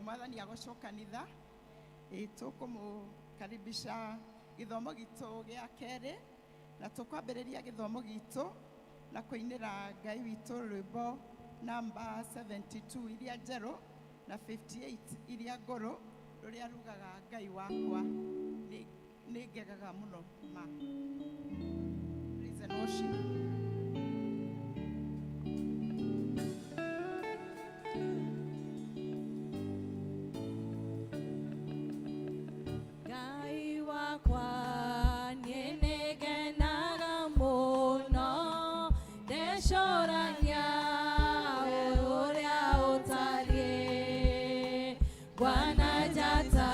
Mwathani agocwo kanitha. Ĩ tũkũmũkaribisha gĩthomo gitũ gĩa kerĩ na tũkwambĩrĩria gĩthomo gitũ na kũinĩra Ngai witũ rwĩmbo namba 72 iria njerũ na 58 iria ngũrũ rũrĩa rugaga Ngai wakwa nĩ ngegaga mũno ma. Praise and worship. Ngai wakwa niĩ nĩngenaga mũno ndecũrania ũrĩa ũtariĩ ngwana njata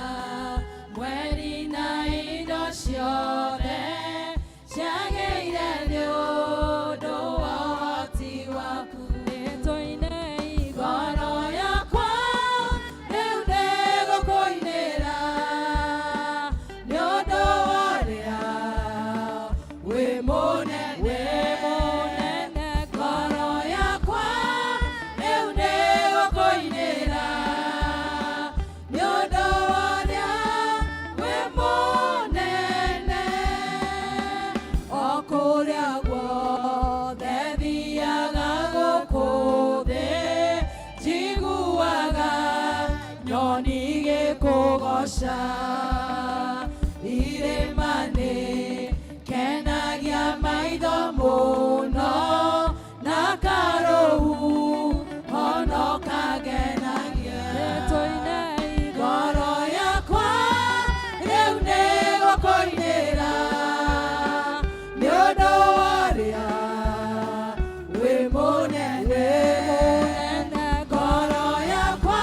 mweri na indo ciothe ciagĩire nĩ ũndũ wa ũhoti waku. Nĩtũine ngoro yakwa rĩu nĩgũkũinĩra nĩ ũndũ wa ũrĩa wĩ mũnene. Ngoro yakwa rĩu nĩgũkũinĩra nĩ ũndũ wa ũrĩa wĩ mũnene. O kũrĩa guothe thiaga gũkũ thĩ njiguaga nyoni igĩkũgoca, irĩma nĩ kenagia maitho mũno na karũhu honoka ngenagia. Nĩtũine ngoro yakwa rĩu nĩgũkũinĩra nĩ ũndũ wa ũrĩa wĩ mũnene. Ngoro yakwa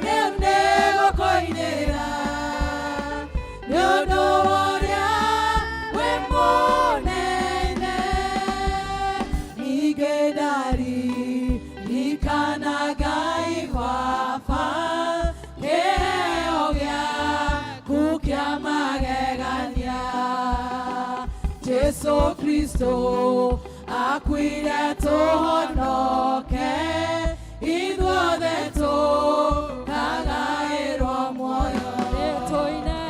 rĩu nĩgũkũinĩra nĩ ũndũ wa ũrĩa wĩ mũnene. Ningĩ ndaririkana Ngai baba kĩheo gĩaku kĩa magegania, Jesu Kristo akuire tũhonoke ithuothe tũkagaĩrwo muoyo. Nĩtũine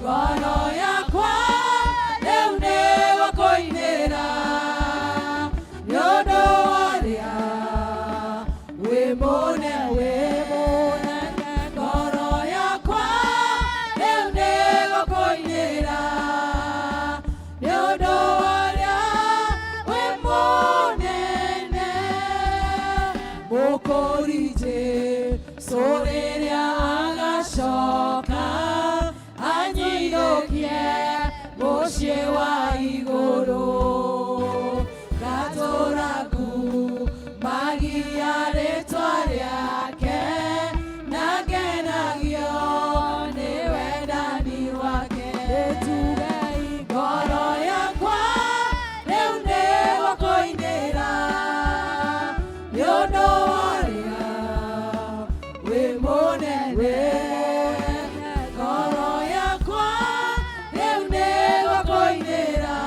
ngoro yakwa rĩu nĩgũkũinĩra nĩ ũndũ wa ũrĩa wĩ mũnene. Ngoro yakwa rĩu nĩgũkũinĩra nĩ ũndũ wa ũrĩa wĩ mũnene. Mũkũri Jesũ rĩrĩa agacoka anyinũkie mũciĩ wa igũrũ, ngatũra ngumagia rĩtwa rĩake na ngenagio nĩ wendani wake. Nĩtugei ngoro yakwa rĩu nĩgũkũinĩra nĩ ũndũ wa ũrĩa wĩ mũnene. Ngoro yakwa rĩu nĩgũkũinĩra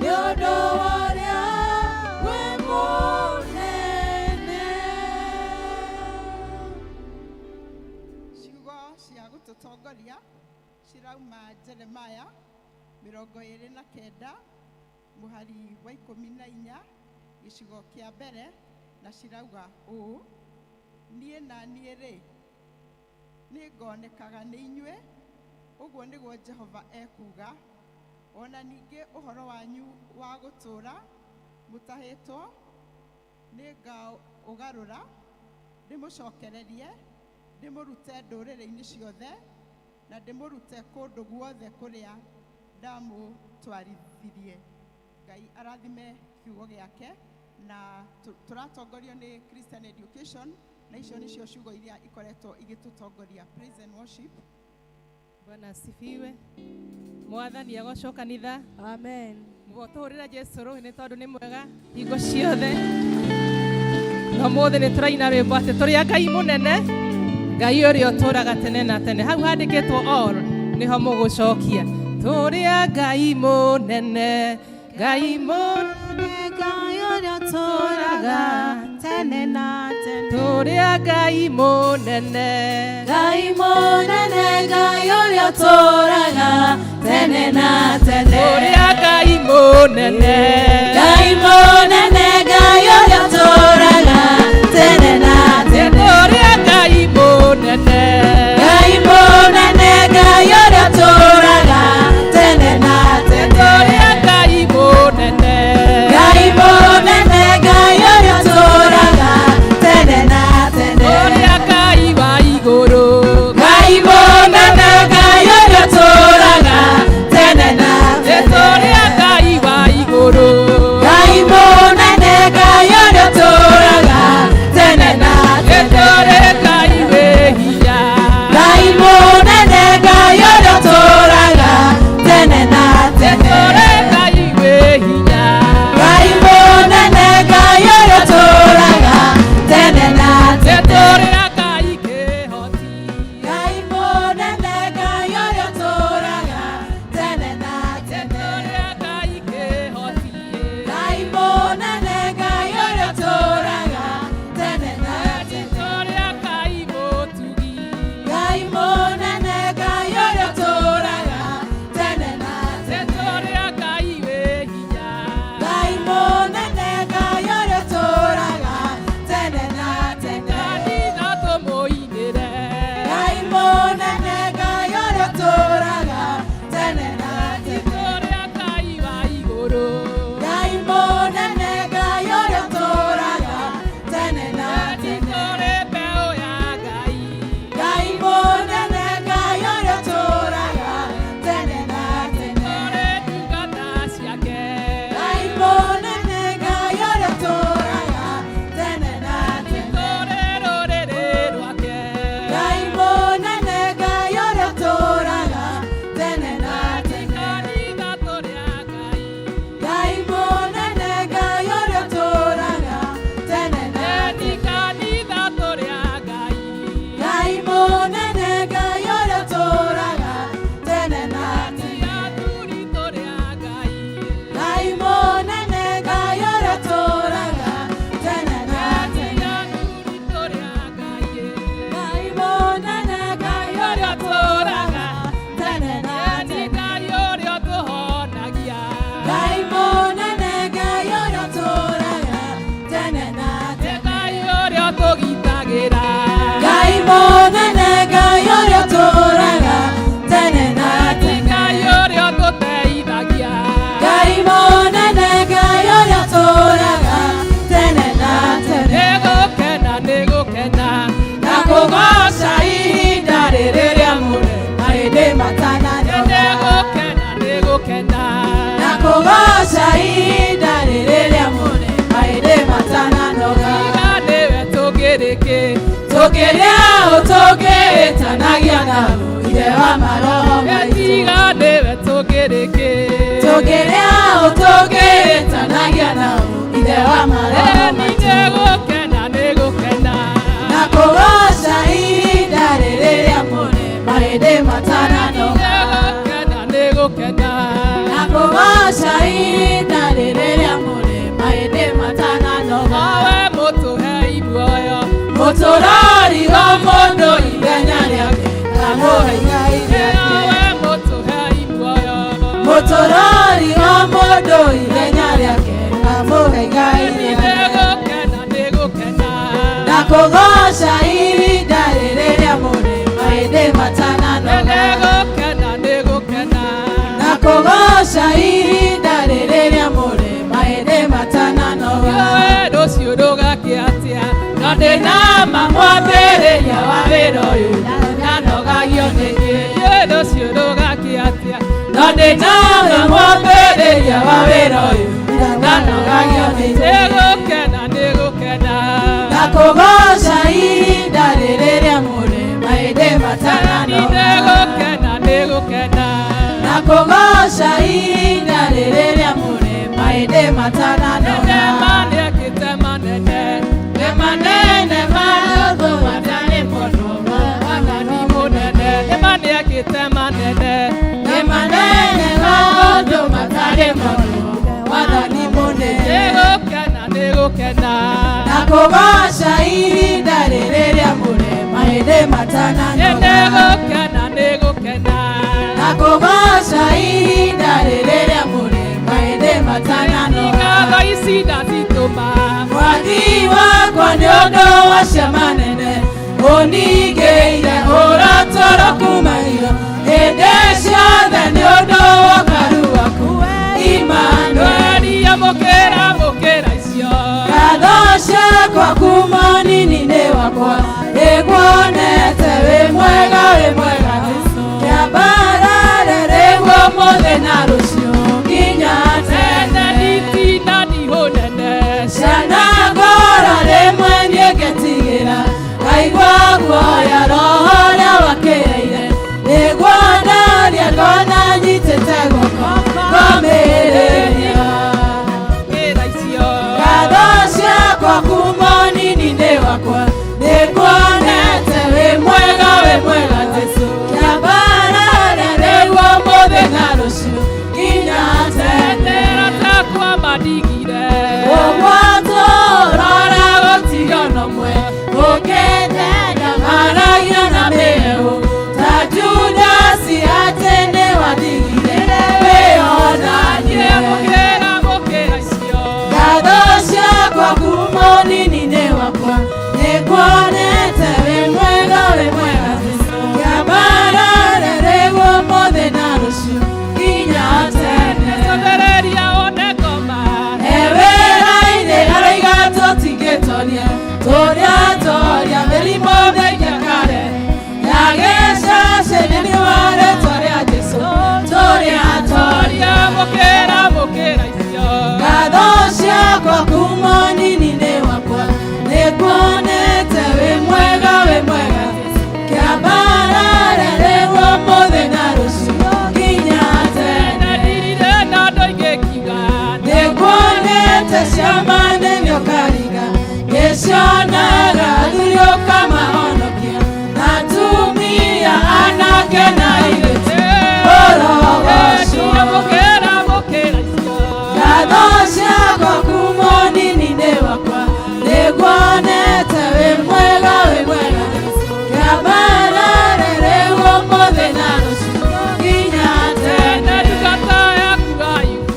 nĩ ũndũ wa ũrĩa wĩ mũnene. Ciugo cia gũtũtongoria cirauma Jeremaya 29 mũhari wa 14 gĩcigo kĩa mbere, na cirauga ũũ: "Niĩ na niĩ rĩ, nĩngonekaga nĩ inyuĩ, ũguo nĩguo Jehova ekuuga. Ona ningĩ ũhoro wanyu wa gũtũũra mũtahĩtwo nĩngaũgarũra, ndĩmũcokererie, ndĩmũrute ndũrĩrĩ-inĩ ciothe na ndĩmũrute kũndũ guothe kũrĩa ndamũtwarithirie." Ngai arathime kiugo gĩake. Na tũratongorio nĩ Christian Education, na icio nĩcio ciugo iria ikoretwo igĩtũtongoria. Praise and worship. Bwana asifiwe. Mwathani agocwo kanitha. Amen. Mũtũhũrĩra Jesu rũhĩ nĩ tondũ nĩ mwega hingo ciothe. Na ũmũthĩ nĩ tũraina rwĩmbo atĩ tũrĩ a Ngai mũnene, Ngai ũrĩa ũtũraga tene na tene. Hau handĩkĩtwo all nĩho mũgũcokia. Tũrĩ a Ngai mũnene, Ngai mũnene, Ngai ũrĩa ũtũũraga tene. Tene na tene. Tũrĩ a Ngai mũnene. Ngai mũnene, Ngai ũrĩa ũtũũraga tene na tene. Tũrĩ a Ngai mũnene. Ngai mũnene, Ngai ũrĩa ũtũũraga tene na tene. Tũrĩ a Ngai mũnene. Ngai mũnene, Ngai ũrĩa ũtũũraga tene na tene. Tũrĩ a Ngai mũnene. Ngai mũnene, Ngai ũrĩa ũtũũraga tene na tene. Tũrĩ a Ngai wa igũrũ. Ngai mũnene, Ngai ũrĩa ũtũũraga tene na tene. Tũrĩ a Ngai wa igũrũ. Ngai mũnene, Ngai ũrĩa ũtũũraga tene na tene. Tũrĩ Ngai wĩ hinya. Ngai mũnene, Ngai ũrĩa ũtũũraga tene na tene. Tũrĩ Ngai wĩ hinya. Ngai mũnene, Ngai ũrĩa ũtũũraga tene na tene. Tũrĩ a Ngai kĩhoti. Ngai mũnene, Ngai ũrĩa ũtũũraga tene na tene. Tũrĩ a Ngai kĩhoti. Ngai mũnene, Ngai ũrĩa ũtũũraga tene na tene. Tũrĩ a Ngai mũtugi. Ngai mũnene, Ngai ũrĩa ũtũũraga tene na tene. Tũrĩ a Ngai wĩ hinya. Ngai mũnene, Ngai ũrĩa ũtũũraga tene na tene. Kanitha tũmũinĩre. Ngai mũnene, Ngai ũrĩa ũtũũraga tene na tene. Tũrĩ a Ngai wa igũrũ. Ngai mũnene, Ngai ũrĩa ũtũũraga tene na tene. Tũrĩ mbeũ ya Ngai. Ngai mũnene, Ngai ũrĩa ũtũũraga tene na tene. Tũrĩ ndungata ciake. Ngai mũnene, Ngai ũrĩa ũtũũraga tene na tene. Tũrĩ rũrĩrĩ rwake. Ngai mũnene, Ngai ũrĩa ũtũũraga tene na tene. Kanitha tũrĩ a Ngai. Ngai mũnene, Ngai ũrĩa ũtũũraga tene na Eni tene. kanitha tũrĩ a Ngai. Ngai mũnene, Ngai ũrĩa ũtũũraga tene na tene. Athuri tũrĩ a Ngai. Ngai mũnene, Ngai ũrĩa ũtũũraga tene na tene. Athuri tũrĩ a Ngai. Ngai mũnene, Ngai ũrĩa ũtũũraga tene na Eni tene. Ngai ũrĩa ũtũhonagia. Ngai mũnene, Ngai ũrĩa ũtũũraga tene na tene. Ngai ũrĩa ũtũgitagĩra. Ngai mũnene, Ngai ũrĩa ũtũũraga tene na tene. Ngai ũrĩa ũtũteithagia. Ngai mũnene, Ngai ũrĩa ũtũũraga tene na tene. Nĩgũkena nĩgũkena. Na kũgooca ihinda rĩrĩ rĩamũre mahĩndĩ matananoga. Nĩgũkena nĩgũkena. Na kũgooca ihinda rĩrĩ rĩamũre mahĩndĩ matananoga. Tiga nĩwe tũngĩrĩkĩ. Tũkĩrĩa ũ tũngĩĩtanagia nao Ithe wa maroho maitũ. Tiga nĩwe tũngĩrĩkĩ. Tũkĩrĩa ũ tũngĩĩtanagia nao Ithe wa maroho Eni maitũ. nĩgũkena nĩgũkena. Na kũgooca ihinda rĩrĩ rĩamũre mahĩndĩ matananoga. Nĩgũkena nĩgũkena. Na kũgooca ihinda rĩrĩ rĩamũre mahĩndĩ matananoga. Owe mũtũhei muoyo. Mũtũrorigo mũndũ ithenya rĩake kamũhe igai rĩake. Owe mũtũhei muoyo. Mũtũrorigo mũndũ ithenya rĩake kamũhe igai rĩake. Nĩgũkena nĩgũkena. Na kũgooca ihinda rĩrĩ rĩamũre mahĩndĩ matananoga. Nĩgũkena nĩgũkena. Na kũgooca ihinda rĩrĩ rĩamũre mahĩndĩ matananoga. Yoe rũciũ rũgakĩa atĩa? Na ndĩna ma mwambĩrĩria wa wĩra ũyũ ndanogagio nĩ niĩ. Yoe rũciũ rũgakĩa atĩa? Na ndĩna ma mwambĩrĩria wa wĩra ũyũ ndanogagio nĩ niĩ. Nĩgũkena nĩgũkena. Na kũgooca ihinda rĩrĩ rĩamũre mahĩndĩ matananoga. Nĩgũkena nĩgũkena. Na kũgooca ihinda rĩrĩ rĩamũre mahĩndĩ matananoga. Nema nĩekĩte manene. Nĩ manene maũndũ matarĩ monwo Mwathani mũnene. Nema nĩekĩte manene. Nĩ manene maũndũ matarĩ monwo Mwathani mũnene. Nĩgũkena nĩgũkena. Na Ndakũgoca ihinda rĩrĩ rĩamũre mahĩndĩ matananoga. Nĩgũkena nĩgũkena. Ndakũgoca ihinda rĩrĩ rĩamũre mahĩndĩ matananoga. Ngatho ici ndacitũma. Mwathi wakwa nĩ ũndũ wa ciama nene ũningĩire ũratoro kumagio hĩndĩ ciothe nĩ ũndũ wa ũkaru waku Emmanuel. Amũkĩra amũkĩra icio. Ngatho ciakwa kuma nini-inĩ wakwa nĩguonete wĩ mwega wĩ mwega Jesũ kĩambarare rĩguo ũmũthĩ na rũciũ nginya Tene tene. nditinda ndihũnene. Ciana ngoro rĩmwe niĩ ngetigĩra ngaigua guoya roho ũrĩa wakĩreire nĩguo ndaria ngona nyitĩte guoko ngomĩrĩria. Amũkĩra icio. Ngatho ciakwa kuma nini-inĩ wakwa nĩnguonete wĩ mwega wĩ mwega Jesũ kĩambarare rĩguo ũmũthĩ na rũciũ nginya tene. Tendera takwa mandigire. Ũgwatwo rora gũtigana ũmwe ũkĩndenda maragia na mĩhehu ta Judasi atĩ nĩwatigire wĩonanie. Amũkĩra amũkĩra icio. Ngatho ciakwa kuma nini-inĩ wakwa nĩnguonete wĩ mwega wĩ mwega Jesũ kĩambarare rĩguo ũmũthĩ na rũciũ nginya tene. Cothereria one ngoma. Ewĩra-inĩ aroiga tũtingĩtoria tũrĩa toria mĩrimũ mĩingĩ kare ya gĩcacĩ nĩ wa rĩtwa rĩa Jesũ tũrĩa toria. Amũkĩra amũkĩra icio. Ngatho ciakwa kuma nini-inĩ wakwa nĩnguonete wĩ mwega wĩ mwega kĩambarare rĩguo ũmũthĩ na rũciũ nginya tene. Ndirire na ndoingĩkiuga. Nĩnguonete ciama nene ũkaringa ngĩcionaga athuri ũkamahonokia na atumia anake na airĩtu ũrogocwo. Amũkĩra amũkĩra icio. Ngatho ciakwa kuma nini-inĩ wakwa nĩnguonete wĩ mwega wĩ mwega kĩambarare rĩguo ũmũthĩ na rũciũ nginya Tene tene. ndungata yaku Ayubu.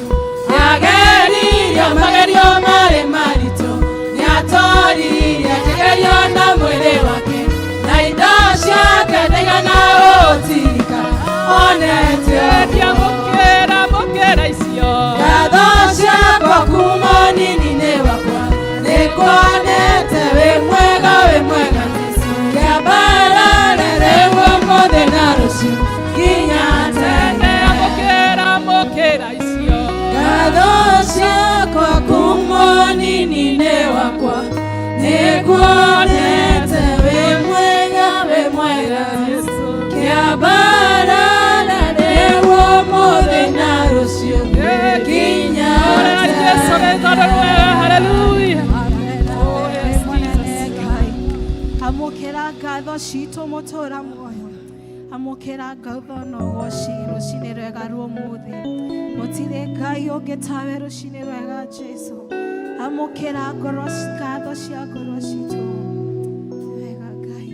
Nĩageririo magerio marĩ maritũ nĩatoririe kĩgerio na mwĩrĩ wake na indo ciake ndaigana gũtirika onete. Amũkĩra amũkĩra icio. Ngatho ciakwa kuma nini-inĩ wakwa nĩnguonete wĩ mwega wĩ mwega kĩambarare rĩguo ũmũthĩ na rũciũ nginya tene. Amũkĩra amũkĩra icio. Ngatho ciakwa kuma nini-inĩ wakwa nĩnguonete wĩ mwega wĩ mwega kĩambarare rĩguo ũmũthĩ na rũciũ nginya Jesũ tene. nĩ tondũ nĩ wega. Hallelujah. Oh, yes, Jesus. Amũkĩra ngatho citũ mũtũra muoyo amũkĩra ngatho na ũgoci rũcinĩ rwega rwa ũmũthĩ gũtirĩ Ngai ũngĩ tawe rũcinĩ rwega Jesũ amũkĩra ngoro ngatho cia ngoro citũ wega Ngai.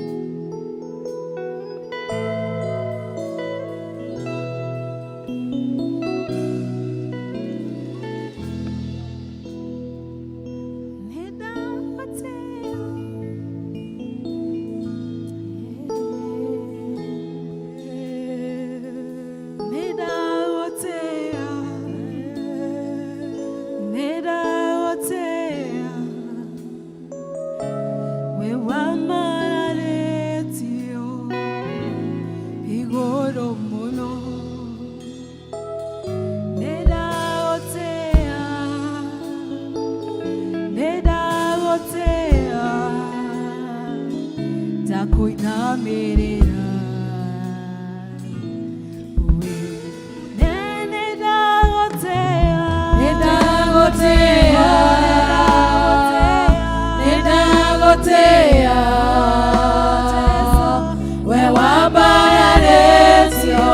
Ndakuinamĩrĩra Nĩndagũtĩa, nĩndagũtĩa, we wambararĩtio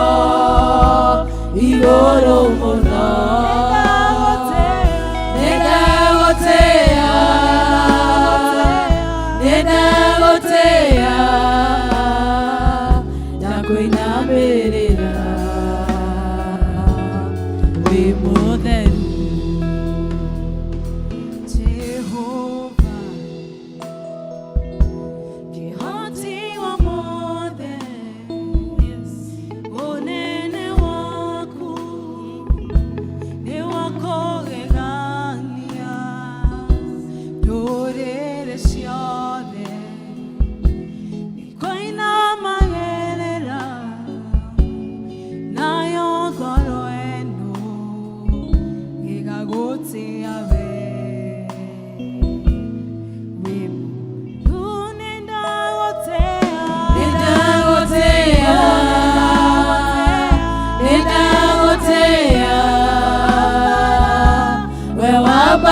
igũrũ mũno. Nĩndagũtĩa,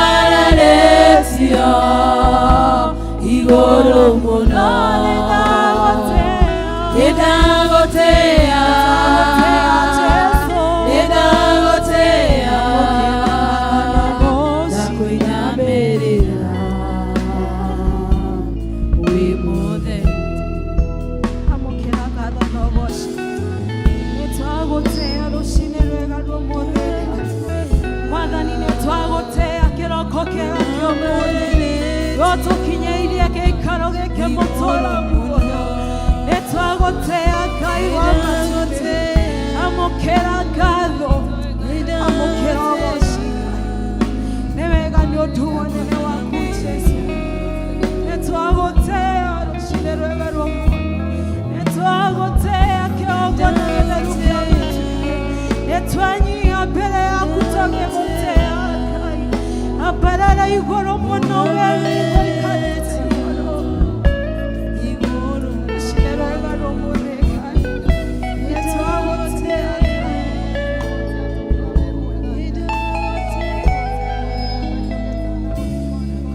Wambararĩtio igũrũ mũno. Nĩndagũtĩĩa, nĩndagũtĩĩa, na kũinamĩrĩra wĩ mũtheru. Amũkĩra ngatho na ũgoci. Nĩtwagũtĩĩa rũcinĩ rwega rwa ũmũthĩ. Mwathani nĩtwagũtĩĩa kĩroko kĩega kĩa ũmũthĩ. Ũtũkinyĩirie gĩikaro gĩkĩ mũtũũra muoyo. Nĩtwagũtĩĩa Ngai wa matumbĩ. Amũkĩra ngatho, amũkĩra ũgoci. Nĩ wega nĩ ũndũ wa ũnene waku Jesũ. Nĩtwagũtĩĩa rũcinĩ rwega rwa ũmũthĩ. Nĩtwagũtĩĩa kĩgongona gĩtheru kĩa mĩtugo. Nĩtwanyihia mbere yaku tũgĩgũtĩĩa Ngai. Ambarara igũrũ mũno we ũikarĩte igũrũ. Rũcinĩ rwega rwa ũmũthĩ Ngai. Nĩtwagũtĩĩa Ngai.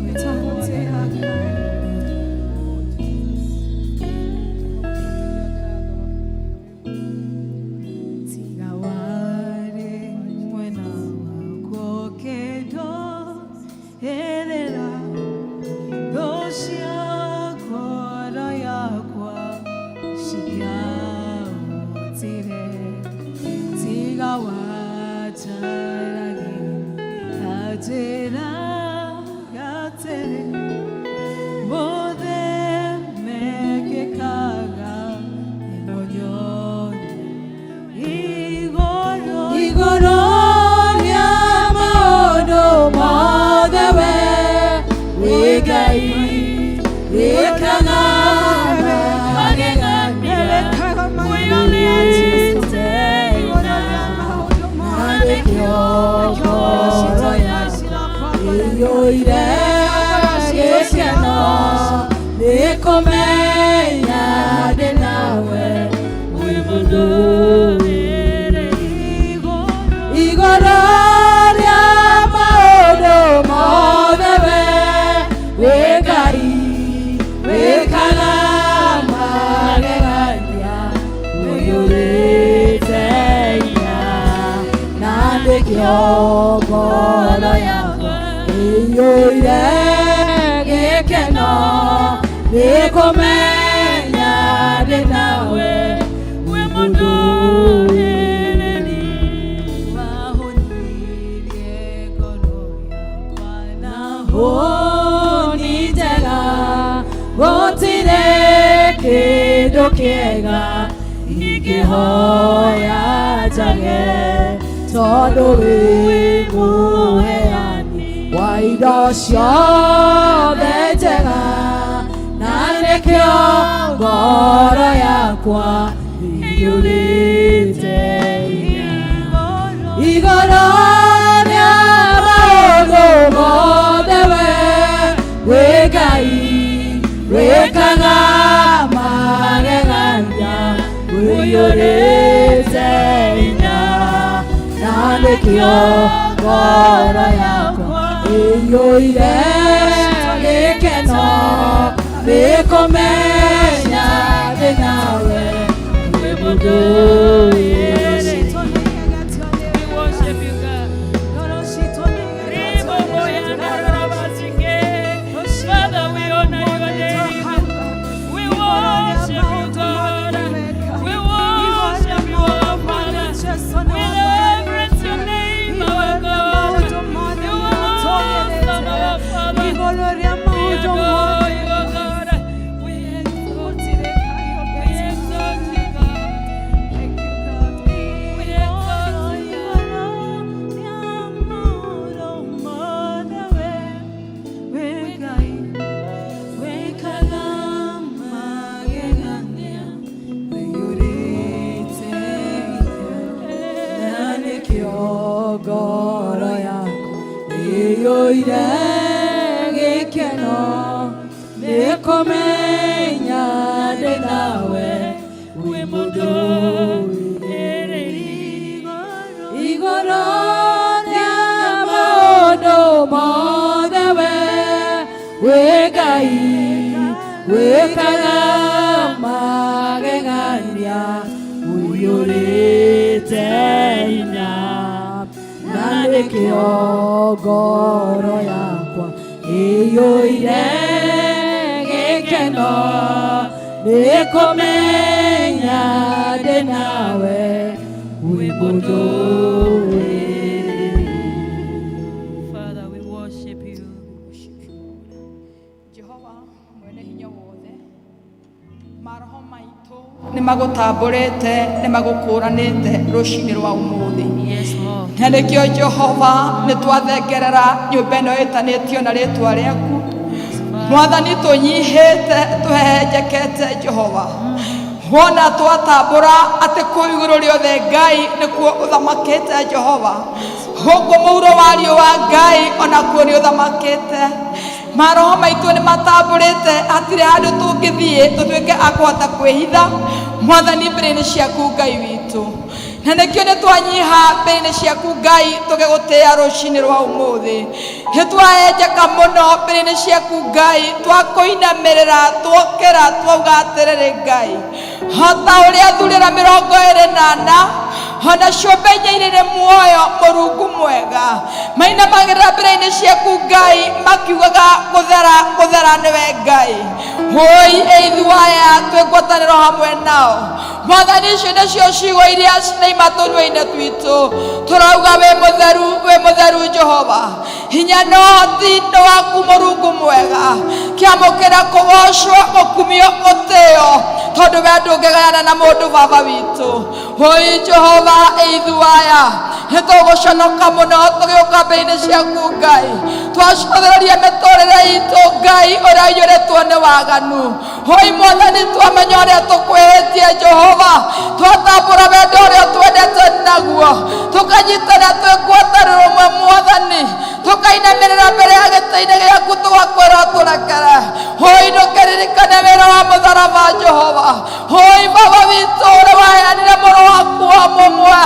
Nĩtwagũtĩĩa Ngai. Tiga warĩ mwena wakwa ũkĩndũĩrĩra thũ cia ngoro yakwa cingĩahotire. Tiga wanjaragia na njĩra ya tene, mothe mekĩkaga nĩguo nyone igũrũ igũrũ rĩa maũndũ mothe we wĩ Ngai wĩkaga magegania Wĩkaga magegania Jesũ. Igũrũ rĩa maũndũ na mothe. nĩkĩo ngoro yakwa ĩiyũire gĩkeno nĩ kũmenya ndĩ nawe wĩ mũndũ igũrũ rĩa maũndũ mothe we wĩ Ngai wĩkaga magegania ũiyũrĩte hinya na nĩkĩo ngoro yakwa ĩiyũire gĩkeno nĩ kũmenya ndĩ nawe wĩ mũndũ wahonirie ngoro yakwa na hũni njega gũtirĩ kĩndũ kĩega ingĩhoya njage tondũ wĩ mũheani wa indo ciothe njega na nĩkĩo ngoro yakwa ĩiyũrĩte hinya igũrũ rĩa maũndũ mothe we wĩ Ngai wĩkaga magegania ũiyũrĩte hinya na nĩkĩo ngoro yakwa ĩiyũire gĩkeno nĩ kũmenya ndĩ nawe wĩ mũndũ. We worship you, God. Father, we honor your name. We worship you, God. We worship you, our Father. We reverence your name, our God. You are awesome, our Father. We adore you, O God. We exalt you. We exalt you, God. We exalt you, God. Ngoro yakwa ĩiyũire gĩkeno nĩ kũmenya ndĩ nawe wĩ mũndũ igũrũ rĩa maũndũ mothe. Wĩkaga magegania ũiyũrĩte hinya na nĩkĩo ngoro yakwa ĩiyũire gĩkeno nĩ kũmenya ndĩ nawe wĩ mũndũ. Father, we worship you. Jehova mwene hinya wothe, maroho maitũ nĩ magũtambũrĩte, nĩ magũkũranĩte rũcinĩ rwa ũmũthĩ. Yes, Lord. Na nĩkĩo Jehova nĩ twathengerera nyũmba ĩno ĩtanĩtio na rĩtwa rĩaku. Mwathani, tũnyihĩte, tũhehenjekete Jehova, wona twatambũra atĩ kũu igũrũ rĩothe Ngai nĩkuo ũthamakĩte. Jehova, gũkũ mũhuro wa riũa Ngai onakuo nĩ ũthamakĩte. Maroho maitũ nĩ matambũrĩte, hatirĩ handũ tũngĩthiĩ tũtuĩke a kũhota kwĩhitha Mwathani mbere-inĩ ciaku Ngai witũ. Na nĩkĩo nĩ twanyiha mbere-inĩ ciaku Ngai tũgĩgũtĩĩa rũcinĩ rwa ũmũthĩ. Nĩ twaenjeka mũno mbere-inĩ ciaku Ngai, twakũinamĩrĩra, twokĩra, twauga atĩrĩrĩ Ngai, hota ũrĩa thurĩra 24 ona ciũmbe inya irĩ muoyo, Mũrungu mwega, mainamagĩrĩra mbere-inĩ ciaku Ngai makiugaga gũthera, gũthera nĩwe Ngai. Hũi ĩithuaya twĩ ngwatanĩro hamwe nao Mwathani. Icio nĩcio ciugo iria cinaima tũnyua-inĩ twitũ, tũrauga wĩ mũtheru, wĩ mũtheru Jehova. Hinya na ũhoti nĩ waku Mũrungu mwega. Kĩamũkĩra kũgocwo, gũkumio, gũtĩo, tondũ we ndũngĩgayana na mũndũ, Baba witũ. Hũi Jehova ĩithuaya nĩ tũgũconoka mũno tũgĩũka mbere-inĩ ciaku Ngai, twacothereria mĩtũrĩre itũ Ngai ũrĩa ũiyũrĩtwo nĩ waganu. Hũi Mwathani, twamenya ũrĩa tũkwĩhĩtie Jehova, twatambũra wendo ũrĩa twendete naguo, tũkanyitana twĩ ngwatanĩro ũmwe Mwathani, tũkainamĩrĩra mbere ya gĩtĩ-inĩ gĩaku, tũgakwĩra tũrekere. Hũi ndũkĩririkane wĩra wa mũtharaba Jehova. Hũi Baba witũ, ũrĩa waheanire mũrũ waku wa mũmwe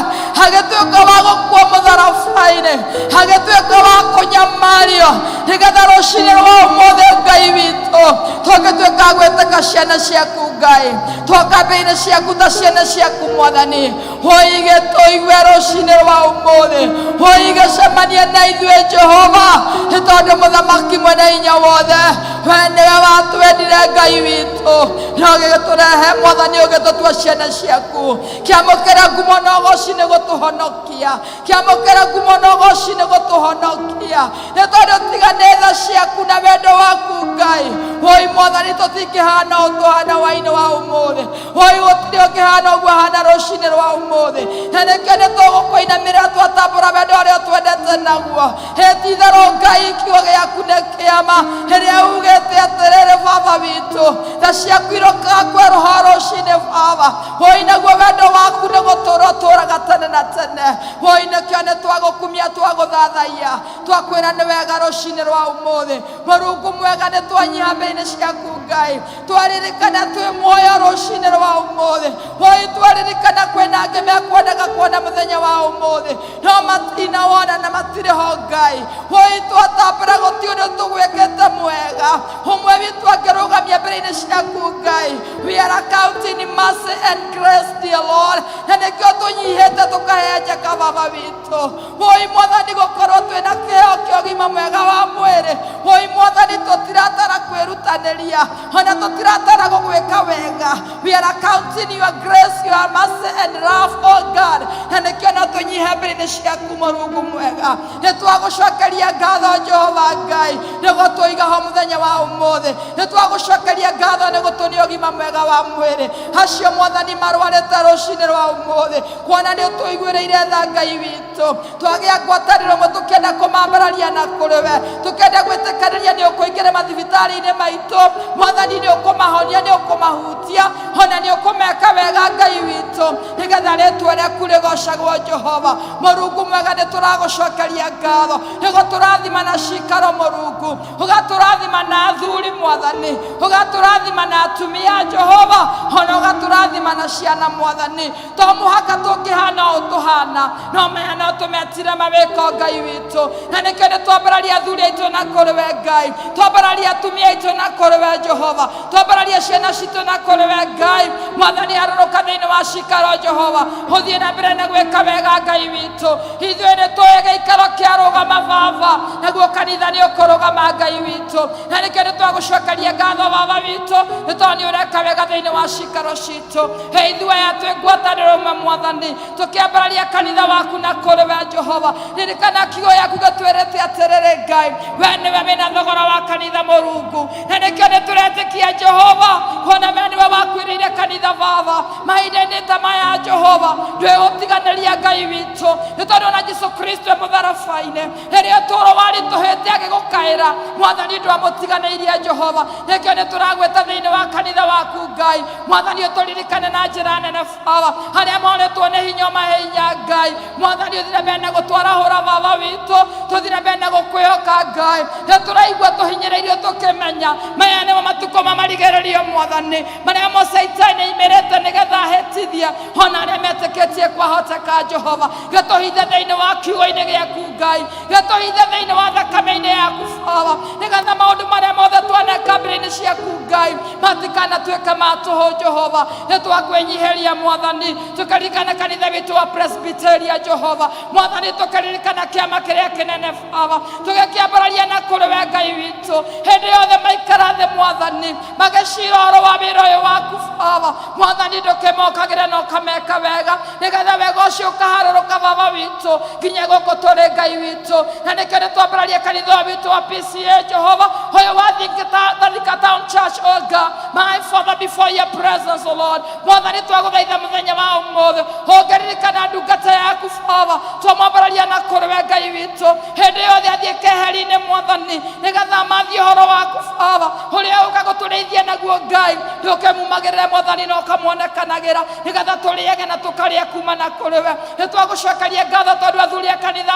agĩtuĩka wa gũkua mũtharaba-inĩ, agĩtuĩka wa kũnyamario, nĩgetha rũcinĩ rwa ũmũthĩ Ngai witũ tũngĩtuĩka a gwĩtĩka ciana ciaku Ngai, twoka mbere-inĩ ciaku ta ciana ciaku Mwathani. Hũige tũigue rũcinĩ rwa ũmũthĩ, hũige cemanie na ithuĩ Jehova, nĩ tondũ mũthamaki mwene hinya wothe, we nĩwe watwendire Ngai witũ na ũgĩtũrehe Mwathani, ũgĩtũtua ciana ciaku. Kĩamũkĩra ngumo na ũgoci nĩ gũtũhonokia. Kĩamũkĩra ngumo na ũgoci nĩ gũtũhonokia, nĩ tondũ tiga nĩ tha ciaku na wendo waku Ngai, woi Mwathani, tũtingĩhana ũũ tũhana wainĩ wa ũmũthĩ. Woi gũtirĩ ũngĩhana ũguo hana rũcinĩ rwa ũmũthĩ. Na nĩkĩo nĩ tũgũkũinamĩrĩra, twatambũra wendo ũrĩa twendete naguo. Hĩtitherũ Ngai, kiugo gĩaku nĩ kĩama rĩrĩa ugĩte atĩrĩrĩ, Baba witũ, tha ciaku irokaga kwerũha rũcinĩ Baba. Woi naguo wendo waku nĩ gũtũũra ũtũũraga tene na tene. Woi nĩkĩo nĩ twagũkumia, twagũthathaiya, twakwĩra nĩ wega rũcinĩ rwa ũmũthĩ. Mũrungu mwega, nĩ twanyiha mbere-inĩ ciaku Ngai, twaririkana twĩ muoyo rũcinĩ rwa ũmũthĩ. Woi twaririkana kwĩna angĩ mekwendaga kuona mũthenya wa ũmũthĩ no matinawona na matirĩ ho Ngai. Woi twatambũra gũtirĩ ũndũ tũgwĩkĩte mwega ũmwe witũ angĩrũgamia mbere-inĩ ciaku Ngai. We are accounting mercy and grace, dear Lord, na nĩkĩo tũnyihĩte tũkahenjeka, Baba witũ. Woi Mwathani, gũkorwo twĩna kĩheo kĩa ũgima mwega wa mwĩrĩ, woi Mwathani, tũtiratara kwĩrutanĩria ona tũtiratara gũgwĩka wega. We are accounting your grace, your mercy and love, oh God, na nĩkĩo no tũnyihe mbere-inĩ ciaku Mũrungu mwega. Nĩ twagũcokeria ngatho Jehova Ngai nĩ gũtũiga ho mũthenya wa ũmũthĩ. Nĩ twagũcokeria ngatho nĩ gũtũnia ũgima mwega wa mwĩrĩ. Acio Mwathani marwarĩte rũcinĩ rwa ũmũthĩ, kuona nĩ ũtũiguĩrĩire tha Ngai witũ, twagĩa ngwatanĩro mwe, tũkĩenda kũmambararia na kũrĩ we, tũkĩenda gwĩtĩkanĩria nĩ ũkũingĩra mathibitarĩ-inĩ maitũ Mwathani, nĩ ũkũmahonia, nĩ ũkũmahutia, ona nĩ ũkũmeka wega Ngai witũ, nĩgetha rĩtwa rĩaku rĩgocagwo. Jehova Mũrungu mwega, nĩ tũragũcokeria ngatho nĩ gũtũrathima na cikaro Mũrungu. Ũgatũrathima na athuri Mwathani, ũgatũrathima na atumia Jehova, ona ũgatũrathima na ciana Mwathani. To mũhaka tũngĩhana ũũ tũhana, no maya no tũmetire mawĩko Ngai witũ. Na nĩkĩo nĩ twambararia athuri aitũ na kũrĩ we Ngai, twambararia atumia aitũ na kũrĩ we Jehova, twambararia ciana citũ na kũrĩ we Ngai. Mwathani, harũrũka thĩinĩ wa cikaro Jehova, ũthiĩ na mbere na gwĩka wega Ngai witũ. Ithuĩ nĩ tũĩ gĩikaro kĩarũgama Baba, naguo kanitha nĩ ũkũrũgama Ngai witũ. Na nĩkĩo nĩ twagũcokeria ngatho Baba witũ, nĩ tondũ nĩ ũreka wega thĩinĩ wa cikaro citũ. Ithuĩ aya twĩ ngwatanĩro ĩmwe Mwathani, tũkĩambararia kanitha waku na kũrĩ we Jehova. Ririkana kiugo gĩaku gĩtwĩrĩte atĩrĩrĩ Ngai, we nĩwe wĩna thogora wa kanitha Mũrungu. Na nĩkĩo nĩ tũretĩkia Jehova, kuona we nĩwe wakuĩrĩire kanitha Baba mahinda-inĩ ta maya Jehova, ndwĩgũtiganĩria Ngai witũ, nĩ tondũ ona Jesu Kristo e mũtharaba-inĩ rĩrĩa ũtũũro waritũhĩte agĩgũkaĩra Mwathani, ndwamũtiganĩirie Jehova. Nĩkĩo nĩ tũragwĩta thĩinĩ wa kanitha waku Ngai. Mwathani, ũtũririkane na njĩra nene Baba, harĩa morĩtwo nĩ hinya ũmahe hinya Ngai. Mwathani, ũthire mbere na gũtwarahũra Baba witũ, tũthire mbere na gũkwĩhoka Ngai. Nĩ tũraigua tũhinyĩrĩirio tũkĩmenya maya nĩmo matukũ ma marigĩrĩrio Mwathani, marĩa mo Caitani aimĩrĩte nĩgetha ahĩtithie ona arĩa metĩkĩtie kwahoteka Jehova. Gĩtũhithe thĩinĩ wa kiugo-inĩ gĩaku Ngai, gĩtũhithe thĩinĩ wa thakame-inĩ yaku Baba, nĩgetha maũndũ marĩa mothe twaneka mbere-inĩ ciaku Ngai matikanatuĩke ma tũhũ Jehova. Nĩ twakwĩnyihĩria Mwathani, tũkaririkana kanitha witũ wa Presbyteria Jehova. Mwathani, tũkaririkana kĩama kĩrĩa kĩnene Baba, tũgĩkĩambararia na kũrĩ we Ngai witũ hĩndĩ yothe maikara thĩ Mwathani, magĩcira ũhoro wa wĩra ũyũ waku Baba. Mwathani, ndũkĩmokagĩre na ũkameka wega, nĩgetha wega ũcio ũkaharũrũka Baba witũ nginya gũkũ tũrĩ Ngai witũ. Na nĩkĩo nĩ twambararia kanitha ũyũ witũ wa PCA Jehova, ũyũ wa Thika Town Church, oh God, my Father, before your presence, oh Lord. Mwathani, twagũthaitha mũthenya wa ũmũthĩ ũngĩririkana ndungata yaku Baba, twamwambararia na kũrĩ we Ngai witũ hĩndĩ yothe athiĩ keheri-inĩ Mwathani, nĩgetha mathiĩ ũhoro waku Baba ũrĩa ũka gũtũrĩithia naguo Ngai. Ndũkĩmumagĩrĩre Mwathani na ũkamwonekanagĩra, nĩgetha tũrĩage na tũkarĩa kuma na kũrĩ we. Nĩ twagũcokeria ngatho tondũ athuri a kanitha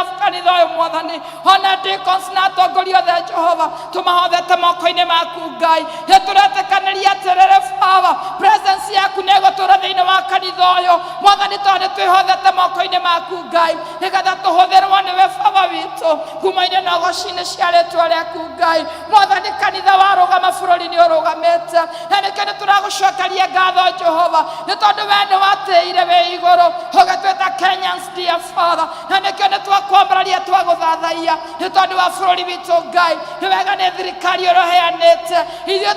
ũyũ Mwathani, ona deacons na atongoria othe Jehova, tũmahothete moko-inĩ maku Ngai. Nĩ tũretĩkanĩria atĩrĩrĩ Baba, presence yaku nĩ ĩgũtũũra thĩinĩ wa kanitha ũyũ Mwathani, tondũ nĩ twĩhothete moko-inĩ maku Ngai, nĩgetha tũhũthĩrwo nĩwe Baba witũ ngumo-inĩ na ũgoci-inĩ cia rĩtwa rĩaku Ngai. Mwathani, kanitha warũgama bũrũri nĩ ũrũgamĩte, na nĩkĩo nĩ tũragũcokeria ngatho Jehova, nĩ tondũ we nĩ watĩire wĩ igũrũ ũgĩtwĩta Kenyans, dear Father. Na nĩkĩo nĩ twakwambararia twagũthathaia nĩ tondũ wa bũrũri witũ Ngai. Nĩ wega nĩ thirikari ũrĩa ũheanĩte, ithuĩ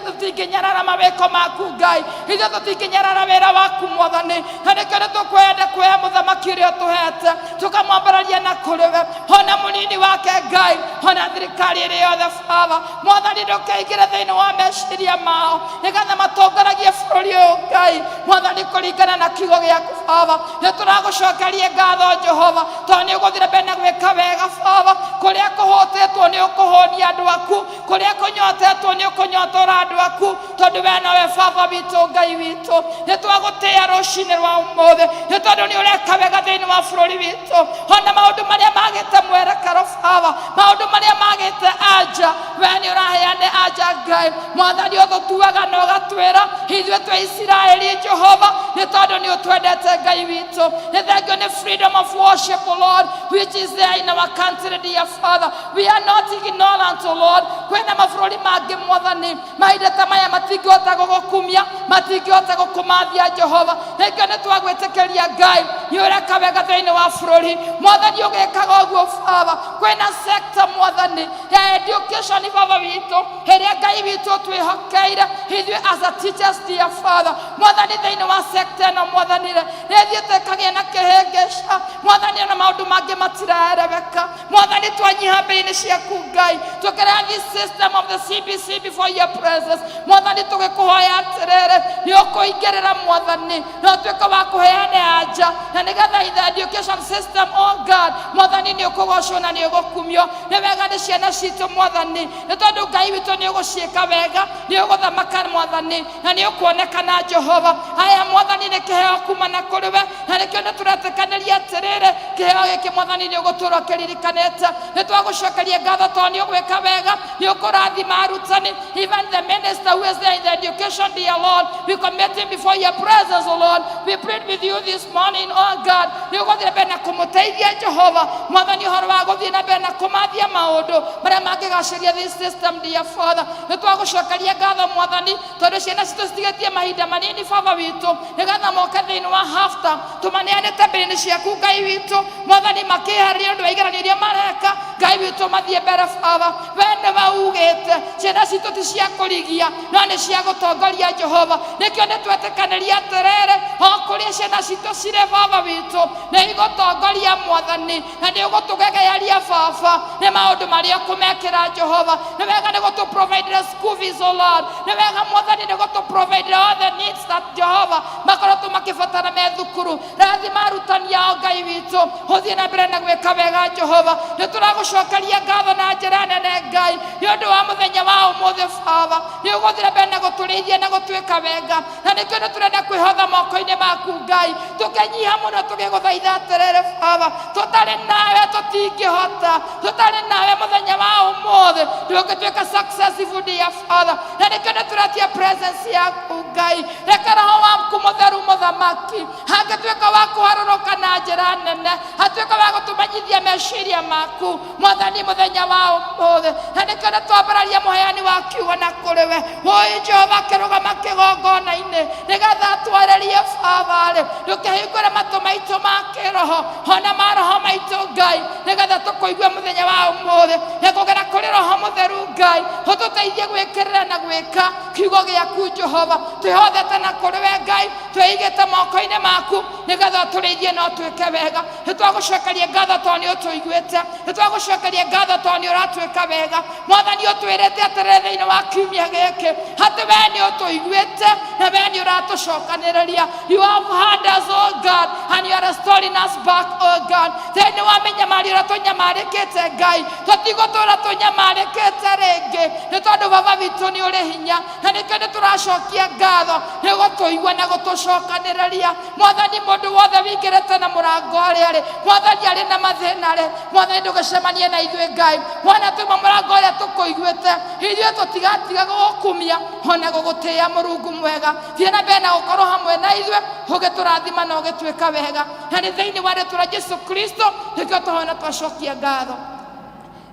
tũtingĩnyarara mawĩko maku Ngai, ithuĩ tũtingĩnyarara wĩra waku Mwathani. Na nĩkĩo nĩ tũkwenda kuoya mũthamaki ũrĩa ũtũhete tũkamwambararia na kũrĩ we, ona mũnini wake Ngai, ona thirikari ĩrĩ yothe Baba. Mwathani, ndũkeingĩre thĩinĩ wa meciria mao, nĩgetha matongoragie bũrũri ũyũ Ngai Mwathani kũringana na kiugo gĩaku Baba. Nĩ tũragũcokeria ngatho Jehova, tondũ nĩ ũgũthire mbere na gwĩka wega Baba. Kũrĩa kũhũtĩtwo nĩ ũkũhũnia andũ aku, kũrĩa kũnyotetwo nĩ ũkũnyotora andũ aku, tondũ we nowe Baba witũ Ngai witũ. Nĩ twagũtĩĩa rũcinĩ rwa ũmũthĩ, nĩ tondũ nĩ ũreka wega thĩinĩ wa bũrũri witũ. Ona maũndũ marĩa magĩte mwerekero Baba, maũndũ marĩa magĩte anja, we nĩ ũraheane anja Ngai. Mwathani, ũtũtuaga na ũgatwĩra ithuĩ twĩ Isiraeli Jehova, nĩ tondũ nĩ ũtwendete Ngai witũ. Nĩ thengiũ nĩ freedom of worship, O Lord, which is there in our country, dear Father. We are not ignorant, O Lord. Kwĩna mabũrũri mangĩ Mwathani, mahinda ta maya matingĩhota gũgũkumia, matingĩhota gũkũmathia Jehova. Nĩkĩo nĩ twagwĩtĩkĩria Ngai, nĩ ũreka wega thĩinĩ wa bũrũri Mwathani. Ũgĩkaga ũguo Baba, kwĩna sector Mwathani ya education Baba witũ, ĩrĩa Ngai witũ twĩhokeire ithuĩ as a teachers, dear Father. Mwathani, thĩinĩ wa sector ĩno Mwathani rĩ, nĩ ĩthiĩte ĩkagĩa na kĩhĩngĩca Mwathani, ona maũndũ mangĩ matiraereweka Mwathani. Twanyiha mbere-inĩ ciaku Ngai, tũkĩrehe this system of the CBC before your presence Mwathani, tũgĩkũhoya atĩrĩrĩ, nĩ ũkũingĩrĩra Mwathani na ũtuĩke wa kũheana anja, na nĩgetha the education system, oh God, Mwathani, nĩ ũkũgocwo na nĩ ũgũkumio. Nĩ wega nĩ ciana citũ Mwathani, nĩ tondũ Ngai witũ nĩ ũgũciĩka wega, nĩ ũgũthamaka Mwathani, na nĩ ũkuonekana Jehova. Aya Mwathani nĩ kĩheo kuma na kũrĩ we, na nĩkĩo nĩ tũretĩkanĩria atĩrĩrĩ, kĩheo gĩkĩ Mwathani nĩ ũgũtũũra ũkĩririkanĩte. Nĩ twagũcokeria ngatho tondũ nĩ ũgwĩka wega. Nĩ ũkũrathima arutani, even the minister who is there in the education, dear Lord, we commit him before your presence, O Lord. We plead with you this morning, oh God, nĩ ũgũthiĩ na mbere na kũmũteithia Jehova Mwathani ũhoro wa gũthiĩ na mbere na kũmathia maũndũ marĩa mangĩgacĩria this system, dear Father. Nĩ twagũcokeria ngatho Mwathani tondũ ciana citũ citigĩtie mahinda manini Baba witũ nĩgetha moke thĩinĩ wa hafta tũmaneanĩte mbere-inĩ ciaku Ngai witũ Mwathani makĩharĩria ũndũ wa igeranio iria mareka Ngai witũ mathiĩ mbere Baba. We nĩwe ugĩte ciana citũ ti cia kũrigia no nĩ cia gũtongoria Jehova. Nĩkĩo nĩ twetĩkanĩria atĩrĩrĩ o kũrĩa ciana citũ cirĩ Baba witũ nĩ igũtongoria Mwathani na nĩ ũgũtũgegearia Baba nĩ maũndũ marĩa ũkũmekĩra Jehova. Nĩ wega nĩ gũtũ-providera school fees, O Lord. Nĩ wega Mwathani nĩ gũtũ-providera all the needs that Jehova makoretwo makĩbatara me thukuru. Rathima arutani ao Ngai witũ, ũthiĩ na mbere na gwĩka wega Jehova. Nĩ tũragũcokeria ngatho na njĩra nene Ngai nĩ ũndũ wa mũthenya wa ũmũthĩ Baba. Nĩ ũgũthiĩ na mbere na gũtũrĩithia na gũtwĩka wega, na nĩkĩo nĩ tũrenda kwĩhotha moko-inĩ maku Ngai, tũkĩnyiha mũno tũgĩgũthaitha atĩrĩrĩ Baba, tũtarĩ nawe tũtingĩhota, tũtarĩ nawe mũthenya wa ũmũthĩ ndũngĩtuĩka successful, dear Father. Na nĩkĩo nĩ tũretia presence yaku Ngai, reke roho waku mũtheru mũthamaki hangĩtuĩka wa kũharũrũka na njĩra nene, hatuĩka wa gũtũmenyithia meciria maku Mwathani mũthenya wa ũmũthĩ. Na nĩkĩo nĩ twambararia mũheani wa kiugo na kũrĩ we ũĩ Jehova kĩrũgama kĩgongona-inĩ nĩgetha atwarĩrie Baba-rĩ, ndũkĩhingũre matũ maitũ ma kĩroho ona ma roho maitũ Ngai nĩgetha tũkũigue mũthenya wa ũmũthĩ, na kũgera kũrĩ roho mũtheru Ngai ũtũteithie gwĩkĩrĩra na gwĩka kiugo gĩaku Jehova. Twĩhothete na kũrĩ we Ngai, twĩigĩte moko-inĩ maku nĩgetha ũtũrĩithie na ũtwĩke wega. Nĩ twagũcokeria ngatho tondũ nĩ ũtũiguĩte, nĩ twagũcokeria ngatho tondũ nĩ ũratwĩka wega Mwathani. Ũtwĩrĩte atĩrĩrĩ thĩinĩ wa kiumia gĩkĩ atĩ we nĩ ũtũiguĩte na we nĩ ũratũcokanĩrĩria. You have heard us, oh God, and you are restoring us back, oh God. Thĩinĩ wa mĩnyamario ĩrĩa tũnyamarĩkĩte Ngai, tũtigũtũra tũnyamarĩkĩte rĩngĩ nĩ tondũ Baba witũ nĩ ũrĩ hinya, na nĩkĩo nĩ tũracokia ngatho nĩ gũtũigua na gũtũcokanĩrĩria Mwathani. Mũndũ wothe wĩingĩrĩte na mũrango ũrĩa rĩ Mwathani arĩ na mathĩna rĩ, Mwathani ndũgĩcemanie na ithuĩ Ngai. Mwana tuma mũrango ũrĩa tũkũiguĩte, ithuĩ tũtigatiga gũgũkumia ona gũgũtĩĩa. Mũrungu mwega, thiĩ na mbere na gũkorwo hamwe na ithuĩ ũgĩtũrathima na ũgĩtwĩka wega, na nĩ thĩinĩ wa rĩtwa rĩa Jesu Kristo nĩkĩo tũhoya na twacokia ngatho.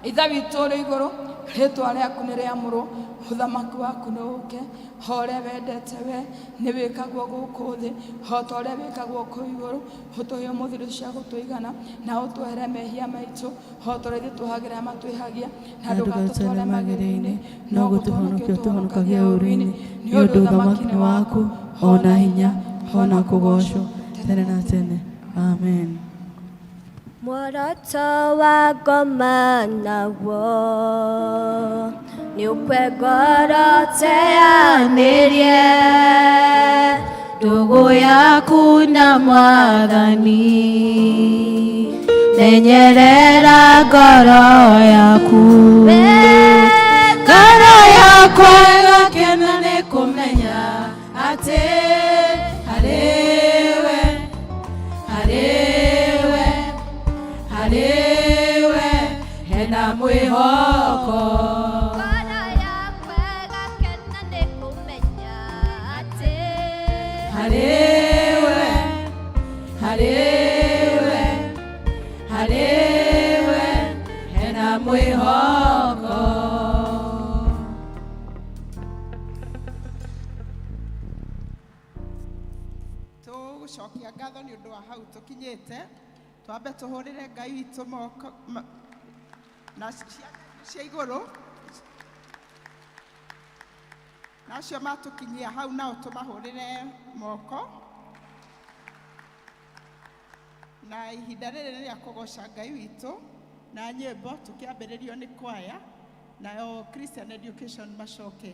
Ithe witũ ũrĩ igũrũ, rĩtwa rĩaku nĩ rĩamũrwo, ũthamaki waku nĩ ũke, o ũrĩa wendete we nĩ wĩkagwo gũkũ thĩ o ta ũrĩa wĩkagwo kũu igũrũ. Ũtũhe ũmũthĩ irio cia gũtũigana, na ũtwehere mehia maitũ o ta ũrĩa ithuĩ tuohagĩra arĩa matwĩhagia, na ndũgatũtware magerio-inĩ, no gũtũhonokia ũtũhonokagia ũũru-inĩ, nĩ ũndũ ũthamaki nĩ waku, o na hinya, o na kũgoocwo tene na tene. Amen. Muoroto wa ngoma naguo nĩ ũkwe ngoro teanĩrie ndũgũ yaku na Mwathani, menyerera ngoro yaku. Ngoro yakwa ĩgakena nĩ kũmenya atĩ harĩwe, harĩwe, harĩwe hena mwĩhoko. Ngoro yakwa ĩgakena nĩ kũmenya atĩ harĩwe, harĩwe, harĩwe hena mwĩhoko. Tũgũcokia ngatho nĩ ũndũ wa hau tũkinyĩte. Twambe tũhũrĩre Ngai witũ moko na cia igũrũ, na acio matũkinyia hau nao tũmahũrĩre moko. Na ihinda rĩrĩ nĩ rĩa kũgoca Ngai witũ na nyĩmbo, tũkĩambĩrĩrio nĩ kwaya, nayo Christian Education macoke.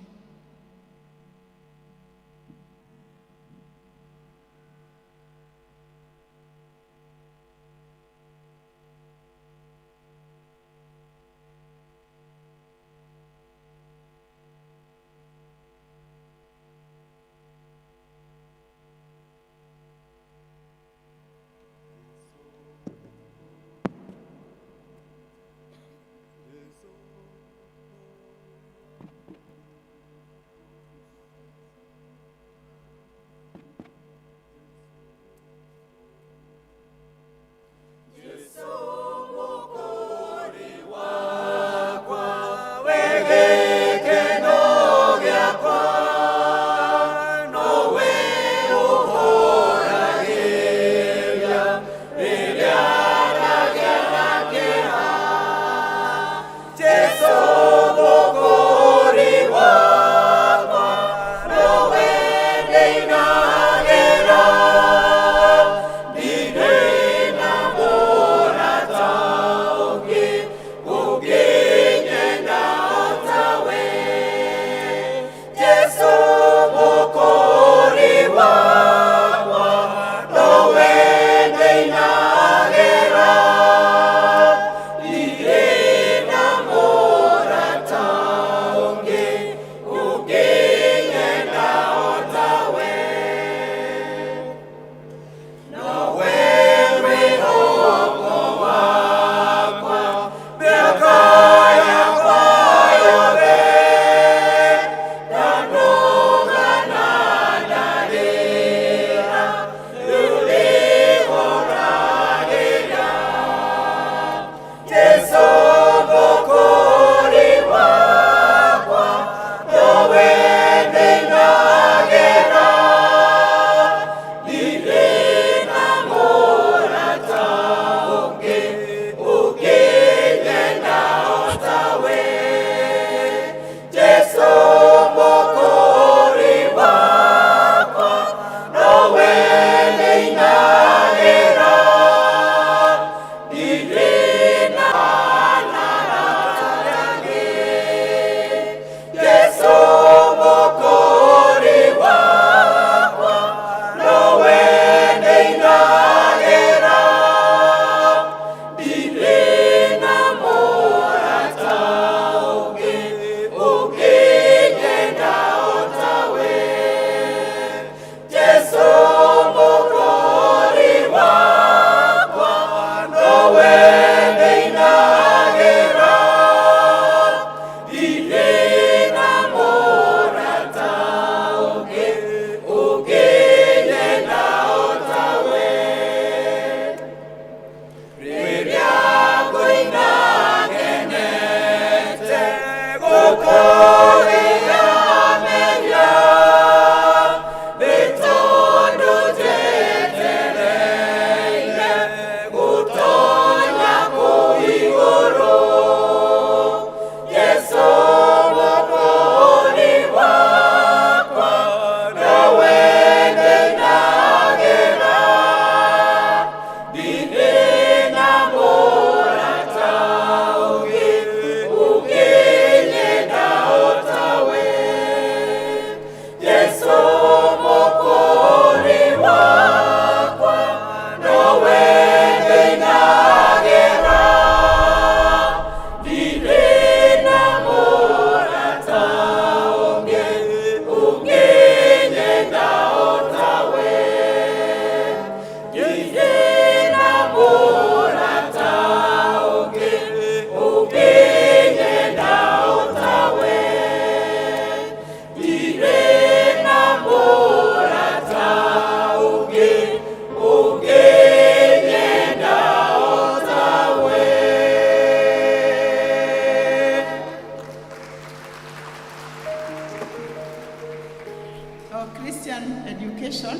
O Christian education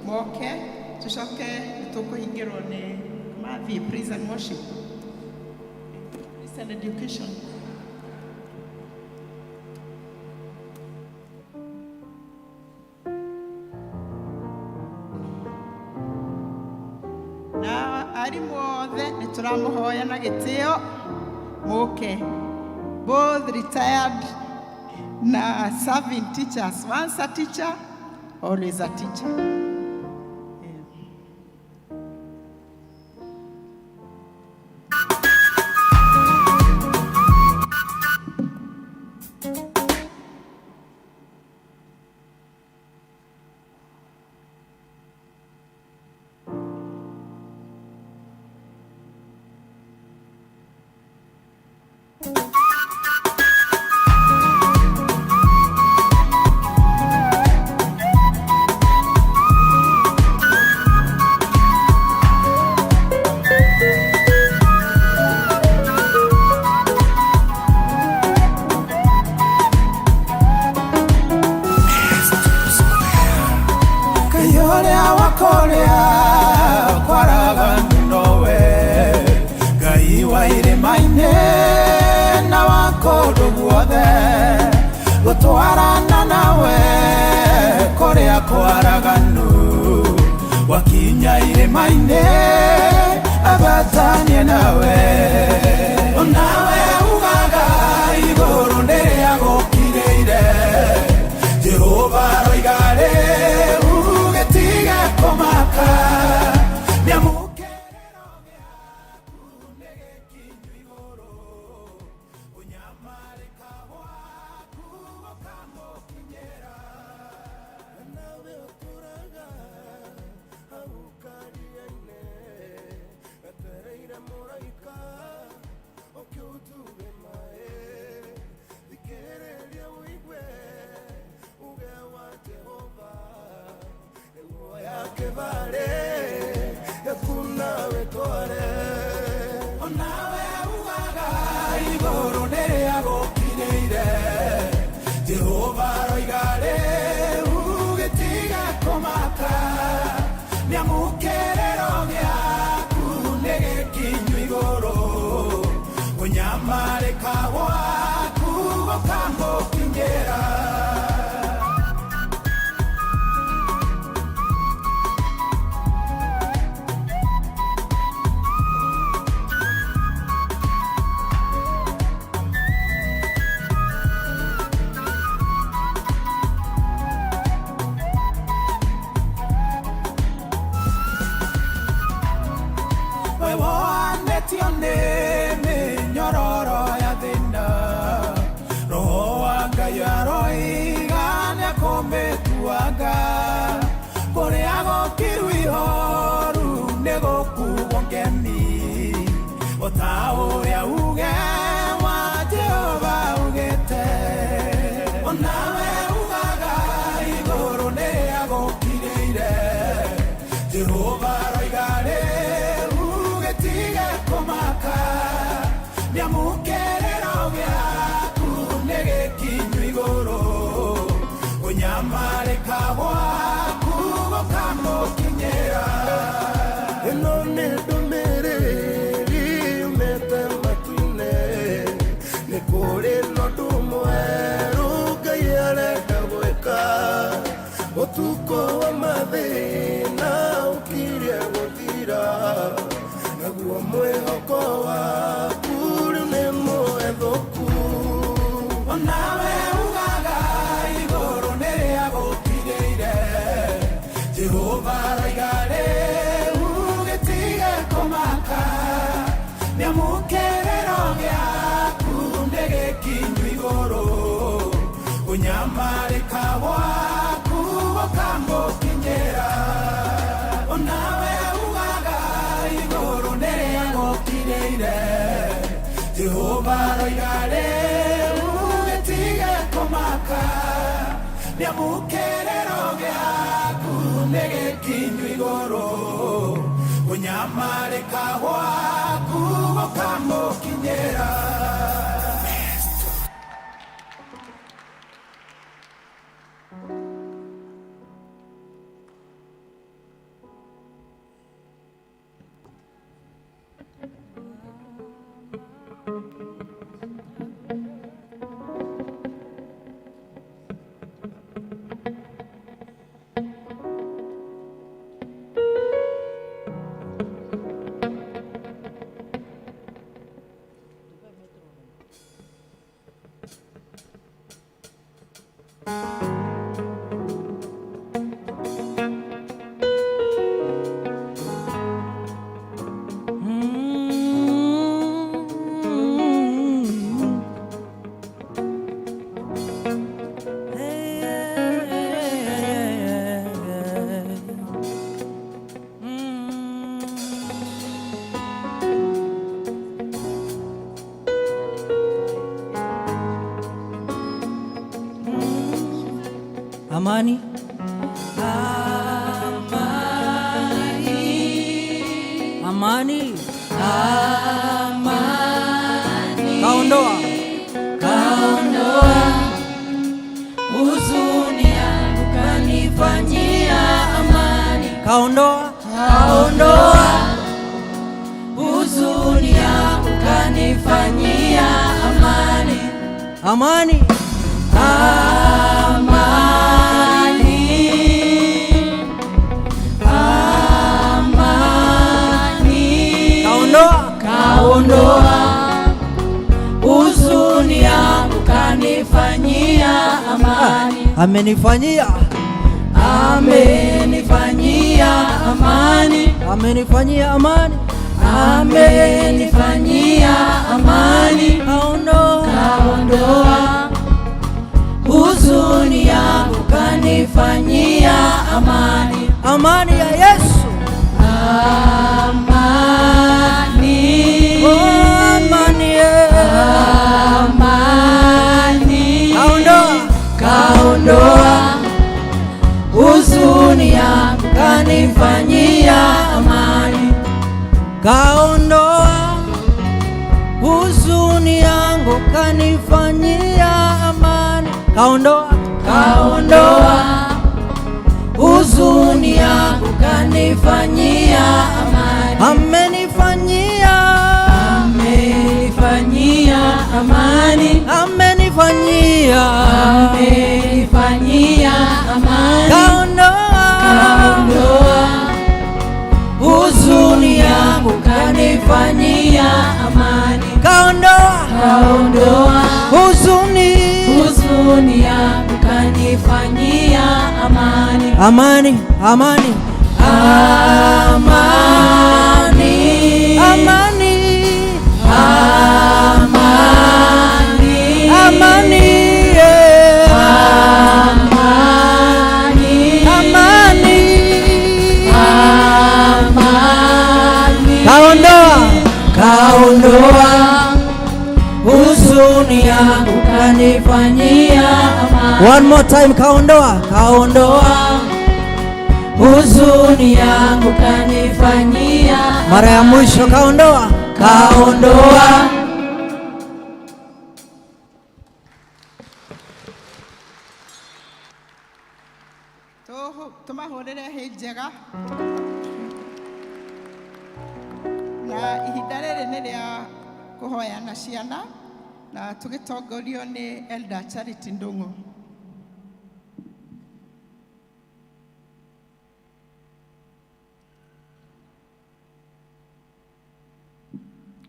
moke tucoke nĩtũkũhingĩrwo nĩ mathiĩ praise and worship. Christian education. Na arimũ othe nĩ tũramũhoya na gĩtĩo mũke, both retired na serving teachers. Once a teacher, always a teacher. Yeah. ciothe gũtwarana nawe kũrĩa kwaraganu wakinya irĩma-inĩ abatanie nawe nawe ugaga igũrũ nĩrĩa gũkirĩire Jehova aroiga rĩu gĩtige kũmaka nĩamũkĩrĩro gĩaku nĩ gĩkinyu igũrũ ũnyamarĩka gwaku gũkamũkinyĩra Nawe ũtũraga hau karia-inĩ etereire mũraika ũkĩ ũtuge maĩ thikĩrĩria ũigue uge wa Jehova nĩguo ya kĩbarĩ yaku nawe tware nawe ugaga igũrũ nĩrĩa gũkinyĩire Jehova aroiga rĩu gĩtige kũmaka nĩamũkĩrĩro gĩaku nĩ gĩkinyu igũrũ kũnyamarĩka gwaku gũkamũkinyĩra we wonetio nĩ mĩnyororo ya thĩna roho wa Ngai aroiga nĩakũmĩtuanga kũrĩa gũkiru ihoru nĩ gũkuo ngemi o ta ũrĩa uge wa Jehova ugĩte onawe ugaga igũrũ nĩrĩa gũkirĩire Jehova aroiga rĩu gĩtige kũmaka nĩamũkĩrĩro gĩaku nĩ gĩkinyu igũrũ kũnyamarĩka gwaku gũkamũkinyĩra ĩno nĩ ndũmĩrĩri yumĩte matu-inĩ nĩ kũrĩ na ũndũ mwerũ Ngai arenda gwĩka ũtukũ wa mathĩna ũkirie gũthira naguo mwĩhoko waku rĩu nĩ mũhethũku nawe ugaga igũrũ nĩrĩa gũkinyĩire Jehova aroiga rĩu gĩtige kũmaka nĩamũkĩrĩro gĩaku nĩ gĩkinyu igũrũ kũnyamarĩka gwaku gũkamũkinyĩra nawe ugaga igũrũ nĩrĩa gũkinyĩire Jehova aroiga rĩu gĩtige kũmaka nĩamũkĩrĩro gĩaku nĩ gĩkinyu igũrũ kũnyamarĩka gwaku gũkamũkinyĩra Amani. Amani. Amani. Kaondoa. Kaondoa huzuni yangu kanifanyia amani. Kaondoa. Kaondoa huzuni yangu kanifanyia amani. Amani. Amani. Amani. Kaondoa. Kaondoa huzuni yangu, kanifanyia amani. Amenifanyia. Amenifanyia amani. Amenifanyia amani. Amenifanyia amani. Kaondoa. Kaondoa huzuni yangu, kanifanyia amani. Amani ya Yesu. Amani. Oh, amani yeah. Amani. Kaondoa. Kaondoa huzuni yangu, kanifanyia amani. Kaondoa huzuni yangu, kanifanyia amani. Kaondoa. Kaondoa huzuni yangu, kanifanyia amani. Amenifanyia. Amenifanyia amani. Amenifanyia. Amenifanyia amani. Kaondoa. Kaondoa huzuni yangu, kanifanyia amani. Kaondoa. Kaondoa Huzuni. huzuni yangu, kanifanyia amani. Amani, amani. Amani. Amani. Amani. Amani. Yeah. Amani. Amani. Amani. Kaondoa. Kaondoa huzuni yangu, kanifanyia amani. One more time, kaondoa. Kaondoa. Huzuni yangu kanifanyia Mara ya mwisho kaondoa. Kaondoa. Tũmahũrĩre hĩ njega na ihinda rĩrĩ nĩ rĩa kũhoya na ciana na tũgĩtongorio nĩ Elder Charity Ndung'u.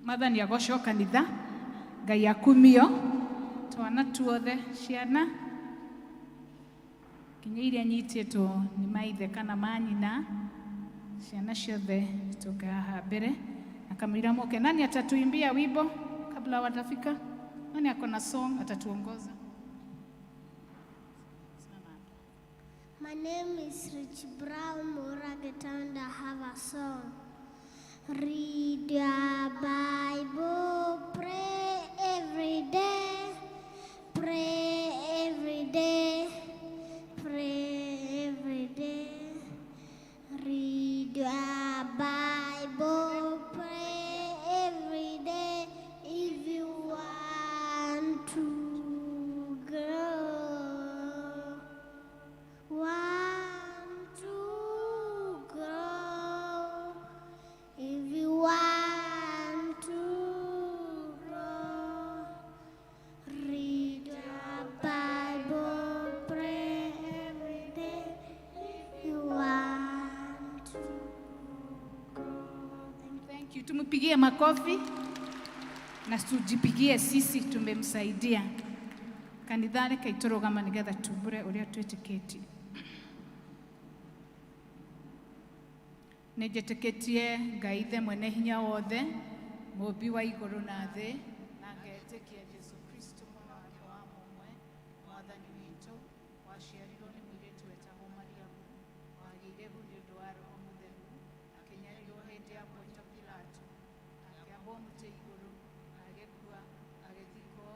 Mwathani agocwo kanitha, Ngai akumio, twana tuothe ciana nginya iria nyitĩtwo nĩ maithe kana manyina, ciana ciothe tũke haha mbere na kamũira moke. Nani atatuimbia wimbo kabla watafika? Nani ako na song atatuongoza? My name is Rich Brown Murageta and I have a song. Read your Bible, pray every day, pray every day, pray every day. Read your Bible, pray every day if you want to grow. Want to grow. If you want to grow, read your Bible, pray every day. If you want to grow. Thank you. Tumpigie makofi na tujipigie sisi, tumemsaidia. Kanitha reke itũrũgama nĩgetha tumbũre ũrĩa twĩtĩkĩtie. Nĩnjĩtĩkĩtie Ngai Ithe mwene hinya wothe, mũũmbi wa igũrũ na thĩ, na ngetĩkia Jesũ Kristo mwana wake wa mũmwe, mwathani witũ, waciarirwo nĩ mũirĩtu wetagwo Mariamu, wagĩire hu nĩ ũndũ wa Roho Mũtheru, akĩnyarirwo hĩndĩ ya Pontio Pilato, akĩambwo mũtĩ igũrũ, agĩkua, agĩthikwo,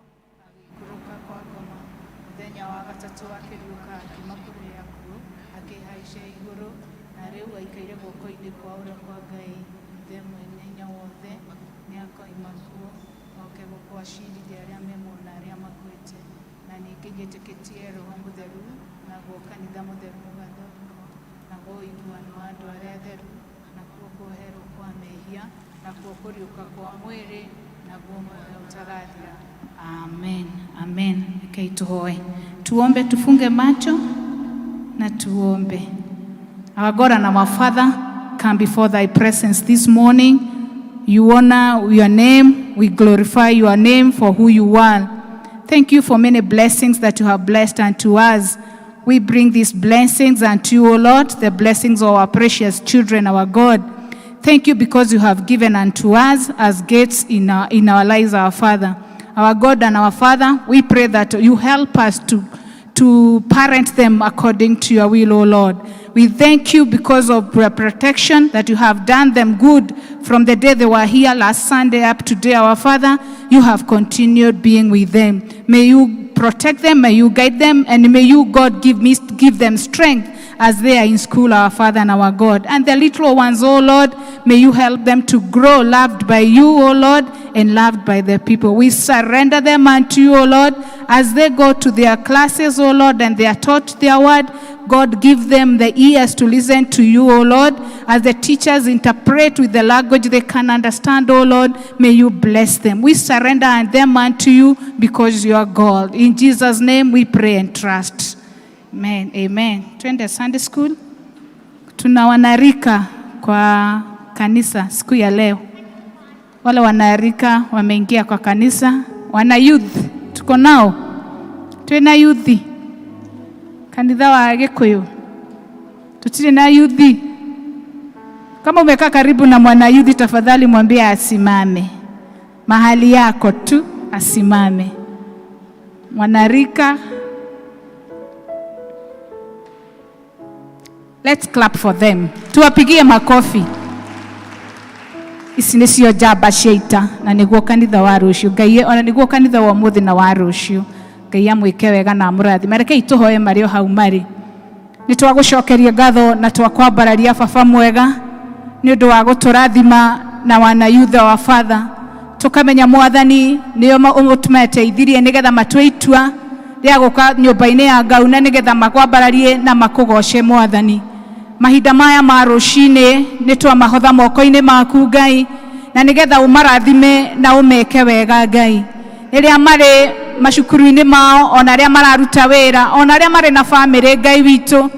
agĩikũrũka kwa ngoma. Mũthenya wa gatatũ akĩriũka akiuma kũrĩ akuũ, akĩhaica igũrũ, na rĩu aikaire guoko-inĩ kwa ũrĩo kwa Ngai Ithe mwene hinya wothe. Nĩakoima kuo oke gũkũ acirithie arĩa me muoyo na arĩa makuĩte. Na ningĩ njĩtĩkĩtie Roho Mũtheru, naguo kanitha mũtheru mũgathondekwo, naguo ũiguano wa andũ arĩa atheru, nakuo kuoherwo kwa mehia, nakuo kũriũka kwa mwĩrĩ, naguo muoyo ũtagathira. Amen, amen. Rekei tuhoe, tuombe, tufunge macho na tuombe. Our God and our Father, come before thy presence this morning. You honor your name. We glorify your name for who you are. Thank you for many blessings that you have blessed unto us. We bring these blessings unto you, O Lord, the blessings of our precious children, our God. Thank you because you have given unto us as gifts in our lives, our Father. Our God and our Father, we pray that you help us to parent them according to your will, O Lord. We thank you because of your protection, that you have done them good from the day they were here last Sunday up to today, our Father. You have continued being with them. May you protect them, may you guide them, and may you, God, give them strength as they are in school, our Father and our God. And the little ones, O Lord, may you help them to grow loved by you, O Lord, and loved by the people. We surrender them unto you, O Lord, as they go to their classes, O Lord, and they are taught their word. God, give them the ears to listen to you, O Lord. As the teachers interpret with the language they can understand, O Lord, may you bless them. We surrender them unto you because you are God. In Jesus' name we pray and trust. Amen. Amen. Twende Sunday school. Tuna wanarika kwa kanisa siku ya leo. Wale wanarika wameingia kwa kanisa. Wana youth tuko nao. Twena youth. Kanitha wa Gikuyu. Tutire na youth. Kama umekaa karibu na mwana youth, tafadhali mwambie asimame. Mahali yako tu asimame. Mwanarika. Let's clap for them. Tuwapigie makofi. Ici nĩcio njamba cia ita na nĩguo kanitha wa rũciũ. Ngai ona nĩguo kanitha wa ũmũthĩ na wa rũciũ. Ngai amwĩke wega na amũrathime. Rekei tũhoe marĩ o hau marĩ. Nĩ twagũcokeria ngatho na twakwambararia baba mwega nĩ ũndũ wa gũtũrathima na wana youth wa Father. Tũkamenya Mwathani nĩo ũtũmeteithirie nĩgetha matue itua rĩa gũka nyũmba-inĩ ya Ngai na nĩgetha makwambararie na makũgoce Mwathani. Mahinda maya ma rũcinĩ nĩ twamahotha moko-inĩ maku Ngai na nĩgetha ũmarathime na ũmeke wega Ngai. Rĩrĩa marĩ macukuru-inĩ mao ona arĩa mararuta wĩra ona arĩa marĩ na bamĩrĩ Ngai witũ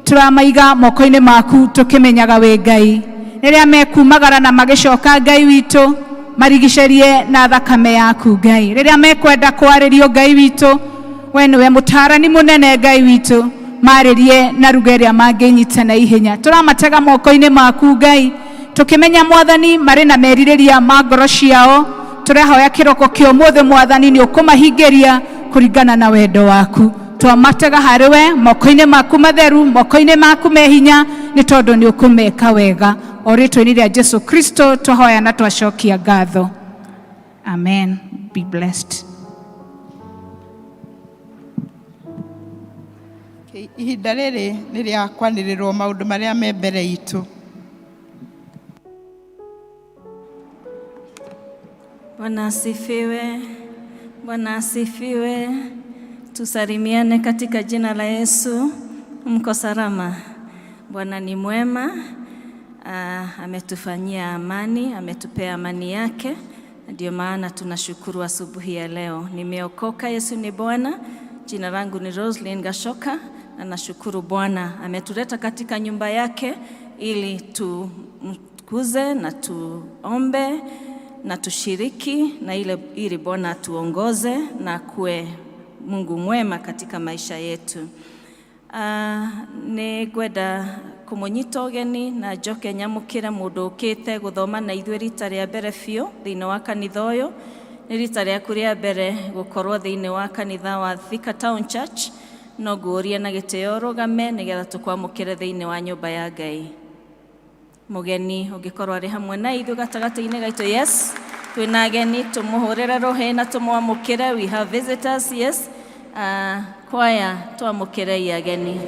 tũramaiga moko-inĩ maku tũkĩmenyaga wĩ Ngai. Rĩrĩa mekumagara na magĩcoka Ngai witũ marigicerie na thakame yaku Ngai. Rĩrĩa mekwenda kwarĩrio Ngai witũ we nĩwe mũtaarani mũnene Ngai witũ marĩrie na ruga ĩrĩa mangĩnyita na ihenya. Tũramatega moko-inĩ maku Ngai tũkĩmenya Mwathani marĩ na merirĩria ma ngoro ciao. Tũrehoya kĩroko kĩa ũmũthĩ Mwathani nĩ ũkũmahingĩria kũringana na wendo waku. Twamatega harĩ we moko-inĩ maku matheru, moko-inĩ maku me hinya, nĩ tondũ nĩ ũkũmeka wega. O rĩtwa-inĩ rĩa Jesu Kristo twahoya na twacokia ngatho. Amen. Be blessed. Ihinda rĩrĩ nĩ rĩa kwanĩrĩrwo maũndũ marĩa me mbere itũ. Bwana asifiwe. Bwana asifiwe. Tusalimiane katika jina la Yesu. Mko salama? Bwana ni mwema. Ametufanyia amani, ametupea amani yake. Ndio maana tunashukuru asubuhi ya leo. Nimeokoka, Yesu ni Bwana. Jina langu ni Roslyn Gashoka na nashukuru Bwana ametuleta katika nyumba yake ili tumkuze na tuombe na tushiriki na ili Bwana atuongoze na kuwe Mungu mwema katika maisha yetu. Nĩ ngwenda kũmũnyita ũgeni na njoke nyamũkĩre mũndũ ũkĩte gũthoma na ithuĩ rita rĩa mbere biũ thĩinĩ wa kanitha ũyũ. Nĩ rita rĩaku rĩa mbere gũkorwo thĩinĩ wa kanitha wa Thika Town Church, no ngũũrie na gĩtĩo ũrũgame nĩgetha tũkwamũkĩre thĩinĩ wa nyũmba ya Ngai. Mũgeni ũngĩkorwo arĩ hamwe na ithuĩ gatagatĩ-inĩ gaitũ, yes, twĩna ageni, tũmũhũrĩre rũhĩ na tũmwamũkĩre. We have visitors, yes. Kwaya twamũkĩrei ageni.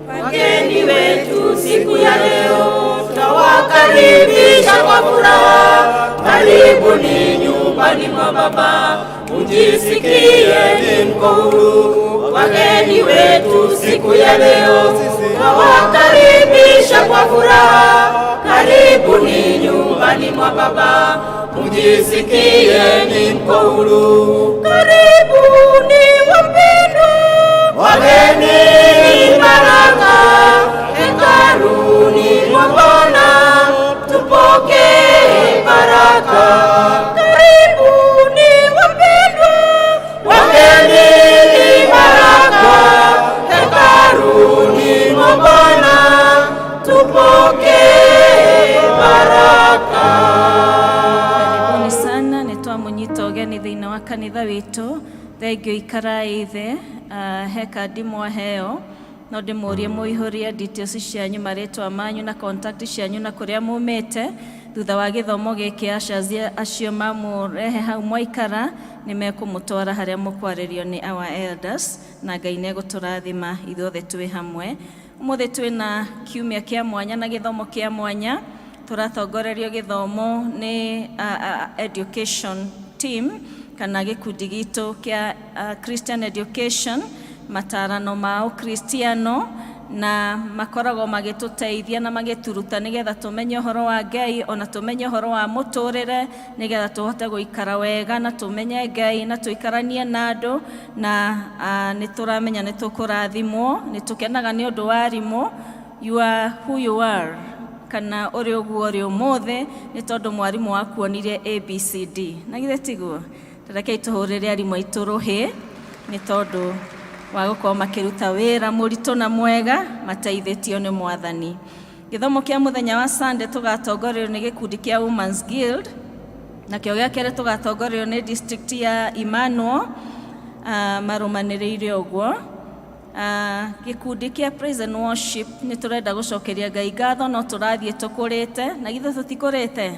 Wageni wetu siku ya leo tutawakaribisha kwa furaha. Karibuni nyumbani mwa Baba, Mjisikieni mko huru, wageni wetu siku ya leo, twawakaribisha kwa furaha. Karibuni nyumbani mwa Baba, mjisikieni mko huru. Karibuni wapendwa, wageni ni baraka hekaluni mwa Bwana, tupokee baraka. Karibuni wapendwa, wageni ni baraka hekaluni mwa Bwana, tupokee baraka. Karibuni sana nĩ twamũnyita ũgeni thĩinĩ wa kanitha witũ. Thengio ikarai thĩ. He kandi mwaheo, no ndĩmũrie mũihũrie details cianyu, marĩtwa manyu na contact cianyu na kũrĩa mumĩte. Thutha wa gĩthomo gĩkĩ, ushers acio mamũrehe hau mwaikara nĩ mekũmũtwara harĩa mũkwarĩrio nĩ our elders, na Ngai nĩ egũtũrathima ithuothe twĩ hamwe. Ũmũthĩ twĩna kiumia kĩa mwanya na gĩthomo kĩa mwanya. Tũratongorerio gĩthomo nĩ education team kana gĩkundi gitũ kĩa Christian education, matarano ma ũkristiano, na makoragwo magĩtũteithia na magĩturuta nĩgetha tũmenye ũhoro wa Ngai, ona tũmenye ũhoro wa mũtũrĩre, nĩgetha tũhote gũikara wega na tũmenye Ngai na tũikaranie na andũ, na nĩ tũramenya nĩ tũkũrathimwo. Nĩ tũkenaga nĩ ũndũ wa arimũ. You are who you are, kana ũrĩ ũguo ũrĩ ũmũthĩ nĩ tondũ mwarimũ wakuonirie ABCD, na githĩ tiguo? Rekei tũhũrĩre arimũ aitũ rũhĩ nĩ tondũ wa gũkorwo makĩruta wĩra mũritũ na mwega mateithĩtio nĩ Mwathani. Gĩthomo kĩa mũthenya wa Sunday tũgatongorerio nĩ gĩkundi kĩa Women's Guild, nakĩo gĩa kerĩ tũgatongorerio nĩ district ya Emmanuel, marũmanĩrĩire ũguo. Gĩkundi kĩa praise and worship, nĩ tũrenda gũcokeria Ngai ngatho, no tũrathiĩ tũkũrĩte, na githĩ tũtikũrĩte?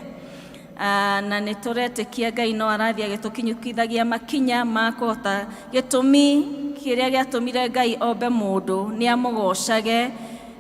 Na nĩ tũretĩkia Ngai no arathiĩ agĩtũkinyũkithagia makinya ma kũhota. Gĩtũmi kĩrĩa gĩatũmire Ngai ombe mũndũ nĩ amũgocage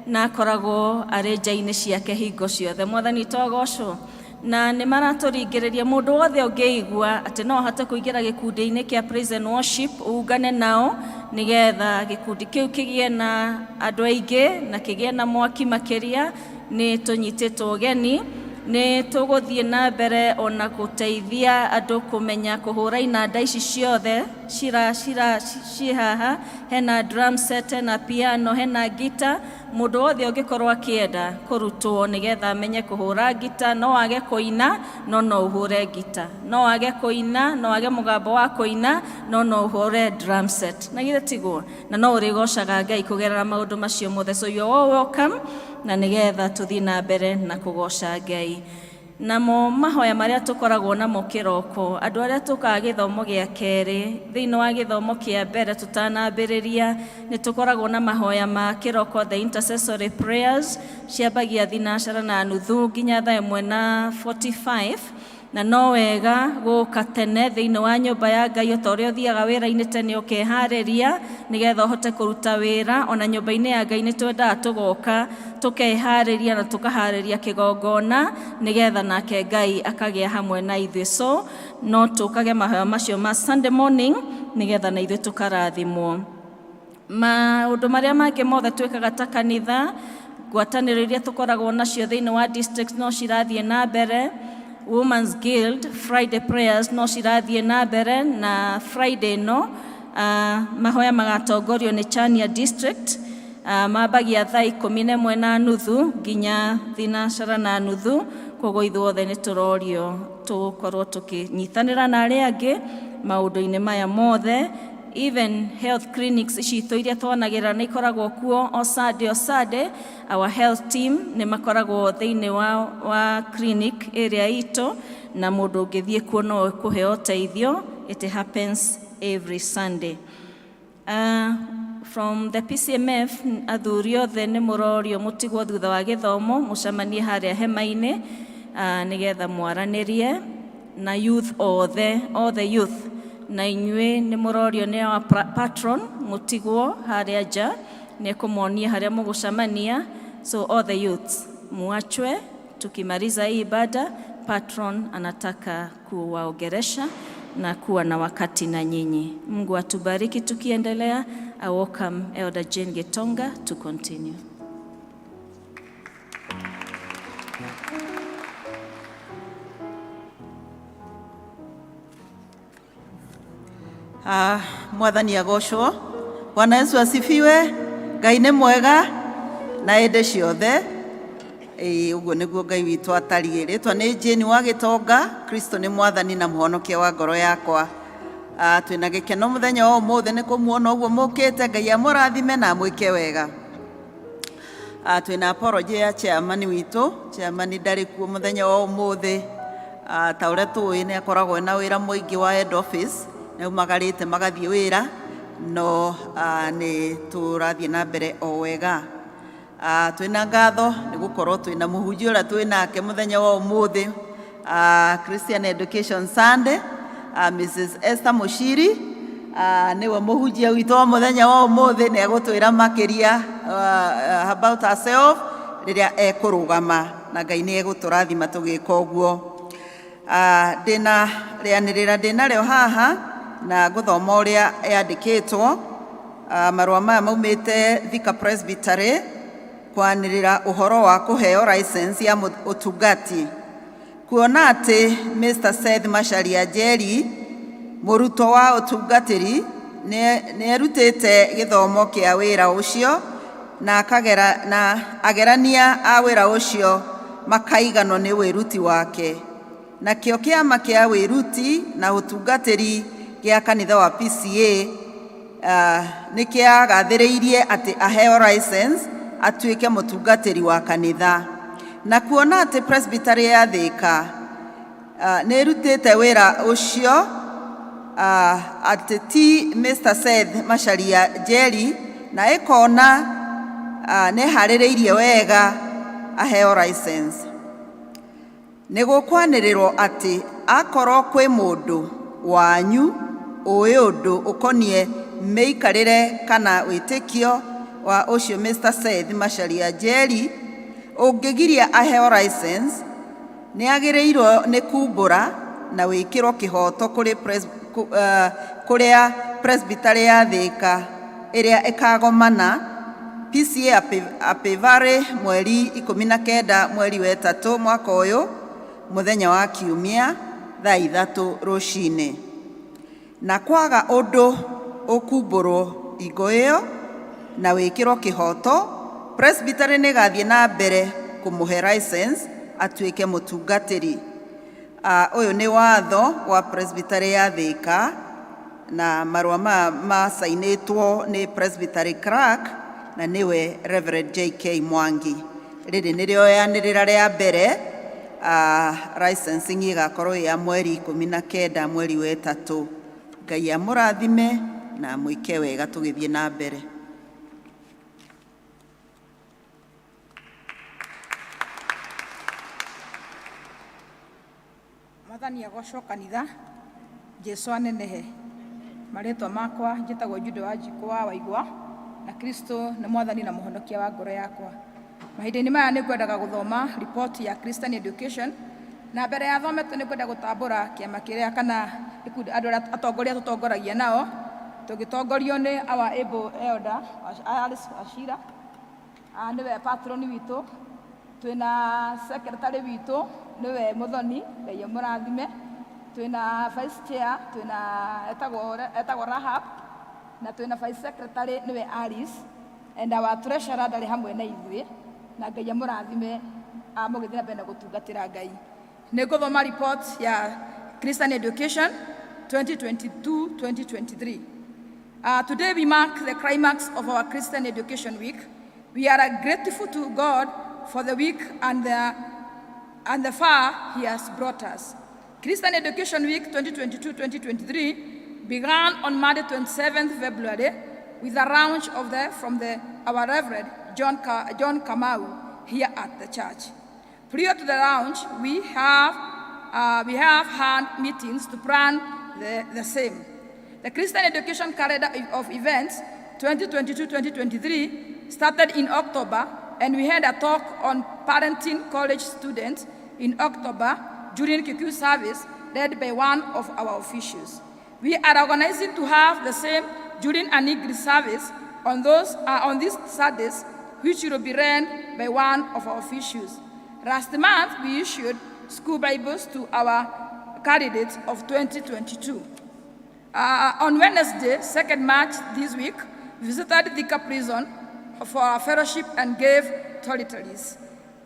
na akoragwo arĩ nja-inĩ ciake hingo ciothe. Mwathani witũ agocwo. Na nĩ maratũringĩrĩria mũndũ wothe ũngĩigua atĩ no ahote kũingĩra gĩkundi-inĩ kĩa praise and worship, ungane nao nĩgetha gĩkundi kĩu kĩgĩe na andũ aingĩ na kĩgĩe na mwaki makĩria. Nĩ tũnyitĩtwo ũgeni. Nĩ tũgũthiĩ na mbere ona gũteithia andũ kũmenya kũhũra inanda ici ciothe cira cira ciĩ haha. Hena drum set, hena piano, hena ngita. Mũndũ wothe ũngĩkorwo akĩenda kũrutwo nĩgetha amenye kũhũra ngita, no age kũina no no ũhũre ngita, no age kũina, no age mũgambo wa kũina no no ũhũre drum set, na githĩ tiguo? Na no ũrĩgocaga Ngai kũgerera maũndũ macio mothe. So you are all welcome, na nĩgetha tũthiĩ na mbere na kũgoca Ngai. Namo mahoya marĩa tũkoragwo namo kĩroko, andũ arĩa tũkaga gĩthomo gĩa kerĩ, thĩinĩ wa gĩthomo kĩa mbere tũtanambĩrĩria nĩ tũkoragwo na mahoya ma kĩroko, the intercessory prayers, ciambagia 9:30 nginya thaa 1:45. Na no wega gũka tene thĩinĩ wa nyũmba ya Ngai, o ta ũrĩa ũthiaga wĩra-inĩ tene ũkeharĩria nĩgetha ũhote kũruta wĩra. Ona nyũmba-inĩ ya Ngai nĩ twendaga tũgoka tũkeharĩria na tũkaharĩria kĩgongona nĩgetha nake Ngai akagĩa hamwe na ithuĩ. So no tũkage mahoya macio ma Sunday morning nĩgetha na ithuĩ tũkarathimwo. Maũndũ marĩa mangĩ mothe twĩkaga ta kanitha, ngwatanĩro iria tũkoragwo nacio thĩinĩ wa district no cirathiĩ na mbere. Women's Guild Friday prayers no cirathiĩ na mbere, na Friday no mahoya magatongorio nĩ Chania district, mambagia thaa 11:30 nginya 9:30. Koguo ithuothe nĩ tũrorio tũkorwo tũkĩnyitanĩra na arĩa angĩ maũndũ-inĩ maya mothe. Even health clinics citũ iria twanagĩra nĩ ikoragwo kuo o Sunday, o Sunday our health team nĩ makoragwo thĩinĩ wa clinic ĩrĩa itũ, na mũndũ ũngĩthiĩ kuo no kũheo ũteithio. It happens every Sunday. From the PCMF, athuri othe nĩ mũrorio mũtigwo thutha wa gĩthomo mũcemanie harĩa hema-inĩ, nĩgetha mwaranĩrie na youth othe, all the youth. Na inyuĩ nĩ mũrorio nĩ our patron mũtigwo harĩa nja, nĩ ekũmonia harĩa mũgũcemania. So all the youths muachwe, tukimaliza hii ibada patron anataka kuwaongeresha. na kuwa na wakati na nyinyi. Mungu atubariki tukiendelea. I welcome Elder Jane Gitonga to continue. Ah, mwathani agocwo. Bwana Yesu asifiwe. Ngai nĩ mwega na hĩndĩ ciothe. Ĩĩ, ũguo nĩguo Ngai witũ atariĩ. Rĩtwa nĩ Jane wa Gĩtonga. Kristo nĩ mwathani na mũhonokia wa ngoro yakwa. Ah, twĩna gĩkeno mũthenya wa ũmũthĩ nĩ kũmuona ũguo mũkĩte. Ngai amũrathime na amwĩke wega. Ah, twĩna apology ya chairman witũ. Chairman ndarĩ kuo mũthenya wa ũmũthĩ. Ah, ta ũrĩa tũĩ nĩ akoragwo na wĩra mũingĩ wa head office, nĩ aumagarĩte magathiĩ wĩra, no nĩ tũrathiĩ na mbere o wega. Twĩna ngatho nĩ gũkorwo twĩna mũhunjia ũrĩa twĩ nake mũthenya wa ũmũthĩ, Christian Education Sunday, Mrs. Esther Mushiri, nĩwe mũhunjia witũ wa mũthenya wa ũmũthĩ. Nĩ egũtwĩra makĩria about herself rĩrĩa ekũrũgama, na Ngai nĩ egũtũrathima tũgĩka ũguo. Ndĩna rĩanĩrĩra ndĩnarĩo haha na ngũthoma ũrĩa yandĩkĩtwo. Marũa maya maumĩte Thika Presbytery kwanĩrĩra ũhoro wa kũheo license ya ũtungati. Kuona atĩ Mr. Seth Macharia Njeri, mũrutwo wa ũtungatĩri, nĩ erutĩte gĩthomo kĩa wĩra ũcio na akagera na agerania a wĩra ũcio makaiganwo nĩ wĩruti wake. Nakĩo kĩama kĩa wĩruti na ũtungatĩri gĩa kanitha wa PCA nĩ kĩagathĩrĩirie atĩ aheo license atuĩke mũtungatĩri wa kanitha. Na kuona atĩ Presbytery ya Thika nĩ ĩrutĩte wĩra ũcio, atĩ ti Mr. Seth Macharia Njeri, na ĩkona nĩ ĩharĩrĩirie wega aheo license. Nĩ gũkwanĩrĩrwo atĩ akorwo kwĩ mũndũ wanyu ũĩ ũndũ ũkoniĩ mĩikarĩre kana wĩtĩkio wa ũcio Mr. Seth Macharia Njeri ũngĩgiria aheo license, nĩ agĩrĩirwo nĩ kumbũra na wĩkĩrwo kĩhoto kũrĩ kũrĩa Presbytery ya Thika ĩrĩa ĩkagomana PCA Apivare mweri 19 mweri wa ĩtatũ mwaka ũyũ, mũthenya wa Kiumia, thaa 3 rũcinĩ. Na kwaga ũndũ ũkumbũrwo hingo ĩyo na wĩkĩrwo kĩhoto, Presbytery nĩ ĩgathiĩ na mbere kũmũhe license atuĩke mũtungatĩri. Ũyũ nĩ watho wa Presbytery ya Thika, na marũa maya macainĩtwo nĩ Presbytery clerk na nĩwe Reverend JK Mwangi. Rĩrĩ nĩrĩo yanĩrĩra rĩa mbere. Licensing ĩgakorwo ĩ ya mweri 19 mweri wa ĩtatũ. Ngai amũrathime na amwĩke wega tũgĩthiĩ na mbere. Mwathani agocwo kanitha. Jesu anenehe. Marĩtwa makwa njĩtagwo Jude wa Njikũ wa Waigwa, na Kristo nĩ mwathani na mũhonokia wa ngoro yakwa. Mahinda-inĩ maya nĩ ngwendaga gũthoma report ya Christian Education, na mbere ya thomete nĩ ngwenda gũtambũra kĩama kĩrĩa kana gĩkundi andũ arĩa atongoria tũtongoragia nao, tũgĩtongorio nĩ our able elder Alice Wachira, nĩwe patron witũ. Twĩna secretary witũ, nĩwe Muthoni, Ngai amũrathime. Twĩna vice chair, twĩna etagwo Rahab, na twĩna vice secretary, nĩwe Alice, and our treasurer ndarĩ hamwe na ithuĩ, na Ngai amũrathime amũgĩthiĩ na mbere na gũtungatĩra Ngai. Nĩ ngũthoma report ya Christian Education 2022-2023. Today we mark the climax of our Christian Education Week. We are grateful to God for the week and the far he has brought us. Christian Education Week 2022-2023 began on Monday, 27th February, with a launch from our Reverend John Kamau here at the church. Prior to the launch, we have had meetings to plan the same. The Christian Education Calendar of Events 2022-2023 started in October, and we had a talk on parenting college students in October during QQ service. led by one of our officials. We are organizing to have the same during an English service on these Saturdays, which will be led by one of our officials. Last month, we issued school Bibles to our candidates of 2022. On Wednesday, 2nd March this week, we visited Thika Prison for our fellowship and gave toiletries.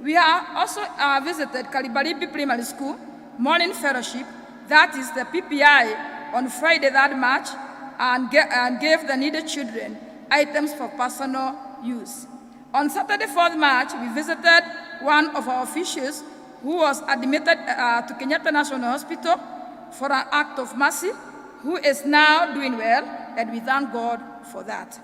We have also visited Kalibaribi Primary School morning fellowship, that is the PPI, on Friday 3rd March, and gave the needed children items for personal use. On Saturday 4th March, we visited one of our officials who was admitted to Kenyatta National Hospital for an act of mercy, who is now doing well, and we thank God for that.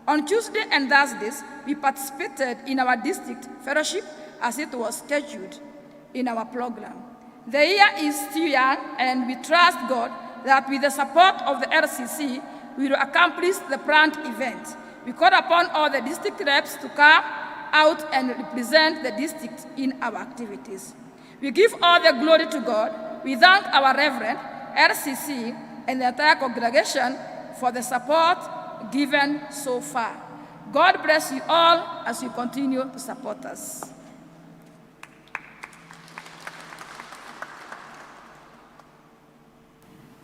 On Tuesday and Thursdays, we participated in our district fellowship as it was scheduled in our program. The year is still young, and we trust God that with the support of the LCC, we will accomplish the planned event. We call upon all the district reps to come out and represent the district in our activities. We give all the glory to God. We thank our Reverend, LCC, and the entire congregation for the support given so far. God bless you all as you continue to support us.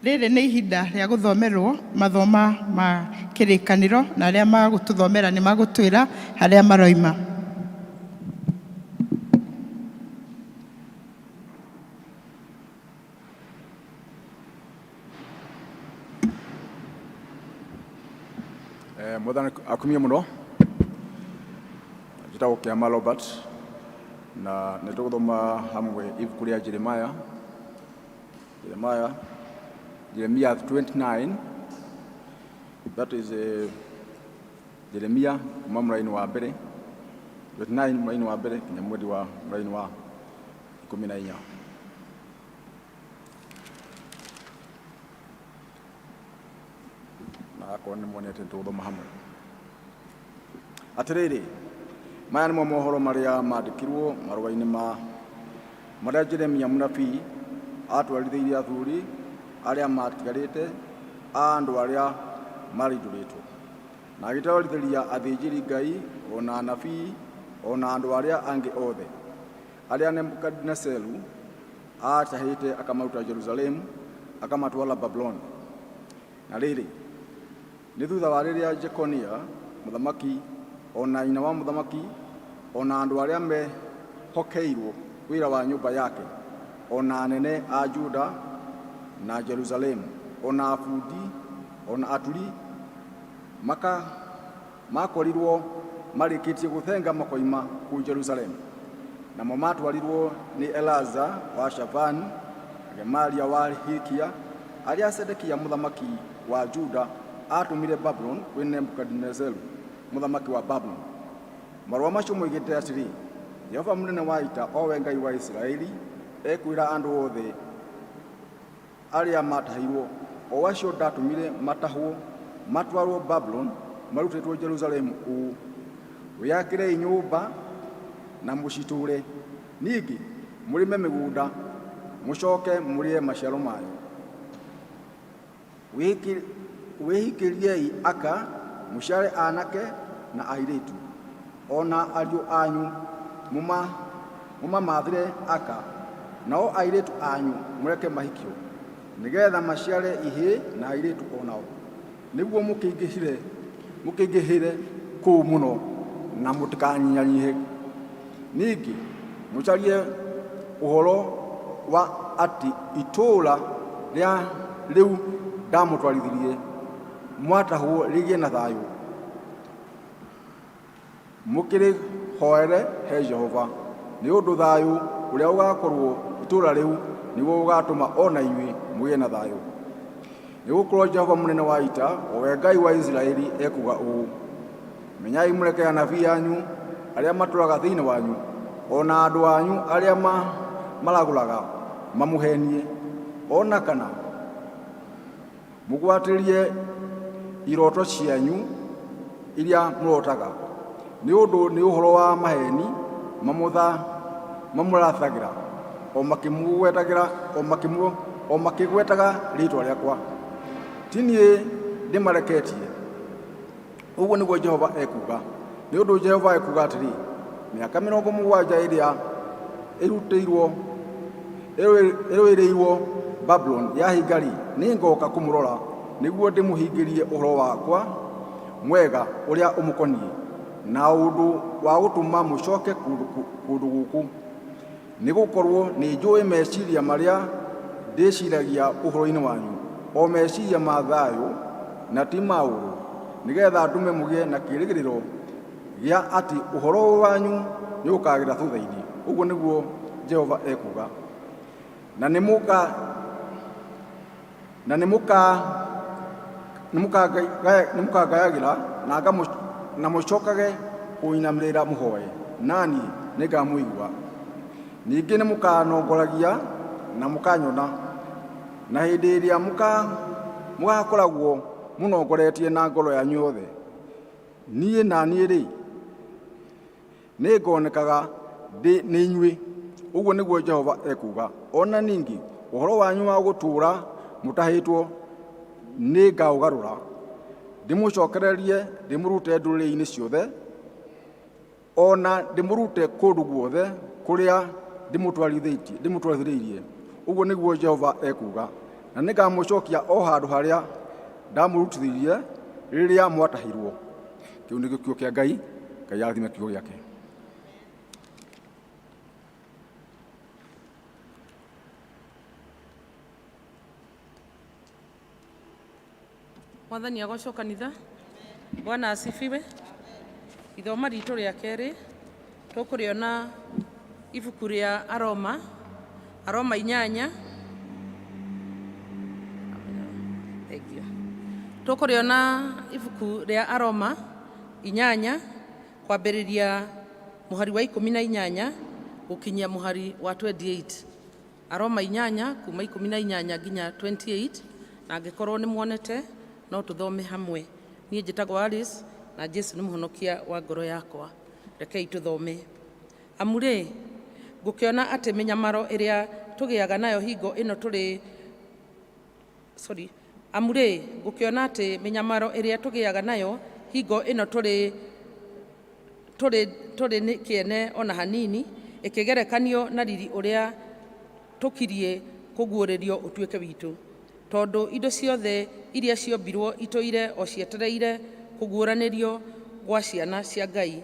Rĩrĩ nĩ ihinda rĩa gũthomerwo mathoma ma kĩrĩkanĩro na arĩa magũtũthomera nĩ magũtwĩra harĩa maroima. Mwathani akumie mũno. Njĩtagwo Kĩama Robert na nĩ tũgũthoma hamwe ibuku rĩa Jeremiah. Jeremiah 29, that is Jeremiah kuma mũraini wa mbere 29 mũraini wa mbere nginya mweri wa mũraini wa 14. Na akorwo nĩ muonete tũgũthoma hamwe. Atĩrĩrĩ, maya nĩmo mohoro marĩa mandĩkirwo marũa-inĩ ma marĩa Jeremia mũnabii atwarithĩirie athuri arĩa matigarĩte a andũ arĩa marindũrĩtwo, na agĩtwarithĩria athĩnjĩri Ngai o na anabii o na andũ arĩa angĩ othe arĩa Nebukadinesaru aatahĩte akamaruta Jerusalemu akamatwara Babuloni. Na rĩrĩ, nĩ thutha wa rĩrĩa Jekonia mũthamaki o na nyina wa mũthamaki o na andũ arĩa mehokeirwo wĩra wa nyũmba yake o na anene a Juda na Jerusalemu o na abundi o na aturi makorirwo marĩkĩtie gũthenga makoima kũu Jerusalemu. Namo matwarirwo nĩ Elaza wa Shafani, Gemaria wa Hilkia, arĩa Sedekia mũthamaki wa Juda atũmire Babuloni kwĩ Nebukadinezaru mũthamaki wa Babuloni. Marũa macio moigĩte atĩrĩ, Jehova mũnene wa ita, o we Ngai wa Isiraeli, ekwĩra andũ othe arĩa matahirwo, o acio ndatũmire matahwo matwarwo Babuloni marutĩtwo Jerusalemu ũũ: wĩakĩrei nyũmba na mũcitũũre, ningĩ mũrĩme mĩgũnda mũcoke mũrĩe maciaro mayo. Wĩhikĩriei aka mũciare anake na airĩtu, o na ariũ anyu mũmamathĩre aka, nao airĩtu anyu mũreke mahikio, nĩgetha maciare ihĩĩ na airĩtu o nao, nĩguo mũkĩingĩhĩre kũu mũno na mũtikanyihanyihe. Ningĩ mũcarie ũhoro wa atĩ itũũra rĩa rĩu ndamũtwarithirie mwatahwo rĩgĩe na thayũ, mũkĩrĩhoere he Jehova, nĩ ũndũ thayũ ũrĩa ũgakorwo itũũra rĩu nĩguo ũgatũma o na inyuĩ mũgĩe na thayũ. Nĩgũkorwo Jehova mũnene wa ita, o we Ngai wa Isiraeli, ekuuga ũũ: menyai mũreke anabii anyu arĩa matũũraga thĩinĩ wanyu, o na andũ anyu arĩa maragũraga mamũhenie, o na kana mũgwatĩrie iroto cianyu iria mũrotaga, nĩ ũndũ nĩ ũhoro wa maheni mamũrathagĩra, o makĩmũgwetagĩra, o o makĩgwetaga rĩĩtwa rĩakwa. Ti niĩ ndĩmareketie, ũguo nĩguo Jehova ekuuga. Nĩ ũndũ Jehova ekuuga atĩrĩ, mĩaka 70 ĩrĩa ĩrutĩirwo ĩrũĩrĩirwo Babuloni yahinga-rĩ, nĩngooka kũmũrora nĩguo ndĩmũhingĩrie ũhoro wakwa mwega ũrĩa ũmũkoniĩ, na ũndũ wa gũtũma mũcoke kũndũ gũkũ. Nĩ gũkorwo nĩnjũĩ meciria marĩa ndĩciragia ũhoro-inĩ wanyu, o meciria ma thayũ na ti ma ũũru, nĩgeetha ndũme mũgĩe na kĩĩrĩgĩrĩro gĩa atĩ ũhoro wanyu nĩũkaagĩra thutha-inĩ, ũguo nĩguo Jehova ekuuga. Na nĩmũka na nĩmũka nĩmũkangayagĩra na na mũcokage kũnyinamĩrĩra mũhoe, naniĩ nĩngamũigua. Ningĩ nĩmũkanongoragia na mũkanyona, na hĩndĩ ĩrĩa mũgakoragwo mũnongoretie na ngoro yanyu yothe. Niĩ na niĩ-rĩ, nĩngonekaga ndĩ nĩ inyuĩ, ũguo nĩguo Jehova ekuuga. O na ningĩ ũhoro wanyu wa gũtũũra mũtahĩtwo nĩngaũgarũra, ndĩmũcookererie ndĩmũrute ndũrĩrĩ-inĩ ciothe, o na ndĩmũrute kũndũ guothe kũrĩa ndĩmũtwarithĩirie, ũguo nĩguo Jehova ekuuga. Na nĩngamũcookia o handũ harĩa ndamũrutithirie rĩrĩa mwatahirwo. Kĩu nĩkĩo kiugo kĩa Ngai. Ngai arathime kiugo gĩake. Mwathani agocwo kanitha. Bwana asifiwe. Ithoma ritũ rĩa kerĩ tũkũrĩona ibuku rĩa Aroma, Aroma 8. Thank you. Tũkũrĩona ibuku rĩa Aroma 8 kwambĩrĩria mũhari wa 18 gũkinyia mũhari wa 28. Aroma 8 kuma 18 nginya 28, na angĩkorwo nĩ muonete no tũthome hamwe. Niĩ njĩtagwo Alice na Jesu nĩ mũhonokia wa ngoro yakwa. Rekei tũthome. Amu rĩ, ngũkĩona atĩ mĩnyamaro ĩrĩa tũgĩaga nayo hingo ĩno tũrĩ sorry amu rĩ, ngũkĩona atĩ mĩnyamaro ĩrĩa tũgĩaga nayo hingo ĩno tũrĩ tũrĩ tũrĩ nĩ kĩene ona hanini, ĩkĩgerekanio na riri ũrĩa tũkiriĩ kũguũrĩrio ũtuĩke witũ. Tondũ indo ciothe iria ciombirwo itũire o cietereire kũguũranĩrio gwa ciana cia Ngai,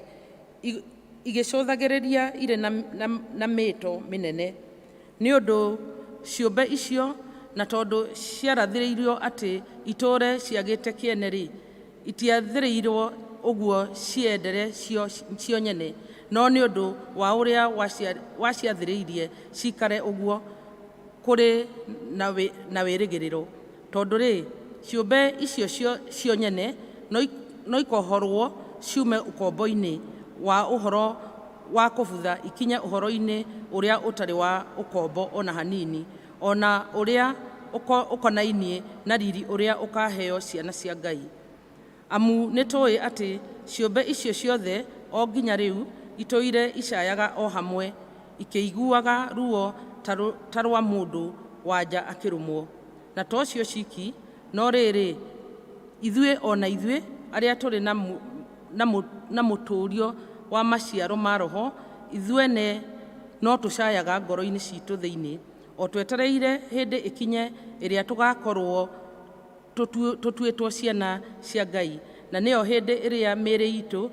igĩcũthagĩrĩria irĩ na, na, na mĩĩto mĩnene. Nĩ ũndũ ciũmbe icio, na tondũ ciarathĩrĩirio atĩ itũũre ciagĩte kĩene-rĩ, itiathĩrĩirwo ũguo ciendere cio nyene, no nĩ ũndũ wa ũrĩa waciathĩrĩirie ciikare ũguo kũrĩ na wĩrĩgĩrĩro. Tondũ rĩ, ciũmbe icio cio nyene no ikohorwo ciume ũkombo-inĩ wa ũhoro wa kũbutha ikinye ũhoro-inĩ ũrĩa ũtarĩ wa ũkombo o na hanini, o na ũrĩa ũkonainie na riri ũrĩa ũkaheo ciana cia Ngai. Amu nĩtũũĩ atĩ ciũmbe icio ciothe o nginya rĩu itũire icayaga o hamwe, ikĩiguaga ruo ta rwa mũndũ wa nja akĩrũmwo. Na to cio ciki, no rĩrĩ, ithuĩ o na ithuĩ arĩa tũrĩ na mũtũũrio wa maciaro ma Roho, ithuene no tũcayaga ngoro-inĩ citũ thĩinĩ, o twetereire hĩndĩ ĩkinye ĩrĩa tũgakorwo tũtuĩtwo ciana cia Ngai, na nĩyo hĩndĩ ĩrĩa mĩĩrĩ itũ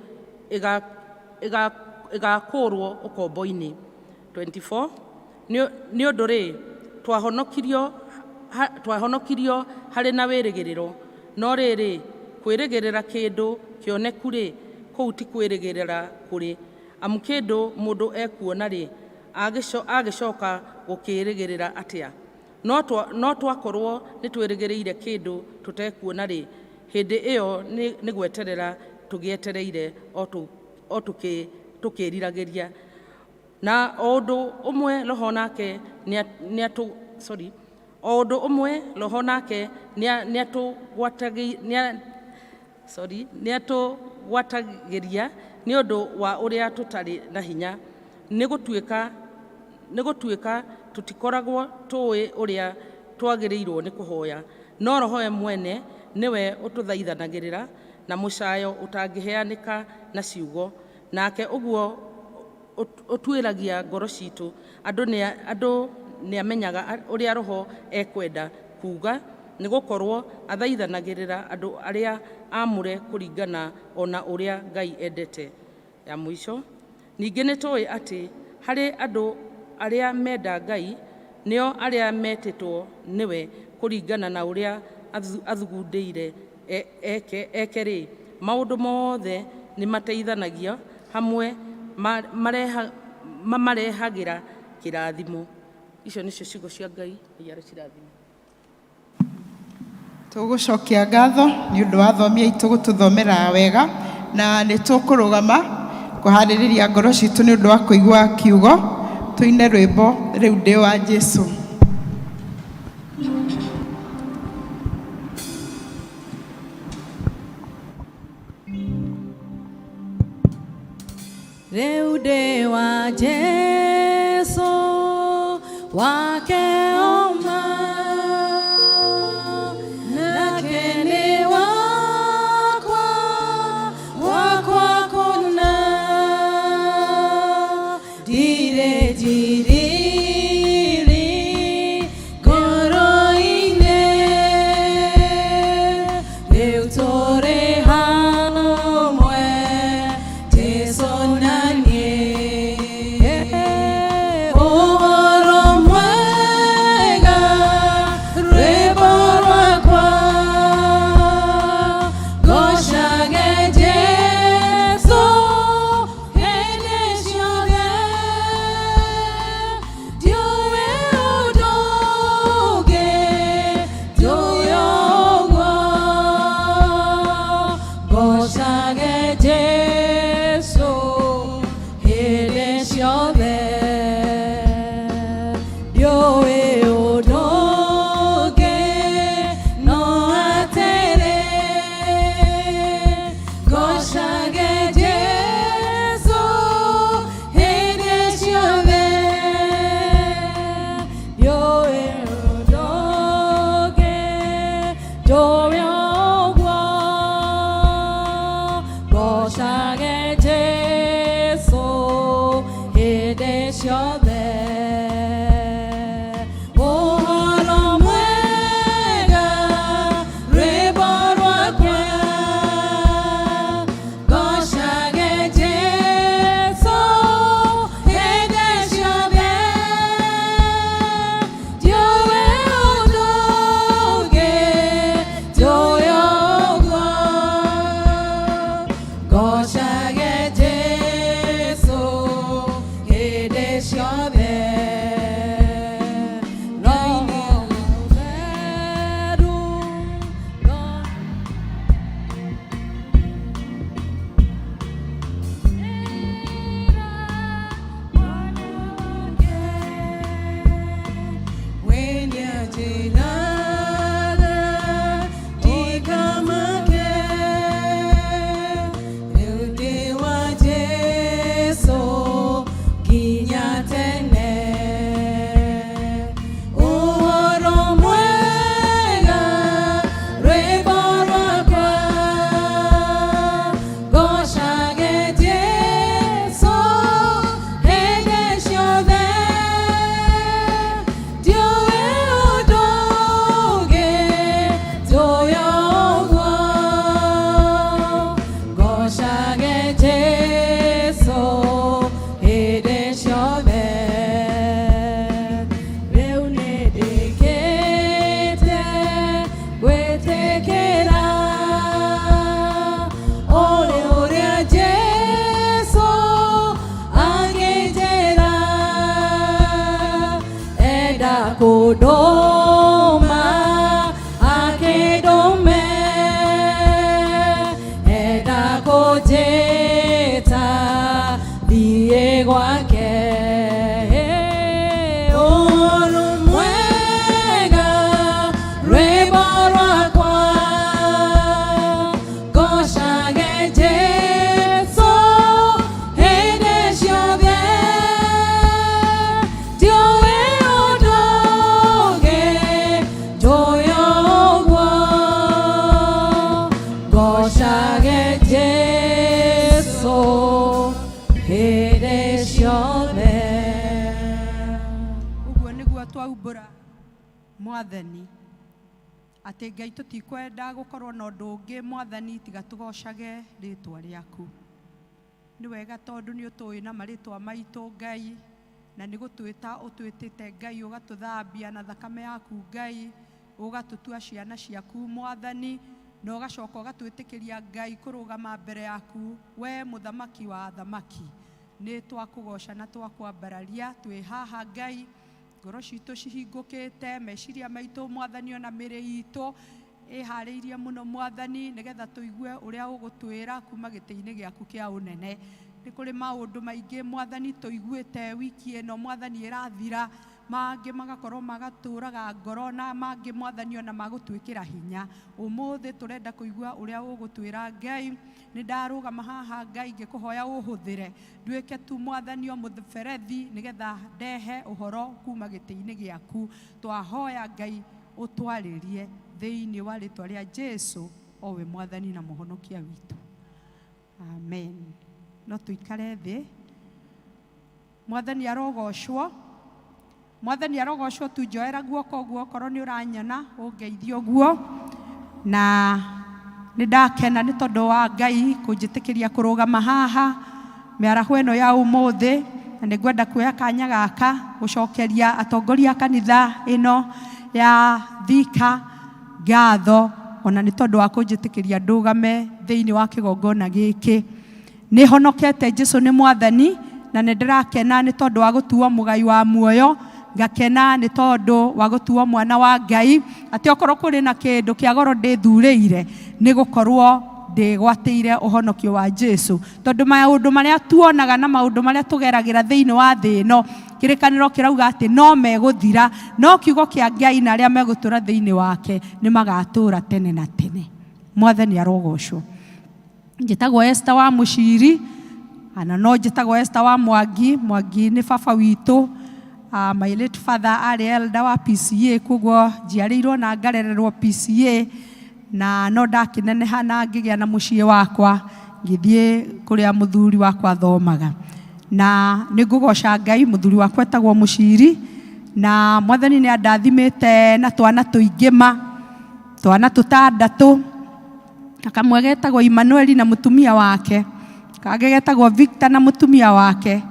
ĩgaakũũrwo ũkombo-inĩ. 24 Nĩ ũndũ rĩ, twahonokirio harĩ na wĩrĩgĩrĩro, no rĩrĩ, kwĩrĩgĩrĩra kĩndũ kĩoneku-rĩ, kũu ti kwĩrĩgĩrĩra kũrĩ. Amu kĩndũ mũndũ ekuona-rĩ, agĩcoka gũkĩrĩgĩrĩra atĩa? No twakorwo nĩtwĩrĩgĩrĩire kĩndũ tũtekuona-rĩ, hĩndĩ ĩyo nĩ gweterera tũgĩetereire o tũkĩĩriragĩria. Na o ũndũ ũmwe Roho nake o ũndũ ũmwe Roho nake nĩatũgwatagĩria nĩ ũndũ wa ũrĩa tũtarĩ na hinya, nĩ gũtuĩka tũtikoragwo tũũĩ ũrĩa twagĩrĩirwo nĩ kũhoya, no Roho we mwene nĩwe ũtũthaithanagĩrĩra na mũcayo ũtangĩheanĩka na ciugo, nake ũguo ũtuĩragia ngoro ciitũ. Andũ nĩamenyaga ũrĩa Roho ekwenda kuuga, nĩ gũkorwo athaithanagĩrĩra andũ arĩa aamũre kũringana o na ũrĩa Ngai endete. Ya mũico, ningĩ nĩ tũĩ atĩ harĩ andũ arĩa menda Ngai, nĩo arĩa metĩtwo nĩwe kũringana na ũrĩa athugundĩire eke-rĩ, maũndũ mothe nĩ mateithanagia hamwe mamarehagĩra kĩrathimo. Icio nĩcio ciugo cia Ngai. Ngai arocirathima. Tũgũcokia ngatho nĩ ũndũ wa athomi aitũ gũtũthomera wega, na nĩ tũkũrũgama kũharĩrĩria ngoro citũ nĩ ũndũ wa kũigua kiugo. Tũine rwĩmbo rĩu ndĩ wa Jesu. Rĩu ndĩ wa Jesu, wake oma, nake nĩ wakwa, wakwa kũna. Ndirĩ njiriri ngoro-inĩ, rĩu tũrĩ hamwe, Jesu na niĩ. Ũhoro mwega, rwĩmbo rwakwa, ngocage Jesu hĩndĩ ciothe. Ndiũĩ ũndũ ũngĩ, ndiũĩ ũguo, ngocage Jesu hĩndĩ ciothe. Ndiũĩ ũndũ ũngĩ, no atĩrĩ, ngocage Jesu hĩndĩ ciothe. Ndiũĩ ũndũ ũngĩ, ndiũĩ ũguo, ngocage Jesu hĩndĩ ciothe. Ũhoro mwega, rwĩmbo rwakwa, ngocage Jesu hĩndĩ ciothe. Ndiũĩ ũndũ ũngĩ, ndiũĩ ũguo, ngocage Jesu hĩndĩ ciothe. Roho Mũtheru, Wenyanjĩraga ndikamake, rĩu ndĩ wa Jesu nginya tene. Ũhoro mwega, rwĩmbo rwakwa, ngocage Jesu hĩndĩ ciothe. Ndiũĩ ũndũ ũngĩ, ndiũĩ ũguo, ngocage Jesu hĩndĩ ciothe. Rĩu nĩndĩkĩte gwĩtĩkĩra ũrĩ ũrĩa Jesu angĩnjĩra, enda kũndũma akĩndũme, enda kũnjĩta thiĩ gwake. Ũhoro mwega, rwĩmbo rwakwa, ngocage Jesu hĩndĩ ciothe. Ndiũĩ ũndũ ũngĩ, Hĩndĩ ciothe. Ũguo nĩguo twaumbũra Mwathani atĩ Ngai tũtikwenda gũkorwo na ũndũ ũngĩ Mwathani tiga tũgocage rĩtwa rĩaku. Nĩ wega tondũ nĩ ũtũĩ na marĩtwa maitũ Ngai, na nĩ gũtwĩta ũtwĩtĩte Ngai, ũgatũthambia na thakame yaku Ngai, ũgatũtua ciana ciaku Mwathani, na ũgacoka ũgatwĩtĩkĩria Ngai kũrũgama mbere yaku we mũthamaki wa athamaki. Nĩ twakũgoca na twakwambararia twĩ haha Ngai, ngoro citũ cihingũkĩte, meciria maitũ Mwathani ona mĩrĩ itũ ĩharĩirie mũno Mwathani, nĩgetha tũigue ũrĩa ũgũtwĩra kuma gĩtĩ-inĩ gĩaku kĩa ũnene. Nĩ kũrĩ maũndũ maingĩ Mwathani tũiguĩte wiki ĩno Mwathani ĩrathira, mangĩ magakorwo magatũraga ngoro na mangĩ Mwathani ona magũtwĩkĩra hinya. Ũmũthĩ tũrenda kũigua ũrĩa ũgũtwĩra Ngai. Nĩ ndarũgama haha Ngai ngĩkũhoya ũhũthĩre, nduĩke tu Mwathani o mũberethi nĩgetha ndehe ũhoro kuma gĩtĩ-inĩ gĩaku. Twahoya Ngai ũtwarĩrie thĩinĩ wa rĩtwa rĩa Jesu o we Mwathani na Mũhonokia witũ. Amen. No tũikare thĩ. Mwathani arogocwo. Mwathani arogocwo. Tu njoera guoko ũguo okorwo nĩ ũranyona ũngeithie ũguo. Na nĩ ndakena nĩ tondũ wa Ngai kũnjĩtĩkĩria kũrũgama haha mĩaraho ĩno ya ũmũthĩ, na nĩ ngwenda kuoya kanya gaka gũcokeria atongoria a kanitha ĩno ya Thika ngatho ona nĩ tondũ wa kũnjĩtĩkĩria ndũgame thĩinĩ wa kĩgongona gĩkĩ. Nĩ honokete, Jesu nĩ Mwathani, na nĩ ndĩrakena nĩ tondũ wa gũtuo mũgai wa muoyo, ngakena nĩ tondũ wa gũtuo mwana wa Ngai, atĩ okorwo kũrĩ na kĩndũ kĩa goro ndĩthurĩire nĩ gũkorwo ndĩgwatĩire ũhonokio wa Jesu, tondũ maũndũ marĩa tuonaga na maũndũ marĩa tũgeragĩra thĩinĩ wa thĩ ĩno, kĩrĩkanĩro kĩrauga atĩ no megũthira, no kiugo kĩa Ngai na arĩa megũtũra thĩinĩ wake nĩ magatũra tene na tene. Mwathani arogocwo. Njĩtagwo Esther wa Mũciri, ana no njĩtagwo Esther wa Mwangi. Mwangi nĩ baba witũ. My late father arĩ elder wa PCA, koguo njiarĩirwo na ngarererwo PCA, na no ndakĩneneha na ngĩgĩa na mũciĩ wakwa, ngĩthiĩ kũrĩa mũthuri wakwa athomaga. Na nĩ ngũgoca Ngai, mũthuri wakwa etagwo Mũciri, na Mwathani nĩ andathimĩte na twana tũingĩ ma, twana tũtandatũ, na kamwe getagwo Emmanuel na mũtumia wake, kangĩ getagwo Victor na mũtumia wake,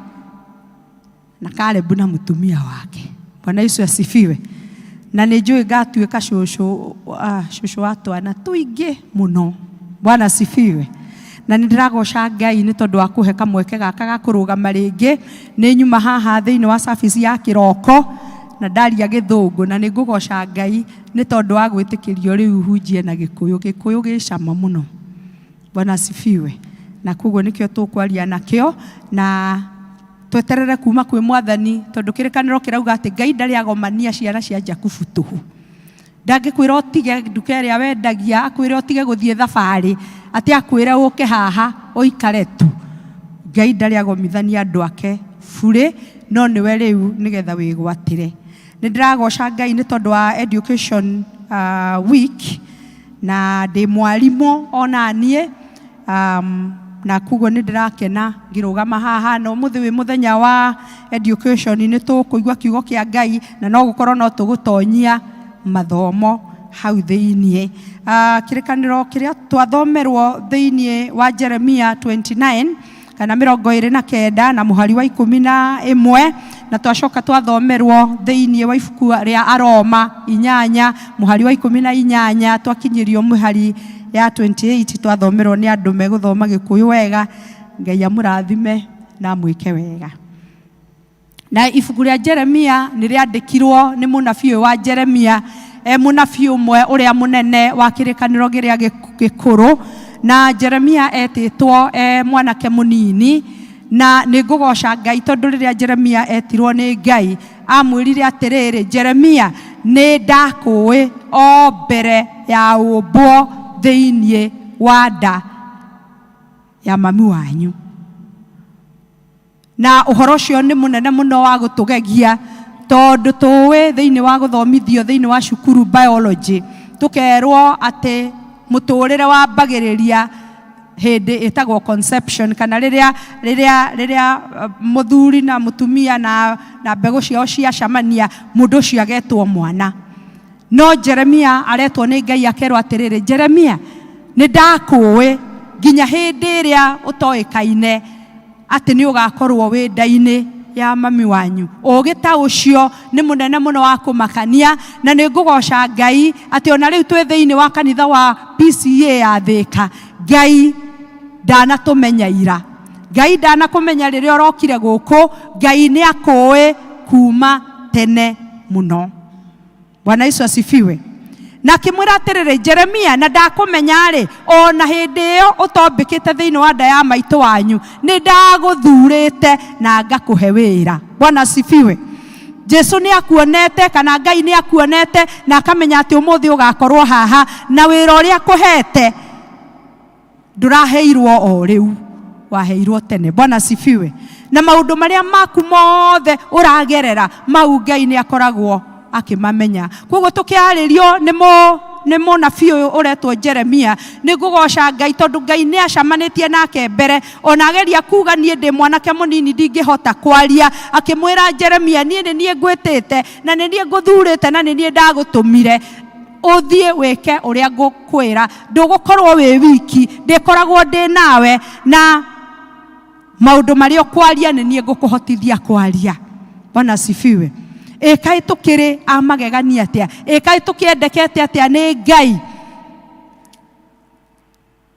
na Caleb na mũtumia wake. Bwana Yesu asifiwe. Na nĩ njũĩ ngatuĩka cũcũ, cũcũ wa twana tũingĩ mũno. Bwana asifiwe. Na nĩ ndĩragoca Ngai nĩ tondũ wa kũhe kamweke gaka ga kũrũgama rĩngĩ. Nĩ nyuma haha thĩinĩ wa service ya kĩroko na ndaria gĩthũngũ, na nĩ ngũgoca Ngai nĩ tondũ wa gwĩtĩkĩrio rĩu hunjie na gĩkũyũ. Gĩkũyũ gĩ cama mũno. Bwana asifiwe. Na koguo nĩkĩo tũkwaria nakĩo, na tweterere kuma kwĩ Mwathani, tondũ kĩrĩkanĩro kĩrauga atĩ Ngai ndarĩ agomania ciana cia Jakubu tũhũ. Ndangĩkwĩra ũtige nduka ĩrĩa wendagia, akwĩre ũtige gũthiĩ thabarĩ, atĩ akwĩre ũke haha ũikare tu. Ngai ndarĩ agomithania andũ ake burĩ, no nĩwe rĩu nĩgetha wĩgwatĩre. Nĩ ndĩragoca Ngai nĩ tondũ wa education week, na ndĩ mwarimũ ona niĩ, na koguo nĩ ndĩrakena ngĩrũgama haha, na ũmũthĩ wĩ mũthenya wa education nĩ tũkũigua kiugo kĩa Ngai, na no gũkorwo no tũgũtonyia mathomo hau thĩiniĩ. Kĩrĩkanĩro kĩrĩa twathomerwo thĩiniĩ wa Jeremia 29 kana 29 na mũhari wa 11, na twacoka twathomerwo thĩiniĩ wa ibuku rĩa Aroma 8 mũhari wa 18, twakinyĩrio mũhari ya 28, twathomerwo nĩ andũ megũthoma gĩkũyũ wega. Ngai amũrathime na amwĩke wega. Na ibuku rĩa Jeremia nĩ rĩandĩkirwo nĩ mũnabii ũyũ wa Jeremia, mũnabii ũmwe ũrĩa mũnene wa kĩrĩkanĩro kĩrĩa gĩkũrũ. Na Jeremia etĩtwo mwanake mũnini, na nĩ ngũgoca Ngai tondũ rĩrĩa Jeremia etirwo nĩ Ngai amwĩrire atĩrĩrĩ, Jeremia, nĩ ndakũĩ o mbere ya ũmbwo thĩiniĩ wa nda ya mami wanyu. Na ũhoro ũcio nĩ mũnene mũno wa gũtũgegia, tondũ tũĩ thĩinĩ wa gũthomithio thĩinĩ wa cukuru biology, tũkerwo atĩ mũtũrĩre wambagĩrĩria Hĩndĩ ĩtagwo conception, kana rĩrĩa rĩrĩa rĩrĩa mũthuri na mũtumia na mbegũ ciao ciacamania, mũndũ ũcio agetwo mwana. No Jeremia aretwo nĩ Ngai akerwo atĩrĩrĩ, Jeremia, nĩ ndakũĩ nginya hĩndĩ ĩrĩa ũtoĩkaine atĩ nĩ ũgakorwo wĩ nda-inĩ ya mami wanyu. Ũgĩ ta ũcio nĩ mũnene mũno wa kũmakania, na nĩ ngũgoca Ngai atĩ ona rĩu twĩ thĩinĩ wa kanitha wa PCEA ya Thĩka, Ngai ndanatũmenya ira, Ngai ndanakũmenya rĩrĩa ũrokire gũkũ, Ngai nĩ akũĩ kuma tene mũno. Bwana Yesu asifiwe. Na akĩmwĩra atĩrĩrĩ, Jeremia, na ndakũmenya rĩ, ona hĩndĩ ĩyo ũtombĩkĩte thĩinĩ wa nda ya maitũ wanyu, nĩ ndagũthurĩte na ngakũhe wĩra. Bwana asifiwe. Jesu nĩ akuonete, kana Ngai nĩ akuonete, na akamenya atĩ ũmũthĩ ũgakorwo haha, na wĩra ũrĩa akũhete ndũraheirwo o rĩu, waheirwo tene. Bwana asifiwe. Na maũndũ marĩa maku mothe ũragerera mau, Ngai nĩ akoragwo akĩmamenya. Koguo tũkĩarĩrio nĩ mũnabii ũyũ ũretwo Jeremia, nĩ ngũgoca Ngai tondũ Ngai nĩ acamanĩtie nake mbere, ona ageria kuga niĩ ndĩ mwanake mũnini ndingĩhota kwaria, akĩmwĩra Jeremia, niĩ nĩ niĩ ngwĩtĩte, na nĩ niĩ ngũthurĩte, na nĩ niĩ ndagũtũmire ũthiĩ wĩke ũrĩa ngũkwĩra, ndũgũkorwo wĩ wiki, ndĩkoragwo ndĩ nawe, na maũndũ marĩa ũkwaria nĩ niĩ ngũkũhotithia kwaria. Bwana asifiwe. Ĩkaĩ tũkĩrĩ a magegania atĩa, ĩkaĩ tũkĩendekete atĩa nĩ Ngai,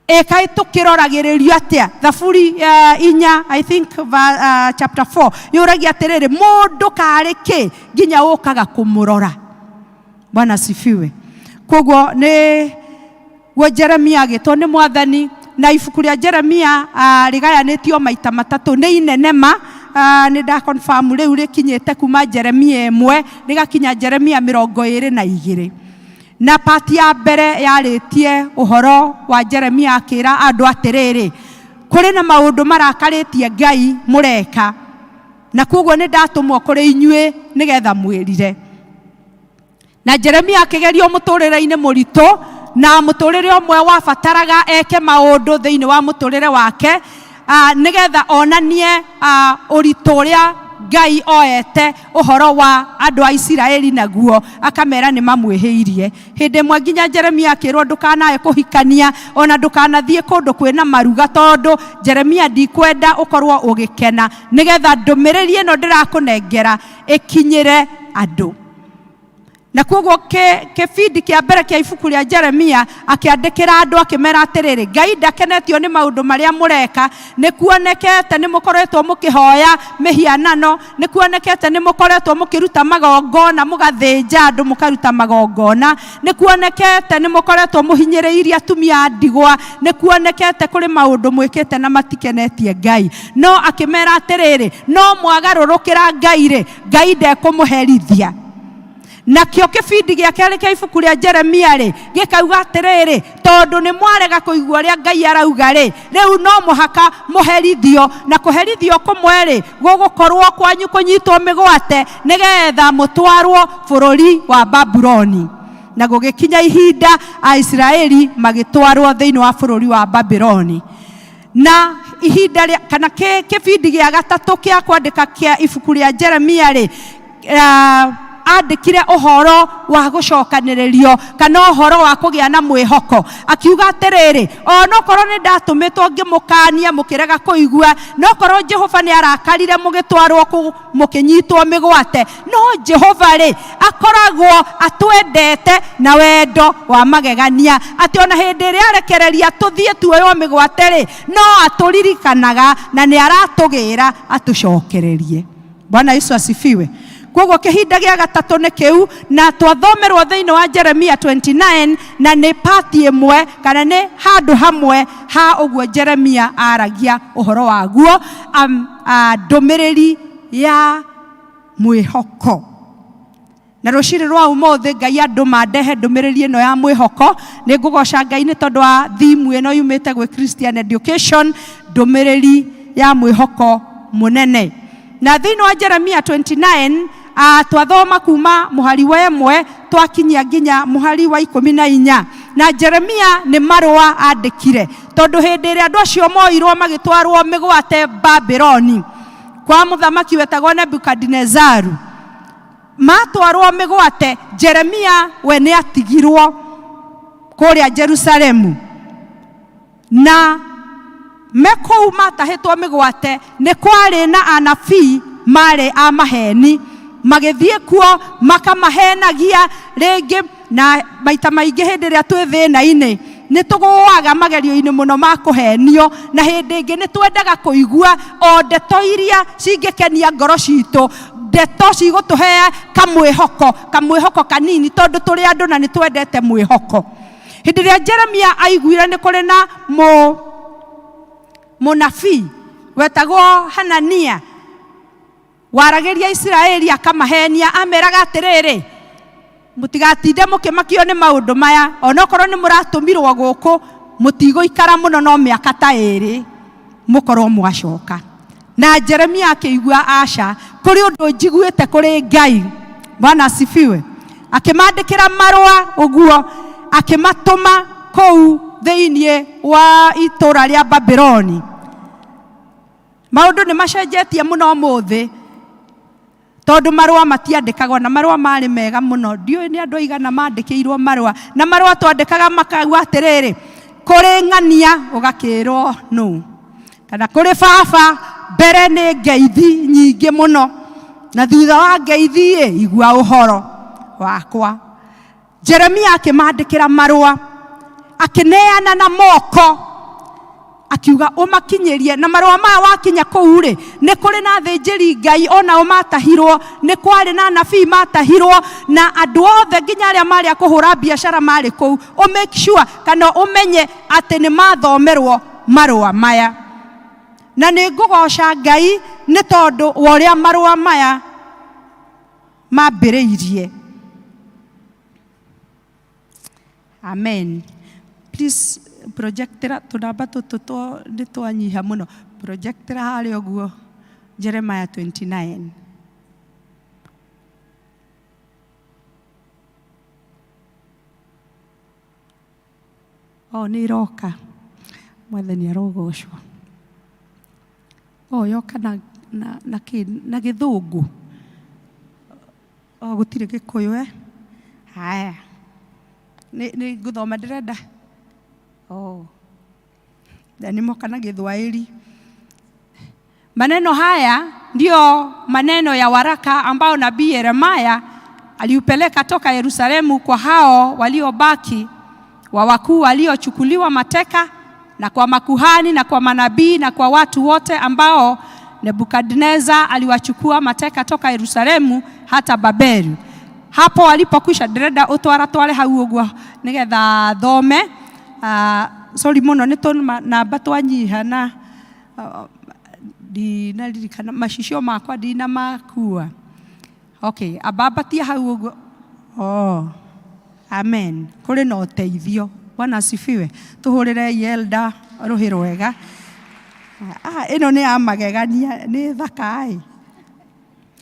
ĩkaĩ tũkĩroragĩrĩrio atĩa. Thaburi 4, I think chapter 4, yũragia atĩrĩrĩ, mũndũ karĩ kĩ nginya ũkaga kũmũrora. Bwana asifiwe. Koguo nĩ guo Jeremia agĩtwo nĩ Mwathani, na ibuku rĩa Jeremia rĩgayanĩtio maita matatũ, nĩ inene ma, nĩ nda confirm rĩu rĩkinyĩte kuma Jeremia 1 rĩgakinya Jeremia 22. Na part ya mbere yarĩtie ũhoro wa Jeremia akĩra andũ atĩrĩrĩ, kũrĩ na maũndũ marakarĩtie Ngai mũreka, na koguo nĩ ndatũmwo kũrĩ inyuĩ nĩgetha mwĩrire. Na Jeremia akĩgerio mũtũrĩre-inĩ mũritũ, na mũtũrĩre ũmwe wabataraga eke maũndũ thĩinĩ wa mũtũrĩre wake, nĩgetha onanie ũritũ ũrĩa Ngai oete ũhoro wa andũ a Isiraeli naguo, akamera nĩ mamwĩhĩirie. Hĩndĩ ĩmwe nginya Jeremia akĩrwo ndũkanae kũhikania, ona ndũkanathiĩ kũndũ kwĩna maruga, tondũ Jeremia ndikwenda ũkorwo ũgĩkena, nĩgetha ndũmĩrĩri ĩno ndĩrakũnengera ĩkinyĩre andũ. Na koguo kĩbindi kĩa mbere kĩa ibuku rĩa Jeremia akĩandĩkĩra andũ akĩmera atĩrĩrĩ, Ngai ndakenetio nĩ maũndũ marĩa mũreka, nĩ kuonekete nĩ mũkoretwo mũkĩhoya mĩhianano, nĩ kuonekete nĩ mũkoretwo mũkĩruta magongona, mũgathĩnja andũ mũkaruta magongona, nĩ kuonekete nĩ mũkoretwo mũhinyĩrĩirie atumia a ndigwa, nĩ kuonekete kũrĩ maũndũ mwĩkĩte na matikenetie Ngai. No akĩmera atĩrĩrĩ, no mwagarũrũkĩra Ngai rĩ, Ngai ndekũmũherithia. Nakĩo kĩbindi gĩa kerĩ kĩa ibuku rĩa Jeremia rĩ, gĩkauga atĩrĩrĩ, tondũ nĩ mwarega kũigua ũrĩa Ngai arauga rĩ, rĩu no mũhaka mũherithio, na kũherithio kũmwe rĩ, gũgũkorwo kwanyu kũnyitwo mĩgwate nĩgetha mũtwarwo bũrũri wa Babuloni. Na gũgĩkinya ihinda Aisiraeli magĩtwarwo thĩinĩ wa bũrũri wa Babuloni. Na ihinda rĩa, kana kĩbindi gĩa gatatũ kĩa kwandĩka kĩa ibuku rĩa Jeremia rĩ, andĩkire ũhoro wa gũcokanĩrĩrio kana ũhoro wa kũgĩa na mwĩhoko, akiuga atĩrĩrĩ, onokorwo nĩ ndatũmĩtwo ngĩmũkania mũkĩrega kũigua, nokorwo Jehova nĩ arakarire mũgĩtwarwo kũ mũkĩnyitwo mĩgwate, no Jehova rĩ akoragwo atwendete na wendo wa magegania, atĩ ona hĩndĩ ĩrĩa arekereria tũthiĩ tuoywo mĩgwate rĩ, no atũririkanaga na nĩ aratũgĩra atũcokererie. Bwana Yesu asifiwe. Koguo kĩhinda gĩa gatatũ nĩ kĩu, na twathomerwo thĩinĩ wa Jeremia 29, na nĩ part ĩmwe kana nĩ handũ hamwe ha ũguo Jeremia aragia ũhoro waguo, ndũmĩrĩri ya mwĩhoko. Na rũcinĩ rwa ũmũthĩ Ngai andũma ndehe ndũmĩrĩri ĩno ya mwĩhoko. Nĩ ngũgoca Ngai nĩ tondũ wa thimu ĩno yumĩte gwĩ Christian Education, ndũmĩrĩri ya mwĩhoko mũnene. Na thĩinĩ wa Jeremia 29, twathoma kuma mũhari wa 1 twakinyia nginya mũhari wa 14. Na Jeremia nĩ marũa andĩkire. Tondũ hĩndĩ ĩrĩa andũ acio moirwo magĩtwarwo mĩgwate Babuloni kwa mũthamaki wetagwo Nebukadinezaru, matwarwo mĩgwate, Jeremia we nĩ atigirwo kũrĩa Jerusalemu, na me kũu matahĩtwo mĩgwate nĩ kwarĩ na anabii marĩ a maheni, magĩthiĩ kuo makamahenagia rĩngĩ. Na maita maingĩ hĩndĩ ĩrĩa twĩ thĩna-inĩ nĩ tũgũaga magerio-inĩ mũno ma kũhenio, na hĩndĩ ĩngĩ nĩ twendaga kũigua o ndeto iria cingĩkenia ngoro citũ, ndeto cigũtũhe kamwĩhoko, kamwĩhoko kanini, tondũ tũrĩ andũ na nĩ twendete mwĩhoko. Hĩndĩ ĩrĩa Jeremia aiguire nĩ kũrĩ na mũnabii wetagwo Hanania waragĩria Isiraeli akamahenia, ameraga atĩrĩrĩ, mũtigatinde mũkĩmakio nĩ maũndũ maya, onokorwo nĩ mũratũmirwo gũkũ mũtigũikara mũno, no mĩaka ta ĩrĩ mũkorwo mwacoka. Na Jeremia akĩigua aca, kũrĩ ũndũ njiguĩte kũrĩ Ngai. Bwana asifiwe. Akĩmandĩkĩra marũa ũguo, akĩmatũma kũu thĩinĩ wa itũra rĩa Babuloni. Maũndũ nĩ macenjetie mũno ũmũthĩ, tondũ marũa matiandĩkagwo, na marũa marĩ mega mũno. Ndiũĩ nĩ andũ aigana mandĩkĩirwo marũa, na marũa twandĩkaga makauga atĩrĩrĩ, kũrĩ ng'ania ũgakĩrwo nũ, kana kũrĩ baba. Mbere nĩ ngeithi nyingĩ mũno, na thutha wa ngeithi ĩ, igua ũhoro wakwa. Jeremia akĩmandĩkĩra marũa, akĩneana na moko, akiuga ũmakinyĩrie. Na marũa maya wakinya kũu rĩ, nĩ kũrĩ na athĩnjĩri Ngai onao matahirwo, nĩ kwarĩ na anabii matahirwo, na andũ othe nginya arĩa marĩ a kũhũra biacara marĩ kũu. Ũ make sure kana ũmenye atĩ nĩ mathomerwo marũa maya. Na nĩ ngũgoca Ngai nĩ tondũ wa ũrĩa marũa maya mambĩrĩirie. Amen. Please projectera tũnamba tũtũ nĩ twanyiha mũno. Projectera harĩa ũguo Jeremiah 29. Oh, nĩ iroka. Mwathani arogocwo. Oh, yoka na na na kĩ na gĩthũngũ. Oh, gũtirĩ gĩkũyũ eh? Haya. Nĩ ngũthoma ndĩrenda. Oh. Na nĩ moka na Gĩthwaĩri. Maneno haya ndiyo maneno ya waraka ambao nabii Yeremia aliupeleka toka Yerusalemu kwa hao waliobaki wa wakuu waliochukuliwa mateka, na kwa makuhani na kwa manabii na kwa watu wote ambao Nebukadneza aliwachukua mateka toka Yerusalemu hata Babeli. Hapo walipokwisha, ndĩrenda ũtwara tware hau ũguo nĩgetha thome. Sorry mũno nĩ tũnamba twanyiha na ndinaririkana macicio makwa ndinamakua. Okay, ambambatia hau ũguo. Oh, amen. Kũrĩ na ũteithio. Bwana asifiwe. Tũhũrĩrei elder rũhĩ rwega. Ĩno nĩ ya magegania, nĩ thaka ĩ.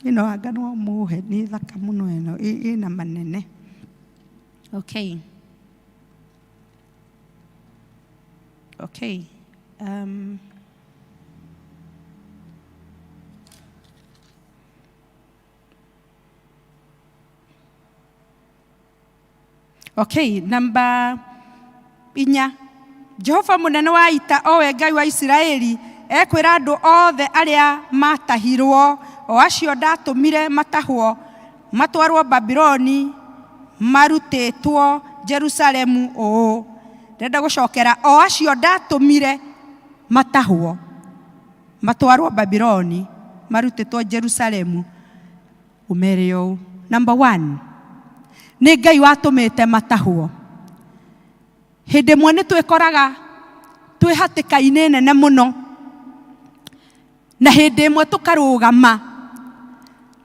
Ĩno anga no mũhe, nĩ thaka mũno ĩno, ĩna manene. Okay. Okay. Okay, namba 4. Jehova mũnene wa ita, owe Ngai wa Isiraeli, ekwĩra andũ othe arĩa matahirwo, o acio ndatũmire matahwo matwarwo Babuloni marutĩtwo Jerusalemu ũũ. Ndĩrenda gũcokera, o acio ndatũmire matahwo matwarwo Babuloni marutĩtwo Jerusalemu, ũmere ũũ. Number 1, nĩ Ngai watũmĩte matahwo. Hĩndĩ ĩmwe nĩ twĩkoraga twĩ hatĩka-inĩ nene mũno, na hĩndĩ ĩmwe tũkarũgama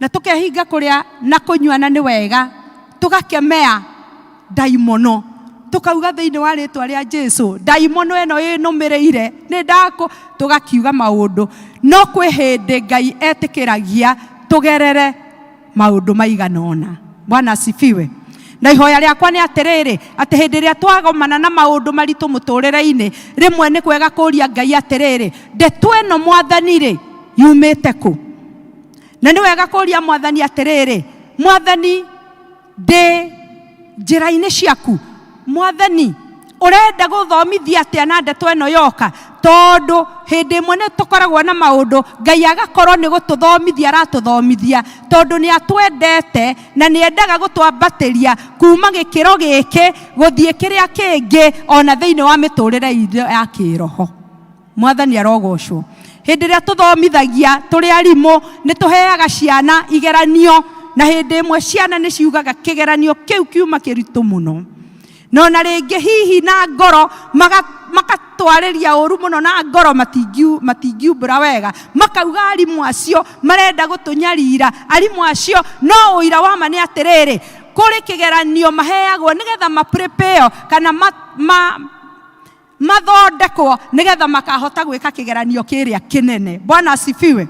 na tũkehinga kũrĩa na kũnyua, na nĩ wega, tũgakemea ndaimono, tũkauga thĩinĩ wa rĩtwa rĩa Jesu, ndaimono ĩno ĩnũmĩrĩire nĩ ndakũ, tũgakiuga maũndũ. No kwĩ hĩndĩ Ngai etĩkĩragia tũgerere maũndũ maigana ũna. Bwana asifiwe. Na ihoya rĩakwa nĩ atĩrĩrĩ, atĩ hĩndĩ ĩrĩa twagomana na maũndũ maritũ mũtũrĩre-inĩ, rĩmwe nĩ kwega kũria Ngai atĩrĩrĩ, ndeto ĩno mwathani rĩ, yumĩte kũ? Na nĩ wega kũria mwathani atĩrĩrĩ, mwathani ndĩ njĩra-inĩ ciaku, mwathani ũrenda gũthomithia atĩa na ndeto ĩno yoka? Tondũ hĩndĩ ĩmwe nĩ tũkoragwo na maũndũ Ngai agakorwo nĩ gũtũthomithia aratũthomithia, tondũ nĩ atwendete na nĩ endaga gũtwambatĩria kuma gĩkĩro gĩkĩ gũthiĩ kĩrĩa kĩngĩ, ona thĩinĩ wa mĩtũrĩre itũ ya kĩroho. Mwathani arogocwo. Hĩndĩ ĩrĩa tũthomithagia tũrĩ arimũ, nĩ tũheaga ciana igeranio, na hĩndĩ ĩmwe ciana nĩ ciugaga kĩgeranio kĩu kiuma kĩritũ mũno. No na rĩngĩ hihi na ngoro makatwarĩria ũru mũno na ngoro matingiumbũra wega, makauga arimũ acio marenda gũtũnyarira, arimũ acio. No ũira wa ma nĩ atĩrĩrĩ, kũrĩ kĩgeranio maheagwo nĩgetha ma prepare kana mathondekwo nĩgetha makahota gwĩka kĩgeranio kĩrĩa kĩnene. Bwana asifiwe.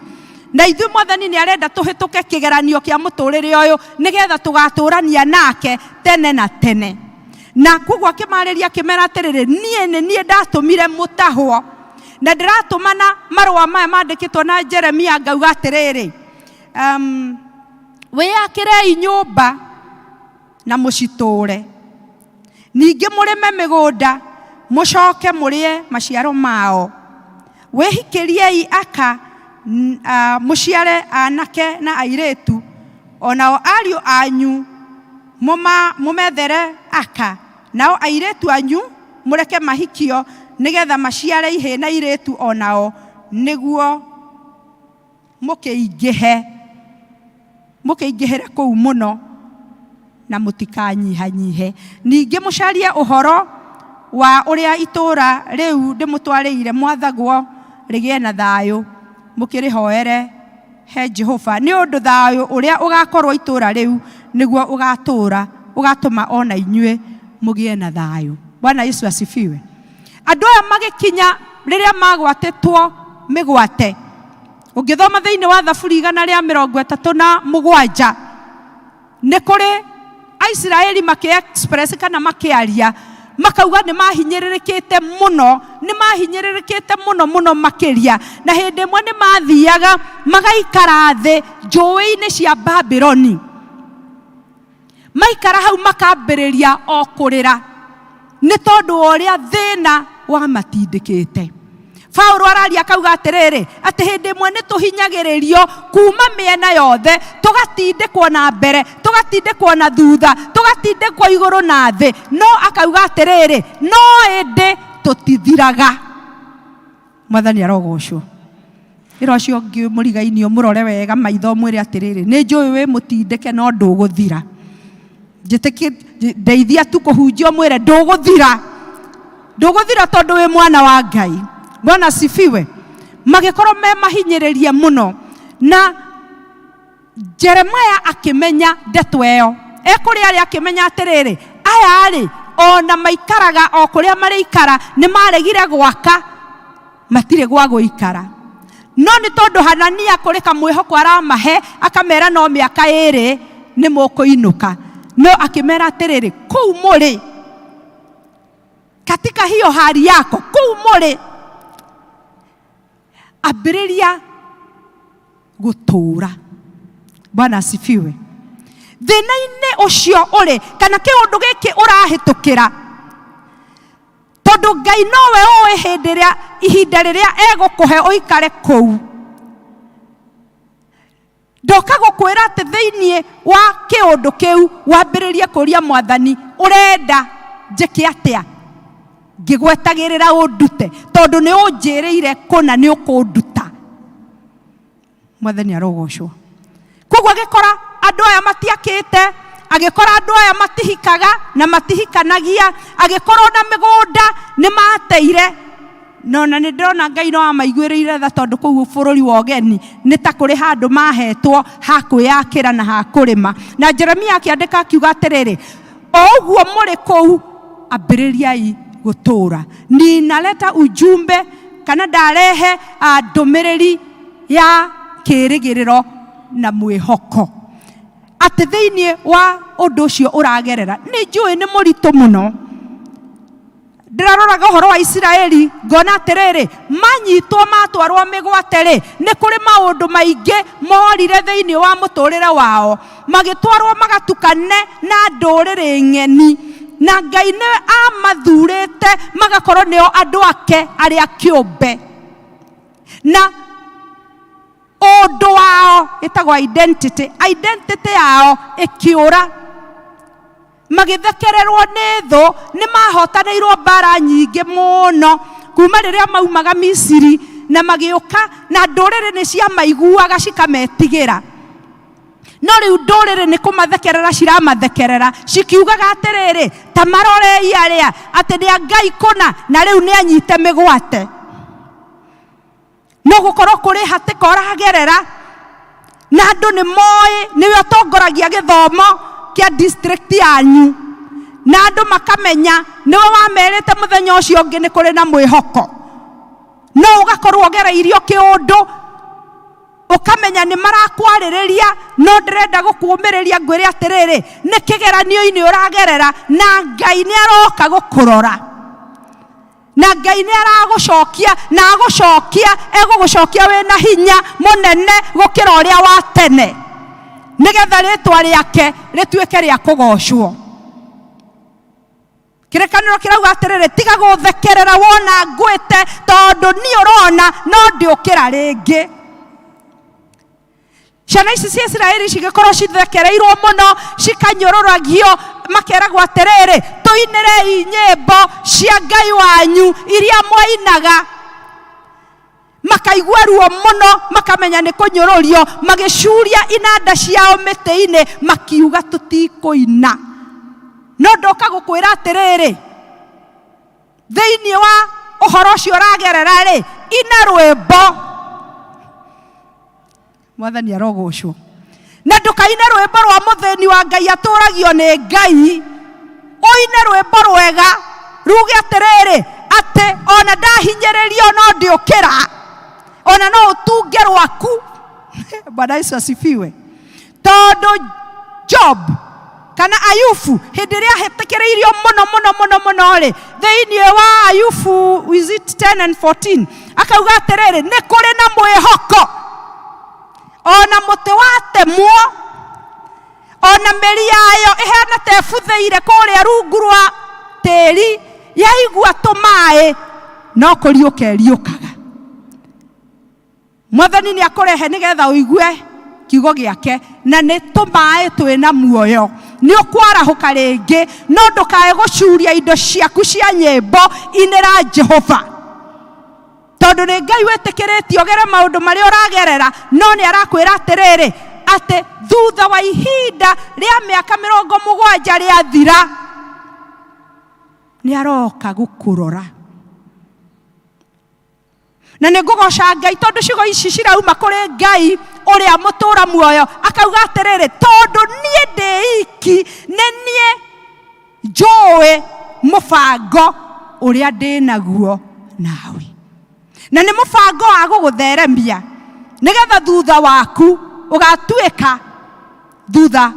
Na ithuĩ mwathani nĩ arenda tũhĩtũke kĩgeranio kĩa mũtũrĩre ũyũ nĩgetha tũgatũrania nake tene na tene. Na koguo akĩmarĩria akĩmera atĩrĩrĩ, niĩ nĩ niĩ ndatũmire mũtahwo, na ndĩratũmana marũa maya mandĩkĩtwo na Jeremia ngauga atĩrĩrĩ, wĩyakĩrei nyũmba na mũcitũre, ningĩ mũrĩme mĩgũnda mũcoke mũrĩe maciaro mao, wĩhikĩriei aka mũciare anake na airĩtu, onao ariũ anyu mũmethere aka, nao airĩtu anyu mũreke mahikio nĩgetha maciare ihĩĩ na airĩtu onao, nĩguo mũkĩingĩhĩre kũu mũno na mũtikanyihanyihe. Ningĩ mũcarie ũhoro wa ũrĩa itũũra rĩu ndĩmũtwarĩire mwathagwo rĩgĩe na thayũ, mũkĩrĩhoere he Jehova, nĩ ũndũ thayũ ũrĩa ũgakorwo itũũra rĩu nĩguo ũgatũma ona inyuĩ mũgĩe na thayũ. Bwana Yesu asifiwe. Andũ aya magĩkinya rĩrĩa magwatĩtwo mĩgwate, ũngĩthoma thĩinĩ wa Thaburi 137, nĩ kũrĩ Aisiraeli makĩ-express kana makĩaria makauga nĩ mahinyĩrĩrĩkĩte mũno, nĩ mahinyĩrĩrĩkĩte mũno mũno makĩria, na hĩndĩ ĩmwe nĩ mathiaga magaikara thĩ njũĩ-inĩ cia Babironi. Maikara hau makambĩrĩria o kũrĩra nĩ tondũ wa ũrĩa thĩna wamatindĩkĩte. Paulo araria akauga atĩrĩrĩ, atĩ hĩndĩ ĩmwe nĩ tũhinyagĩrĩrio kuma mĩena yothe, tũgatindĩkwo na mbere, tũgatindĩkwo na thutha, tũgatindĩkwo igũrũ na thĩ, no akauga atĩrĩrĩ, no ĩndĩ tũtithiraga. Mwathani arogocwo. Ĩra ũcio ũngĩ mũrigainio mũrore wega maitho mwĩre atĩrĩrĩ, nĩ njũĩ wĩ mũtindĩke no ndũgũthira. Njĩtĩkie, ndeithia tu kũhunjia ũmwĩre ndũgũthira. Ndũgũthira tondũ wĩ mwana wa Ngai. Bwana asifiwe. Magĩkorwo me mahinyĩrĩrie mũno, na Jeremiah akĩmenya ndeto ĩyo. Ekũrĩa arĩa akĩmenya atĩrĩrĩ, aya rĩ, ona maikaraga o kũrĩa marĩikara, nĩ maregire gwaka, matirĩ gwa gũikara. No nĩ tondũ Hanania kũrĩ kamwĩhoko aramahe, akamera no mĩaka 2 nĩ mũkũinũka. No akĩmera atĩrĩrĩ, kũu mũrĩ, katika hiyo hali yako, kũu mũrĩ, ambĩrĩria gũtũũra. Bwana asifiwe. Thĩna-inĩ ũcio ũrĩ, kana kĩũndũ gĩkĩ ũrahĩtũkĩra, tondũ Ngai nowe ũĩ hĩndĩ ĩrĩa, ihinda rĩrĩa egũkũhe ũikare kũu. Ndoka gũkwĩra atĩ thĩinĩ wa kĩũndũ kĩu wambĩrĩrie kũria mwathani, ũrenda njĩke atĩa? Ngĩgwetagĩrĩra ũndute, tondũ nĩ ũnjĩrĩire kũna nĩ ũkũnduta. Mwathani arogocwo. Koguo agĩkora andũ aya matiakĩte, agĩkora andũ aya matihikaga na matihikanagia, agĩkorwo na mĩgũnda nĩ mateire. No na nĩ ndĩrona Ngai no amaiguĩrĩire tha, tondũ kũu bũrũri wa ũgeni nĩ ta kũrĩ handũ mahetwo ha kwĩyakĩra na ha kũrĩma. Na Jeremia akĩandĩka akiuga atĩrĩrĩ, o ũguo mũrĩ kũu ambĩrĩriai gũtũũra. Ninaleta ujumbe kana ndarehe ndũmĩrĩri ya kĩĩrĩgĩrĩro na mwĩhoko. Atĩ thĩinĩ wa ũndũ ũcio ũragerera, nĩ njũĩ nĩ mũritũ mũno. Ndĩraroraga ũhoro wa Isiraeli ngona atĩrĩrĩ, manyitwo matwarwo mĩgwate rĩ, nĩ kũrĩ maũndũ maingĩ morire thĩinĩ wa mũtũrĩre wao, magĩtwarwo magatukane na ndũrĩrĩ ng'eni, na Ngai nĩ amathurĩte magakorwo nĩo andũ ake arĩa kĩũmbe, na ũndũ wao ĩtagwo identity, identity yao ĩkĩũra, magĩthekererwo nĩ thũ. Nĩ mahotanĩirwo mbara nyingĩ mũno kuma rĩrĩa maumaga Misiri na magĩũka, na ndũrĩrĩ nĩ ciamaiguaga cikametigĩra. No rĩu ndũrĩrĩ nĩ kũmathekerera ciramathekerera, cikiugaga atĩrĩrĩ, ta marorei arĩa atĩ nĩ a Ngai kũna, na rĩu nĩ anyite mĩgwate. No gũkorwo kũrĩ hatĩka ũragerera, na andũ nĩ moĩ nĩwe ũtongoragia gĩthomo kĩa district yanyu, na andũ makamenya nĩwe wamerĩte mũthenya ũcio ũngĩ nĩ kũrĩ na mwĩhoko. No ũgakorwo ũgereirio kĩũndũ, ũkamenya nĩ marakwarĩrĩria, no ndĩrenda gũkũũmĩrĩria ngwĩre atĩrĩrĩ, nĩ kĩgeranio-inĩ ũragerera, na Ngai nĩ aroka gũkũrora, na Ngai nĩ aragũcokia, na agũcokia egũgũcokia wĩna hinya mũnene gũkĩra ũrĩa wa tene, nĩgetha rĩtwa rĩake rĩtuĩke rĩa kũgocwo. Kĩrĩkanĩro kĩrauga atĩrĩrĩ, tiga gũthekerera wona ngwĩte, tondũ niĩ ũrona no ndĩũkĩra rĩngĩ. Ciana ici cia Isiraeli cigĩkorwo cithekereirwo mũno, cikanyũrũragio, makeragwo atĩrĩrĩ, tũinĩrei nyĩmbo cia Ngai wanyu iria mwainaga. Makaigua ruo mũno, makamenya nĩ kũnyũrũrio, magĩcuria inanda ciao mĩtĩ-inĩ, makiuga tũtikũina. No ndoka gũkwĩra atĩrĩrĩ, thĩinĩ wa ũhoro ũcio ũragerera rĩ, ina rwĩmbo. Mwathani arogocwo. Na ndũkaine rwĩmbo rwa mũthĩni wa Ngai atũragio nĩ Ngai, ũine rwĩmbo rwega ruge atĩrĩrĩ, atĩ ona ndahinyĩrĩrio no ndĩũkĩra, ona no ũtunge rwaku. Bwana Yesu asifiwe. Tondũ Job kana Ayubu hĩndĩ ĩrĩa ahĩtĩkĩrĩirio mũno mũno mũno mũno rĩ, thĩinĩ wa Ayubu is it 10 and 14, akauga atĩrĩrĩ, nĩ kũrĩ na mwĩhoko, ona mũtĩ watemwo, ona mĩri yayo ĩhana ta ĩbuthĩire kũrĩa rungu rwa tĩri, yaigua tũmaĩ no kũriũka ĩriũkaga. Mwathani nĩ akũrehe nĩgetha ũigue kiugo gĩake, na nĩ tũmaĩ twĩna muoyo, nĩ ũkwarahũka rĩngĩ, no ndũkae gũcuria indo ciaku cia nyĩmbo, inĩra Jehova, tondũ nĩ Ngai wĩtĩkĩrĩtie ũgere maũndũ marĩa ũragerera, no nĩ arakwĩra atĩrĩrĩ, atĩ thutha wa ihinda rĩa mĩaka 70 rĩathira, nĩ aroka gũkũrora. Na nĩ ngũgoca Ngai tondũ ciugo ici cirauma kũrĩ Ngai ũrĩa mũtũra muoyo, akauga atĩrĩrĩ, tondũ niĩ ndĩ iki, nĩ niĩ njũĩ mũbango ũrĩa ndĩ naguo nawe, na nĩ mũbango wa gũgũtheremia nĩgetha thutha waku ũgatuĩka thutha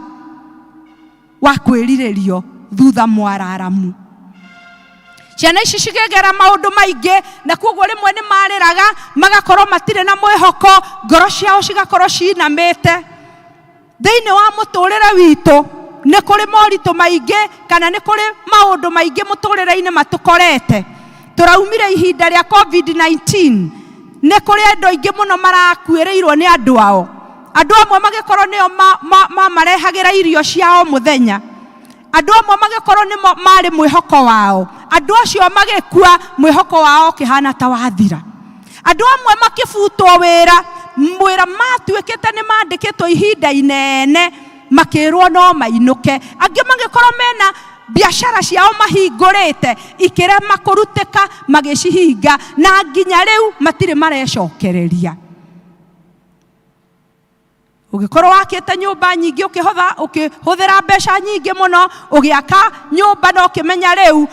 wa kwĩrirĩrio, thutha mwararamu. Ciana ici cikĩgera maũndũ maingĩ, na koguo rĩmwe nĩ marĩraga, magakorwo matirĩ na mwĩhoko, ngoro ciao cigakorwo cinamĩte. Thĩinĩ wa mũtũrĩre witũ nĩ kũrĩ moritũ maingĩ, kana nĩ kũrĩ maũndũ maingĩ mũtũrĩre-inĩ matũkorete. Tũraumire ihinda rĩa COVID-19, nĩ kũrĩ andũ aingĩ mũno marakuĩrĩirwo nĩ andũ ao. Andũ amwe magĩkorwo nĩo mamarehagĩra irio cia o mũthenya, andũ amwe magĩkorwo nĩmo marĩ mwĩhoko wao, andũ acio magĩkua mwĩhoko wao ũkĩhana ta wathira. Andũ amwe makĩbutwo wĩra, mwĩra matuĩkĩte nĩ mandĩkĩtwo ihinda inene, makĩrwo no mainũke. Angĩ magĩkorwo mena biacara ciao mahingũrĩte, ikĩrema kũrutĩka, magĩcihinga, na nginya rĩu matirĩ marecokereria. Ũgĩkorwo wakĩte nyũmba nyingĩ, ũkĩhũthĩra mbeca nyingĩ mũno ũgĩaka nyũmba, na ũkĩmenya rĩu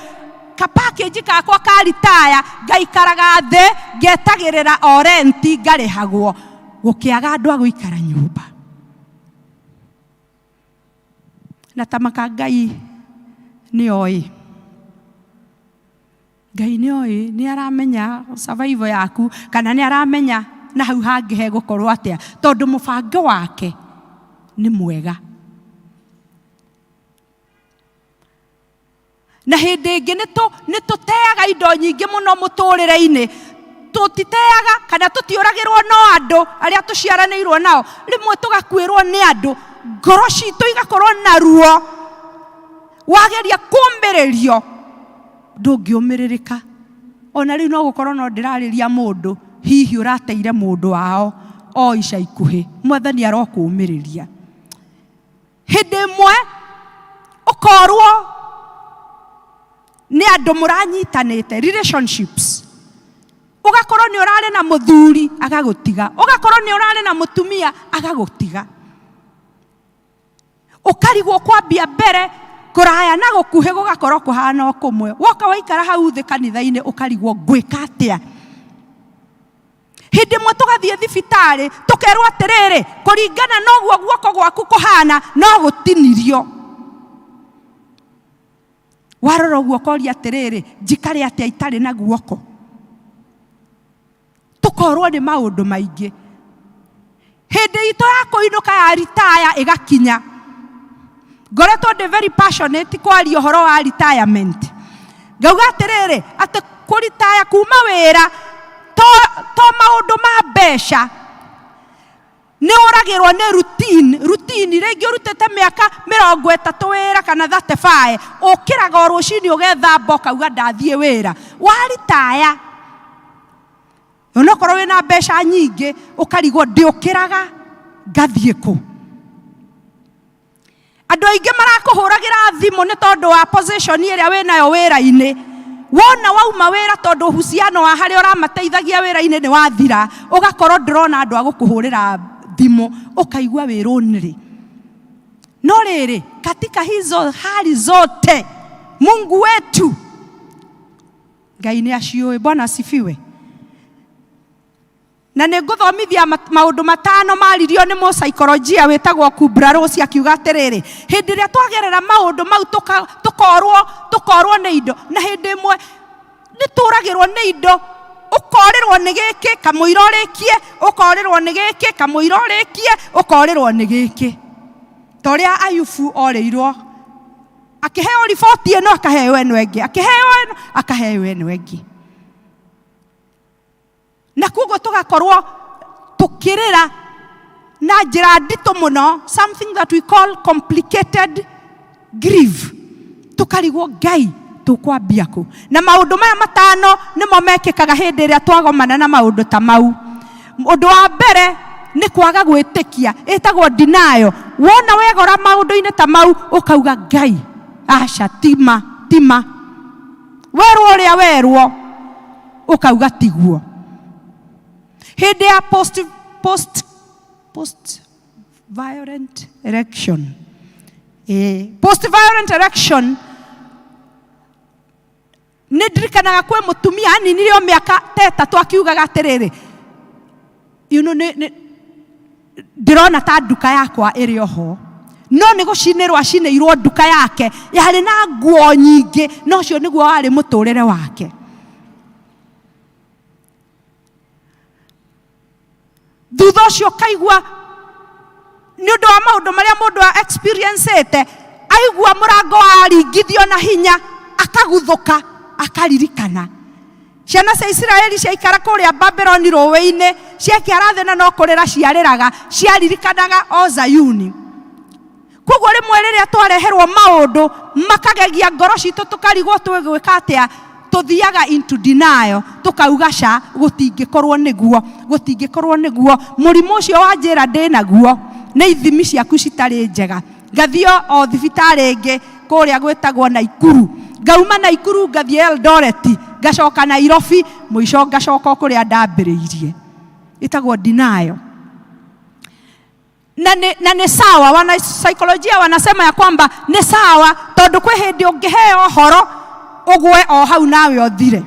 ka package kakwa ka retire ngaikaraga thĩ ngetagĩrĩra o rent ngarĩhagwo, gũkĩaga andũ a gũikara nyũmba. Na tamaka Ngai nĩ oĩ. Ngai nĩ oĩ, nĩ aramenya survival yaku kana nĩ aramenya na hau hangĩ hegũkorwo atĩa, tondũ mũbango wake nĩ mwega. Na hĩndĩ ĩngĩ nĩ tũteaga indo nyingĩ mũno mũtũrĩre-inĩ. Tũtiteaga kana tũtiũragĩrwo no andũ arĩa tũciaranĩirwo nao, rĩmwe tũgakuĩrwo nĩ andũ, ngoro citũ igakorwo na ruo. Wageria kũũmĩrĩrio ndũngĩũmĩrĩrĩka. Ona rĩu no gũkorwo no ndĩrarĩria mũndũ hihi ũrateire mũndũ wao o ica ikuhĩ, Mwathani arokũũmĩrĩria. Hĩndĩ ĩmwe ũkorwo nĩ andũ mũranyitanĩte, relationships, ũgakorwo nĩ ũrarĩ na mũthuri agagũtiga, ũgakorwo nĩ ũrarĩ na mũtumia agagũtiga, ũkarigwo kwambia mbere kũraya na gũkuhĩ gũgakorwo kũhana o kũmwe. Woka waikara hau thĩ kanitha-inĩ ũkarigwo ngwĩka atĩa. Hĩndĩ ĩmwe tũgathiĩ thibitarĩ tũkerwo atĩrĩrĩ, kũringana na ũguo guoko gwaku kũhana no gũtinirio. Warora ũguo ũkoria atĩrĩrĩ, njikare atĩa itarĩ na guoko? Tũkorwo nĩ maũndũ maingĩ. Hĩndĩ itũ ya kũinũka ya retire ĩgakinya. Ngoretwo ndĩ very passionate kwaria ũhoro wa retirement. Ngauga atĩrĩrĩ, atĩ kũritaya kuma wĩra to maũndũ ma mbeca, nĩ ũragĩrwo nĩ routine. Routine rĩngĩ ũrutĩte mĩaka mĩrongo ĩtatũ wĩra kana 35, ũkĩraga o rũcinĩ ũgethamba ũkauga ndathiĩ wĩra. Waritaya onokorwo wĩna mbeca nyingĩ ũkarigwo ndĩũkĩraga ngathiĩ kũ. Andũ aingĩ marakũhũragĩra thimũ nĩ tondũ wa position ĩrĩa wĩnayo wĩra-inĩ. Wona wauma wĩra tondũ uhusiano wa harĩa ũramateithagia wĩra-inĩ nĩ wathira, ũgakorwo ndũrona andũ a gũkũhũrĩra thimũ, ũkaigua wĩ lonely. No rĩrĩ, katika hizo hali zote Mungu wetu Ngai nĩ aciũĩ. Bwana asifiwe. Na nĩ ngũthomithia maũndũ matano maririo nĩ mũsaikolojia wĩtagwo Kubler-Ross akiuga atĩrĩrĩ, hĩndĩ ĩrĩa twagerera maũndũ mau tũkorwo nĩ indo, na hĩndĩ ĩmwe nĩ tũragĩrwo nĩ indo, ũkorĩrwo nĩ gĩkĩ kamũira ũrĩkie, ũkorĩrwo nĩ gĩkĩ kamũira ũrĩkie, ũkorĩrwo nĩ gĩkĩ. Ta ũrĩa Ayubu orĩirwo, akĩheo riboti ĩno akaheo ĩno ĩngĩ, akĩheo ĩno akaheo ĩno ĩngĩ. Na koguo tũgakorwo tũkĩrĩra na njĩra nditũ mũno, something that we call complicated grief. Tũkarigwo Ngai tũkwambia kũ. Na maũndũ maya matano nĩmo mekĩkaga hĩndĩ ĩrĩa twagomana na maũndũ ta mau. Ũndũ wa mbere nĩ kwaga gwĩtĩkia, ĩtagwo denial. Wona wegora maũndũ-inĩ ta mau ũkauga Ngai aca, tima tima, werwo ũrĩa werwo ũkauga tiguo. Hĩndĩ ya post violent erection, post violent erection, nĩ ndirikanaga kwĩ mũtumia aninire o mĩaka ta ĩtatũ akiugaga atĩrĩrĩ, ndĩrona ta nduka yakwa ĩrĩ oho, no nĩ gũcinĩrwo acinĩirwo nduka yake yarĩ na nguo nyingĩ, na ũcio nĩguo warĩ mũtũrĩre wake. Thutha ũcio ũkaigua nĩ ũndũ wa maũndũ marĩa mũndũ a experience-ĩte, aigua mũrango waringithio na hinya akaguthũka akaririkana. Ciana cia Isiraeli ciaikara kũrĩa Babuloni rũĩ-inĩ, ciekĩara thĩ na no kũrĩra ciarĩraga, ciaririkanaga o Zayuni. Koguo rĩmwe rĩrĩa twareherwo maũndũ makagegia ngoro citũ tũkarigwo twĩgwĩka atĩa, tũthiaga into denial, tũkauga ca, gũtingĩkorwo nĩguo, gũtingĩkorwo nĩguo, mũrimũ ũcio wa njĩra ndĩnaguo, nĩ ithimi ciaku citarĩ njega. Ngathiĩ o thibitarĩ ĩngĩ kũrĩa gwĩtagwo Naikuru, ngauma Naikuru ngathiĩ Eldoret, ngacoka Nairobi, mũico ngacoka o kũrĩa ndambĩrĩirie. Ĩtagwo denial. Na nĩ sawa, wana saikolojia wanasema ya kwamba nĩ sawa, tondũ kwĩ hĩndĩ ũngĩheo ũhoro ũgwe o hau nawe ũthire.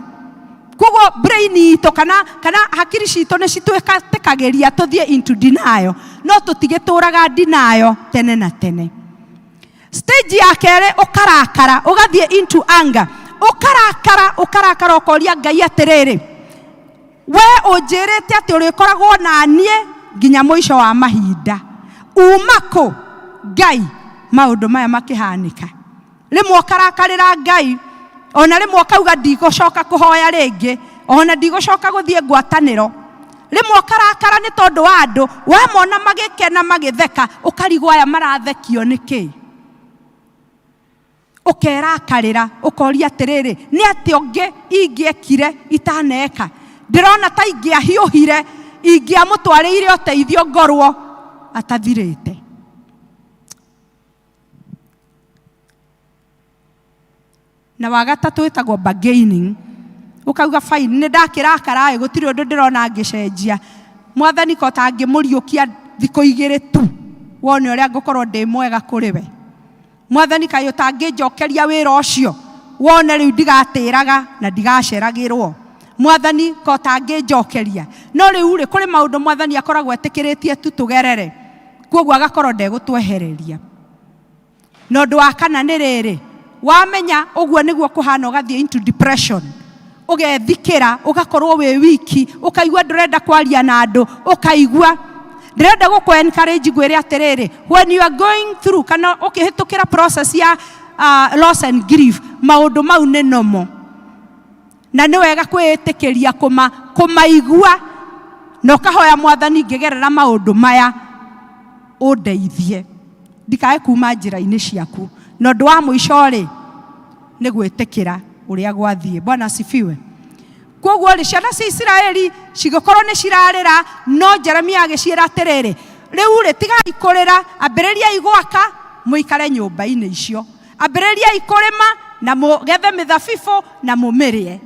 Koguo brain itũ kana hakiri citũ nĩ citwĩtĩkagĩria tũthiĩ into denial, no tũtigĩtũraga denial tene na tene. Stage ya kerĩ ũkarakara, ũgathiĩ into anger, ũkarakara ũkarakara, ũkoria Ngai atĩrĩrĩ, we ũnjĩrĩte atĩ ũrĩkoragwo na niĩ nginya mũico wa mahinda, uma kũ Ngai maũndũ maya makĩhanĩka? Rĩmwe ũkarakarĩra Ngai, ona rĩmwe ũkauga ndigũcoka kũhoya rĩngĩ, ona ndigũcoka gũthiĩ ngwatanĩro. Rĩmwe ũkarakara nĩ tondũ wa andũ, wamona magĩkena magĩtheka, ũkarigwo aya marathekio nĩkĩ? Ũkerakarĩra, ũkoria atĩrĩrĩ, nĩ atĩa ũngĩ ingĩekire itaneka? Ndĩrona ta ingĩahiũhire, ingĩamũtwarĩire ũteithio ngorwo atathirĩte. Na wa gatatũ wĩtagwo bargaining. Ũkauga fine, nĩ ndakĩrakara ĩ, gũtirĩ ũndũ ndĩrona ngĩcenjia. Mwathani ko ta ngĩmũriũkia thikũ igĩrĩ tu, wone ũrĩa ngũkorwo ndĩ mwega kũrĩ we. Mwathani kaĩ ũtangĩnjokeria wĩra ũcio, wone rĩu ndigatĩraga na ndigaceragĩrwo. Mwathani ko ũtangĩnjokeria. No rĩu rĩ, kũrĩ maũndũ mwathani akoragwo etĩkĩrĩtie tu tũgerere, koguo agakorwo ndegũtwehereria. Na ũndũ wa kana nĩ rĩrĩ, wamenya ũguo nĩguo kũhana, ũgathiĩ into depression, ũgethikĩra, ũgakorwo wĩ wiki, ũkaigua ndũrenda kwaria na andũ, ũkaigua ndĩrenda gũkũ encourage ngwĩre atĩrĩrĩ, when you are going through kana ũkĩhĩtũkĩra process ya loss and grief, maũndũ mau nĩ normal, na nĩ wega kwĩĩtĩkĩria kũmaigua, na ũkahoya mwathani, ngĩgerera maũndũ maya ũndeithie ndikae kuma njĩra-inĩ ciaku. Na ũndũ wa mũico rĩ, nĩ gwĩtĩkĩra ũrĩa gwathiĩ. Bwana asifiwe. Koguo rĩ, ciana cia Isiraeli cigĩkorwo nĩ cirarĩra, no Jeremia agĩciĩra atĩrĩrĩ, rĩu rĩ, tigai kũrĩra, ambĩrĩriai gwaka mũikare nyũmba-inĩ icio, ambĩrĩriai kũrĩma na mũgethe mĩthabibũ na mũmĩrĩe.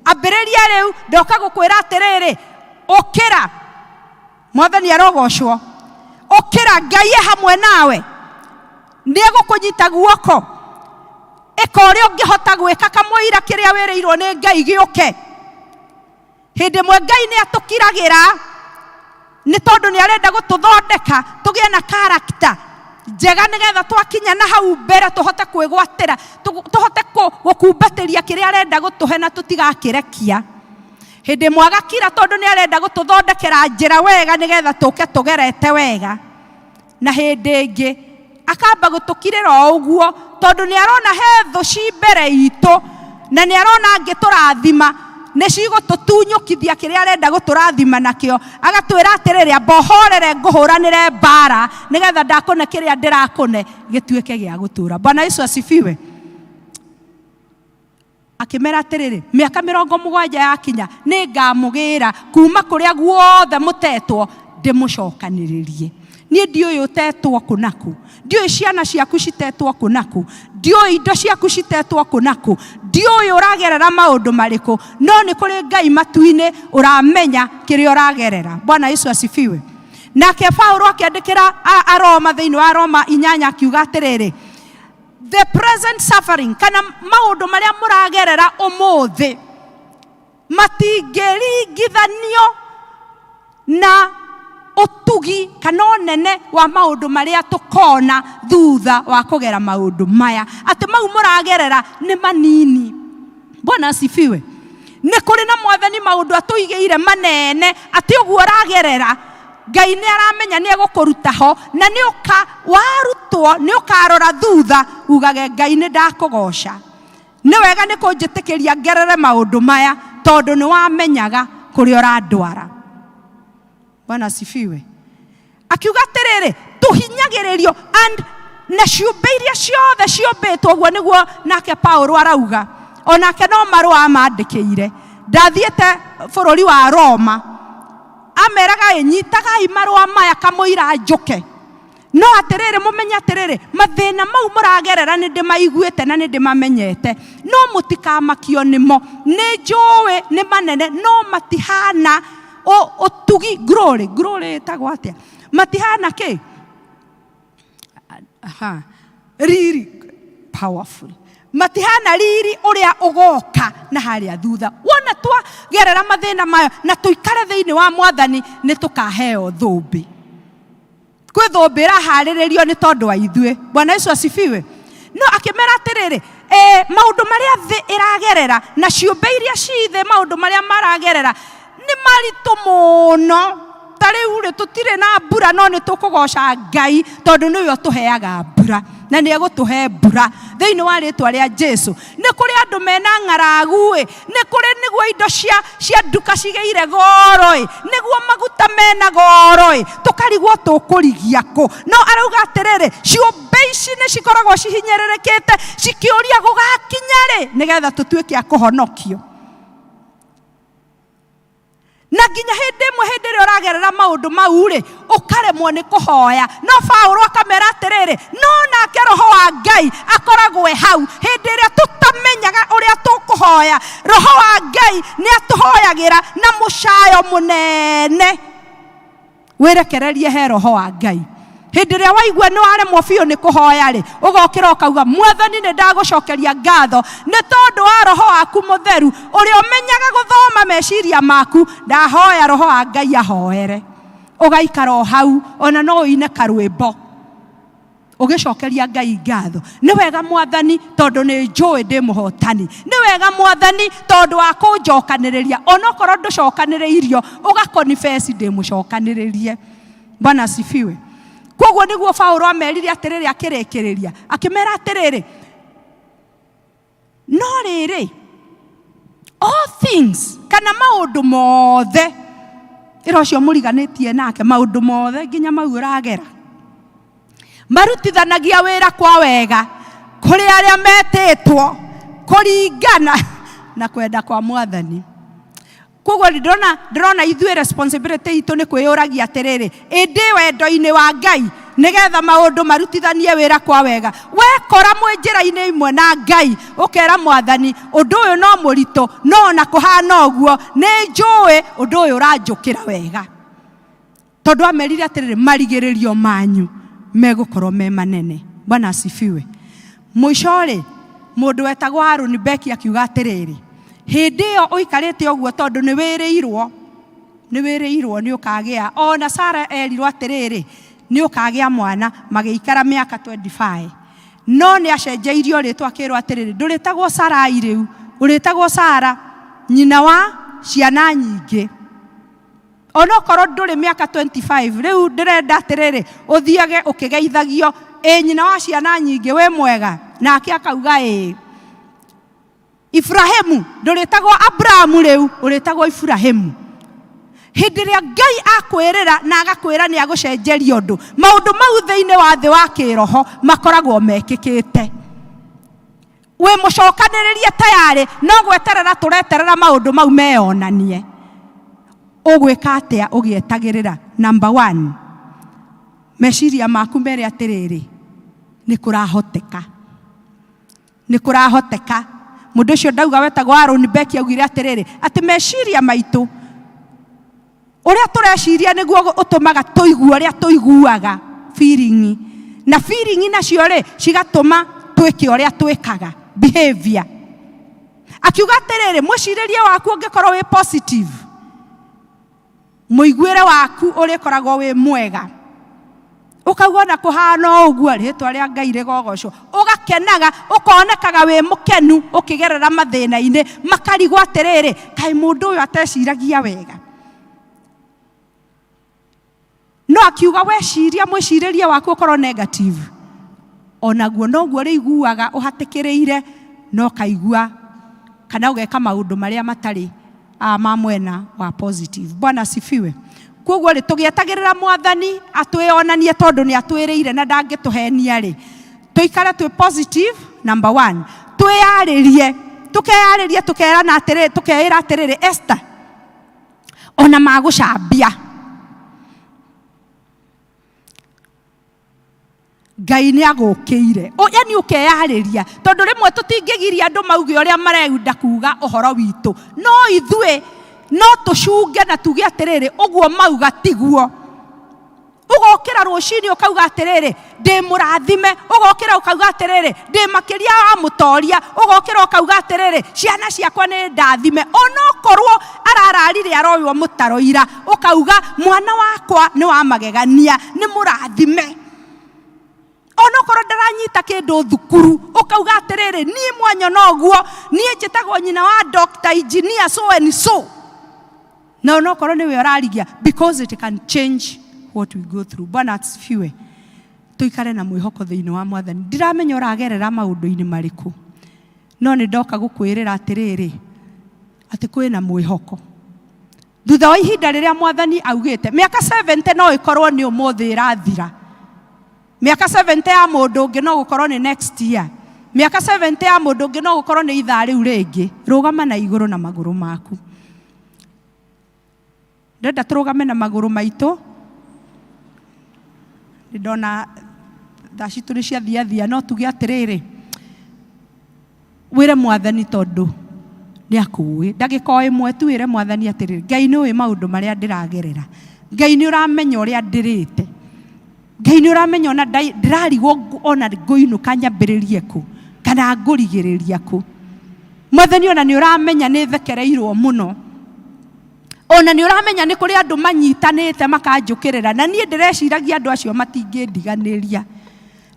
Ambĩrĩria rĩu, ndoka gũkwĩra atĩrĩrĩ, ũkĩra, mwathani arogocwo, ũkĩra, Ngai e hamwe nawe, nĩ egũkũnyita guoko, ĩka ũrĩa ũngĩhota gwĩka kamũira kĩrĩa wĩrĩirwo nĩ Ngai gĩũke. Hĩndĩ ĩmwe Ngai nĩ atũkiragĩra nĩ tondũ nĩ arenda gũtũthondeka tũgĩe na character njega, nĩgetha twakinya na hau mbere tũhote kwĩgwatĩra, tũhote gũkumbatĩria kĩrĩa arenda gũtũhe na tũtigakĩrekia. Hĩndĩ ĩmwe agakira tondũ nĩ arenda gũtũthondekera njĩra wega, nĩgetha tũke tũgerete wega. Na hĩndĩ ĩngĩ akamba gũtũkirĩra o ũguo tondũ nĩ arona he thũ ci mbere itũ, na nĩ arona angĩtũrathima nĩ cigũtũtunyũkithia kĩrĩa arenda gũtũrathima nakĩo. Agatwĩra atĩrĩrĩ, amba ũhorere ngũhũranĩre mbara, nĩgetha ndakũne kĩrĩa ndĩrakũne gĩtuĩke gĩa gũtũra. Bwana Yesu asifiwe. Akĩmera atĩrĩrĩ, mĩaka 70 yakinya nĩ ngamũgĩra kuma kũrĩa guothe mũtetwo ndĩmũcokanĩrĩrie. Niĩ ndiũĩ ũtetwo kũ na kũ, ndiũĩ ciana ciaku citetwo kũ na kũ, ndiũĩ indo ciaku citetwo kũ na kũ, ndiũĩ ũragerera maũndũ marĩkũ, no nĩ kũrĩ Ngai matu-inĩ ũramenya kĩrĩa ũragerera. Bwana Yesu asifiwe. Nake Paulo akĩandĩkĩra Aroma thĩinĩ wa Roma 8 akiuga atĩrĩrĩ, the present suffering, kana maũndũ marĩa mũragerera ũmũthĩ matingĩringithanio na ũtugi kana ũnene wa maũndũ marĩa tũkona thutha wa kũgera maũndũ maya, atĩ mau mũragerera nĩ manini. Bwana asifiwe. Nĩ kũrĩ na mwathani maũndũ atũigĩire manene, atĩ ũguo ũragerera Ngai nĩ aramenya nĩ egũkũruta ho, na nĩ ũka warutwo nĩ ũkarora thutha ugage Ngai nĩ ndakũgoca, nĩ wega nĩ kũnjĩtĩkĩria ngerere maũndũ maya tondũ nĩ wamenyaga kũrĩa ũrandwara. Bwana asifiwe. Akiuga atĩrĩrĩ, tũhinyagĩrĩrio and na ciũmbe iria ciothe ciũmbĩtwo, ũguo nĩguo nake Paulo arauga, onake no marũa amandĩkĩire. Ndathiĩte bũrũri wa Roma, ameraga ĩ, nyitagai marũa maya kamũira njũke, no atĩrĩrĩ, mũmenye atĩrĩrĩ, mathĩna mau mũragerera nĩ ndĩmaiguĩte na nĩ ndĩmamenyete, no mũtikamakio nĩmo, nĩ njũĩ nĩ manene, no matihana ũtugi, glory, glory ĩtagwo atĩa? Matihana kĩ? Aha. Riri powerful, matihana riri ũrĩa ũgoka na harĩa thutha. Wona twagerera mathĩna maya na tũikare thĩinĩ wa mwathani, nĩ tũkaheo thũmbĩ. Kwĩ thũmbĩ ĩraharĩrĩrio nĩ tondũ wa ithuĩ. Bwana Yesu asifiwe. No akĩmera atĩrĩrĩ, e, maũndũ marĩa thĩ ĩragerera na ciũmbe iria ci thĩ, maũndũ marĩa maragerera nĩ maritũ mũno. Ta rĩu rĩ, tũtirĩ na mbura, no nĩ tũkũgoca Ngai tondũ nĩwe ũtũheaga mbura na nĩ egũtũhe mbura thĩinĩ wa rĩtwa rĩa Jesu. Nĩ kũrĩ andũ mena ng'aragu ĩ, nĩ kũrĩ nĩguo indo cia nduka cigĩire goro ĩ, nĩguo maguta mena goro ĩ, tũkarigwo tũkũrigia kũ. No arauga atĩrĩrĩ, ciũmbe ici nĩ cikoragwo cihinyĩrĩrĩkĩte cikĩũria gũgakinya rĩ nĩgetha tũtuĩke a kũhonokio. Na nginya hĩndĩ ĩmwe hĩndĩ ĩrĩa ũragerera maũndũ mau rĩ, ũkaremwo nĩ kũhoya. No Paũlũ akamera atĩrĩrĩ, no nake Roho wa Ngai akoragwo e hau hĩndĩ ĩrĩa tũtamenyaga ũrĩa tũkũhoya. Roho wa Ngai nĩ atũhoyagĩra na mũcayo mũnene. Wĩrekererie he Roho wa Ngai. Hĩndĩ ĩrĩa waigua nĩ waremwo biũ nĩ kũhoya rĩ, ũgokĩra ũkauga, Mwathani nĩ ndagũcokeria ngatho nĩ tondũ wa Roho waku mũtheru ũrĩa ũmenyaga gũthoma meciria maku, ndahoya Roho wa Ngai ahoere. Ũgaikara o hau, ona no ũine karwĩmbo ũgĩcokeria Ngai ngatho. Nĩ wega Mwathani tondũ nĩ njũĩ ndĩ mũhotani. Nĩ wega Mwathani tondũ wa kũnjokanĩrĩria, onokorwo ndũcokanĩrĩirio, ũgakonifesi ndĩ mũcokanĩrĩrie. Bwana asifiwe. Koguo nĩguo Paũlũ amerire atĩrĩrĩ, akĩrĩkĩrĩria akĩmera atĩrĩrĩ, no rĩrĩ, all things, kana maũndũ mothe, ĩra ũcio mũriganĩtie nake, maũndũ mothe nginya mau ũragera, marutithanagia wĩra kwa wega kũrĩ arĩa metĩtwo kũringana na kwenda kwa Mwathani. Koguo ndĩrona ithuĩ responsibility itũ nĩ kwĩyũragia atĩrĩrĩ, ĩndĩ wendo-inĩ wa Ngai nĩgetha maũndũ marutithanie wĩra kwa wega. Wekora mwĩ njĩra-inĩ imwe na Ngai, ũkera Mwathani ũndũ ũyũ no mũritũ, no ona kũhana ũguo nĩ njũĩ ũndũ ũyũ ũranjũkĩra wega. Tondũ amerire atĩrĩrĩ, marigĩrĩrio manyu megũkorwo me manene. Bwana asifiwe. Mũico rĩ, mũndũ wetagwo Aaron Beck akiuga atĩrĩrĩ, hĩndĩ ĩyo ũikarĩte ũguo tondũ nĩ wĩrĩirwo, nĩ wĩrĩirwo nĩ ũkagĩa. Ona Sarah erirwo atĩrĩrĩ, nĩ ũkagĩa mwana, magĩikara mĩaka 25. No nĩ acenjeirio rĩtwa akĩrwo atĩrĩrĩ, ndũrĩtagwo Sarai rĩu, ũrĩtagwo Sara, nyina wa ciana nyingĩ. Onokorwo ndũrĩ mĩaka 25, rĩu ndĩrenda atĩrĩrĩ, ũthiage ũkĩgeithagio, ĩ nyina wa ciana nyingĩ, wĩ mwega? Nake akauga ĩ. Ibrahimu, ndũrĩtagwo Abrahamu rĩu, ũrĩtagwo Ibrahimu. Hĩndĩ ĩrĩa Ngai akwĩrĩra na agakwĩra nĩ agũcenjeria ũndũ, maũndũ mau thĩinĩ wa thĩ wa kĩroho makoragwo mekĩkĩte. Wĩ mũcokanĩrĩrie tayarĩ, no gweterera tũreterera maũndũ mau meyonanie. Ũgwĩka atĩa ũgĩetagĩrĩra? Number 1, meciria maku mere atĩrĩrĩ, nĩ kũrahoteka. Nĩ kũrahoteka. Mũndũ ũcio ndauga wetagwo Aaron Beck augire atĩrĩrĩ, atĩ meciria maitũ ũrĩa tũreciria nĩguo ũtũmaga tũigue ũrĩa tũiguaga, feeling. Na feeling nacio rĩ, cigatũma twĩke ũrĩa twĩkaga, behavior. Akiuga atĩrĩrĩ, mwĩcirĩrie waku ũngĩkorwo wĩ positive, mũiguĩre waku ũrĩkoragwo wĩ mwega. Ũkauga ona kũhana o ũguo, rĩtwa rĩa Ngai rĩgogocwo. Ũgakenaga, ũkonekaga wĩ mũkenu ũkĩgerera mathĩna-inĩ, makarigwo atĩrĩrĩ, kaĩ mũndũ ũyũ ateciragia wega. No akiuga weciria mwĩcirĩrie waku ũkorwo negative, onaguo noguo ũrĩiguaga ũhatĩkĩrĩire, no kaigua kana ũgeka maũndũ marĩa matarĩ ma mwena wa positive. Bwana asifiwe. Koguo rĩ, tũgĩetagĩrĩra Mwathani atwĩonanie tondũ nĩ atwĩrĩire na ndangĩtũhenia rĩ, tũikare twĩ positive. Number 1, twĩyarĩrie, tũkeyarĩria, tũkerana atĩrĩrĩ, tũkeĩra atĩrĩrĩ, Esther, ona magũcambia Ngai nĩ agũkĩire. Yani ũkeyarĩria, tondũ rĩmwe tũtingĩgiria andũ mauge ũrĩa marenda kuga ũhoro witũ, no ithuĩ no tũcunge na tuge atĩrĩrĩ, ũguo mauga tiguo. Ũgokĩra Ũgokĩra rũcinĩ ũkauga atĩrĩrĩ, ndĩ mũrathime. Ũgokĩra ũkauga atĩrĩrĩ, ndĩ makĩria wa mũtoria. Ũgokĩra ũkauga atĩrĩrĩ, ciana ciakwa nĩ ndathime. Onokorwo arararire aroywo mũtaro ira, ũkauga mwana wakwa nĩ wa magegania, nĩ mũrathime. Onokorwo ndaranyita kĩndũ thukuru, ũkauga atĩrĩrĩ, niĩ mwanyona ũguo, niĩ njĩtagwo nyina wa doctor, engineer, so and so. Na onokorwo nĩwe ũrarigia, because it can change what we go through. Bwana asifiwe. Tuikare na mwĩhoko thĩinĩ wa Mwathani. Ndiramenya ũragerera maũndũ-inĩ marĩkũ, no nĩ ndoka gũkwĩrĩra atĩrĩrĩ, atĩ kwĩna mwĩhoko. Thutha wa ihinda rĩrĩa Mwathani augĩte, mĩaka 70 no ĩkorwo nĩ ũmũthĩ ĩrathira. Mĩaka 70 ya mũndũ ũngĩ no gũkorwo nĩ next year. Mĩaka 70 ya mũndũ ũngĩ no gũkorwo nĩ ithaa rĩu rĩngĩ. Rũgama na igũrũ na magũrũ maku. Ndĩrenda tũrũgame na magũrũ maitũ. Nĩ ndona thaa citũ nĩ ciathiathia, no tuge atĩrĩrĩ, wĩre Mwathani tondũ nĩ akũĩ. Ndagĩka o ĩmwe tu wĩre Mwathani atĩrĩrĩ, Ngai nĩ ũĩ maũndũ marĩa ndĩragerera. Ngai nĩ ũramenya ũrĩa ndĩrĩte. Ngai nĩ ũramenya ona ndĩrarigwo ona ngũinũka nyambĩrĩrie kũ, kana ngũrigĩrĩria kũ. Mwathani ona nĩ ũramenya nĩ thekereirwo mũno. Ona nĩ ũramenya nĩ kũrĩ andũ manyitanĩte makanjũkĩrĩra, na niĩ ndĩreciragia andũ acio matingĩndiganĩria.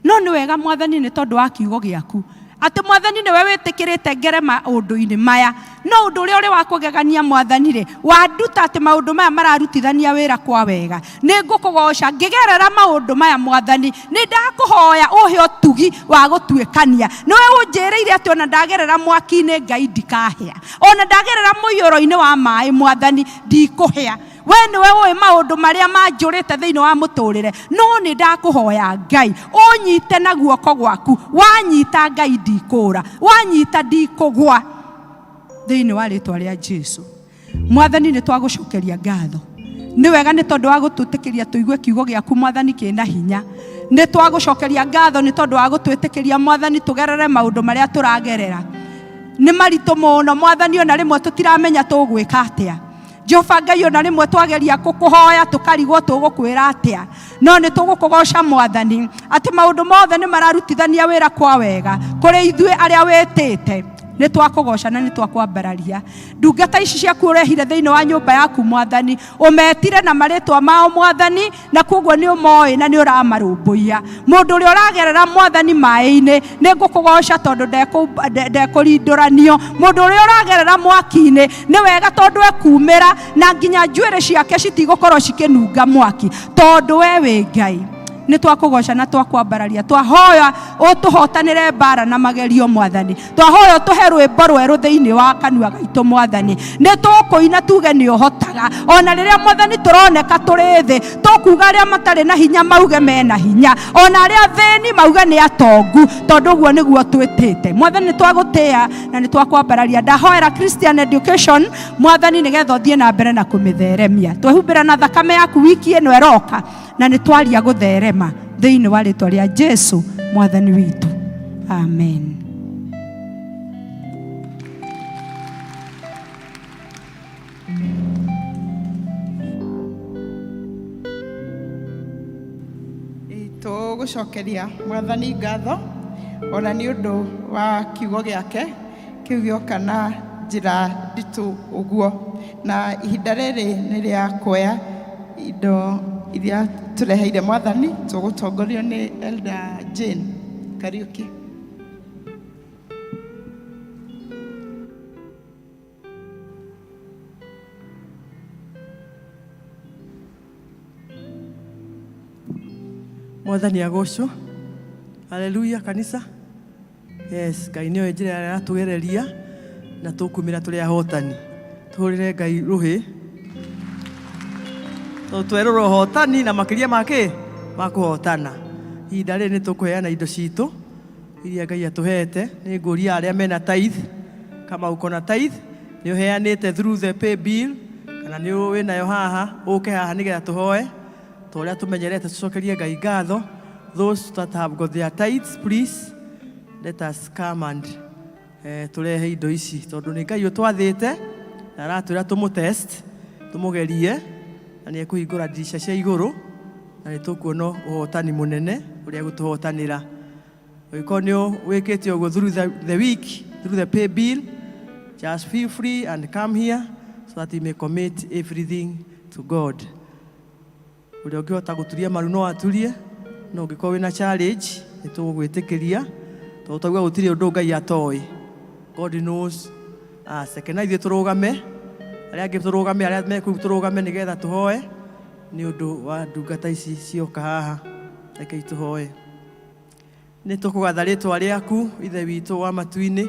No nĩ wega Mwathani nĩ tondũ wa kiugo gĩaku, atĩ Mwathani nĩwe wĩtĩkĩrĩte ngere maũndũ-inĩ maya. No ũndũ ũrĩa ũrĩ wa kũgegania Mwathani rĩ, wanduta atĩ maũndũ maya mararutithania wĩra kwa wega. Nĩ ngũkũgoca ngĩgerera maũndũ maya Mwathani. Nĩ ndakũhoya ũhe ũtugi wa gũtuĩkania. Nĩwe ũnjĩrĩire atĩ ona ndagerera mwaki-inĩ Ngai ndikahĩa. Ona ndagerera mũiyũro-inĩ wa maĩ Mwathani ndikũhĩa. We nĩwe ũĩ maũndũ marĩa manjũrĩte thĩinĩ wa mũtũrĩre. No nĩ ndakũhoya Ngai ũnyite na guoko gwaku. Wanyita Ngai ndikũra, wanyita ndikũgwa, thĩinĩ wa rĩtwa rĩa Jesu. Mwathani nĩ twagũcokeria ngatho. Nĩ wega nĩ tondũ wa gũtwĩtĩkĩria tũigue kiugo gĩaku Mwathani kĩna hinya. Nĩ twagũcokeria ngatho nĩ tondũ wa gũtwĩtĩkĩria Mwathani tũgerere maũndũ marĩa tũragerera. Nĩ maritũ mũno Mwathani, ona rĩmwe tũtiramenya tũgwĩka atĩa. Jehova Ngai, ona rĩmwe twageria gũkũhoya tũkarigwo tũgũkwĩra atĩa, no nĩ tũgũkũgoca Mwathani atĩ maũndũ mothe nĩ mararutithania wĩra kwa wega kũrĩ ithuĩ arĩa wĩtĩte. Nĩ twakũgoca na nĩ twakwambararia. Ndungata ici ciaku ũrehire thĩinĩ wa nyũmba yaku Mwathani, ũmetire na marĩtwa mao Mwathani, na koguo nĩ ũmoĩ na nĩ ũramarũmbũiya. Mũndũ ũrĩa ũragerera Mwathani maĩ-inĩ, nĩ ngũkũgoca tondũ ndekũrindũranio. Mũndũ ũrĩa ũragerera mwaki-inĩ, nĩ wega tondũ ekumĩra na nginya njuĩrĩ ciake citigũkorwo cikĩnunga mwaki, tondũ we wĩ Ngai. Nĩ twakũgoca na twakwambararia. Twahoya ũtũhotanĩre mbara na magerio Mwathani. Twahoya ũtũhe rwĩmbo rwerũ thĩinĩ wa kanua gaitũ Mwathani. Nĩ tũkũina tuge nĩ ũhotaga. Ona rĩrĩa Mwathani tũroneka tũrĩ thĩ, tũkuga arĩa matarĩ na hinya mauge mena hinya, ona arĩa athĩni mauge nĩ atongu, tondũ ũguo nĩguo twĩtĩte. Mwathani nĩ twagũtĩa na nĩ twakwambararia. Ndahoera Christian Education Mwathani nĩgetha ũthiĩ na mbere na kũmĩtheremia. Twehumbĩra na thakame yaku wiki ĩno ĩroka, na nĩ twaria gũtherema thĩinĩ wa rĩtwa rĩa Jesu Mwathani witũ. Amen. Tũgũcokeria Mwathani ngatho ona nĩ ũndũ wa kiugo gĩake kĩu gĩoka na njĩra nditũ ũguo, na ihinda rĩrĩ nĩ rĩa kuoya indo iria tũreheire Mwathani. Tũgũtongorio nĩ Elder Jane Kariuki. Mwathani agocwo. Haleluya kanisa. Yes, Ngai nĩoĩ njĩra ĩrĩa aratũgereria na tũkumĩra tũrĩ ahotani. Tũhũrĩre Ngai rũhĩ. Tondũ twerũrwo ũhotani na makĩria ma kĩ? Ma kũhotana. Ihinda rĩrĩ nĩ tũkũheana indo citũ iria Ngai atũhete. Nĩ ngũria arĩa mena tithe, kama uko na tithe, nĩ ũheanĩte through the pay bill, kana nĩ wĩnayo haha, ũke haha nĩgetha tũhoe. Ta ũrĩa tũmenyerete tũcokerie Ngai ngatho. Those that have got their tithes, please let us come and tũrehe indo ici, tondũ nĩ Ngai ũtwathĩte na aratwĩra tũmũtest, tũmũgerie, na nĩ ekũhingũra ndirica cia igũrũ. Na nĩ tũkuona ũhotani mũnene ũrĩa egũtũhotanĩra. Ũngĩkorwo nĩ wĩkĩte ũguo through the week, through the pay bill, just feel free and come here so that you may commit everything to God. Ũrĩa ũngĩhota gũturia maru no aturie, no ũngĩkorwo wĩna challenge nĩ tũgũgwĩtĩkĩria tondũ twauga gũtirĩ ũndũ Ngai atoĩ. God knows us. Reke na ithuĩ tũrũgame, arĩa angĩ tũrũgame, arĩa me kũu tũrũgame nĩgetha tũhoe nĩ ũndũ wa ndungata ici cioka haha. Rekei tũhoe. Nĩ tũkũgatha rĩtwa rĩaku Ithe witũ wa matu-inĩ,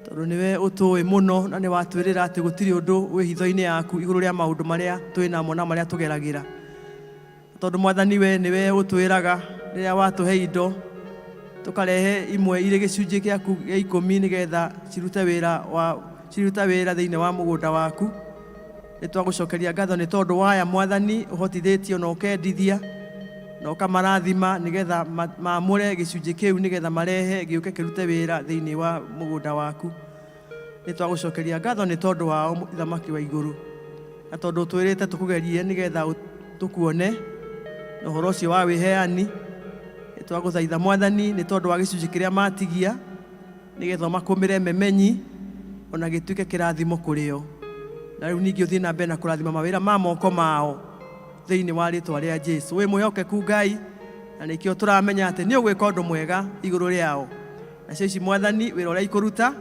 tondũ nĩwe ũtũĩ mũno na nĩ watwĩrĩra atĩ gũtirĩ ũndũ wĩ hitho-inĩ yaku igũrũ rĩa maũndũ marĩa twĩ namo na marĩa tũgeragĩra. Tondũ Mwathani we nĩwe ũtwĩraga rĩrĩa watũhe indo tũkarehe imwe irĩ gĩcunjĩ gĩaku gĩa ikũmi nĩgetha cirute wĩra wa cirute wĩra thĩinĩ wa mũgũnda waku. Nĩ twagũcokeria ngatho nĩ tondũ waya Mwathani ũhotithĩtie na ũkendithia na ũkamarathima nĩgetha maamũre gĩcunjĩ kĩu nĩgetha marehe gĩũke kĩrute wĩra thĩinĩ wa mũgũnda waku. Nĩ twagũcokeria ngatho nĩ tondũ wao Mũthamaki wa igũrũ, na tondũ ũtwĩrĩte tũkũgerie nĩgetha tũkuone na ũhoro ũcio wa wĩheani. Nĩ twagũthaitha Mwathani nĩ tondũ wa gĩcunjĩ kĩrĩa matigia nĩgetha ũmakũmĩre memenyi ona gĩtuĩke kĩrathimo kũrĩ o. Na rĩu ningĩ ũthiĩ na mbere na kũrathima mawĩra ma moko mao thĩinĩ wa rĩtwa rĩa Jesu. Wĩ mwĩhokeku Ngai, na nĩkĩo tũramenya atĩ nĩ ũgwĩka ũndũ mwega igũrũ rĩao. Nacio ici Mwathani, wĩra ũrĩa ikũruta,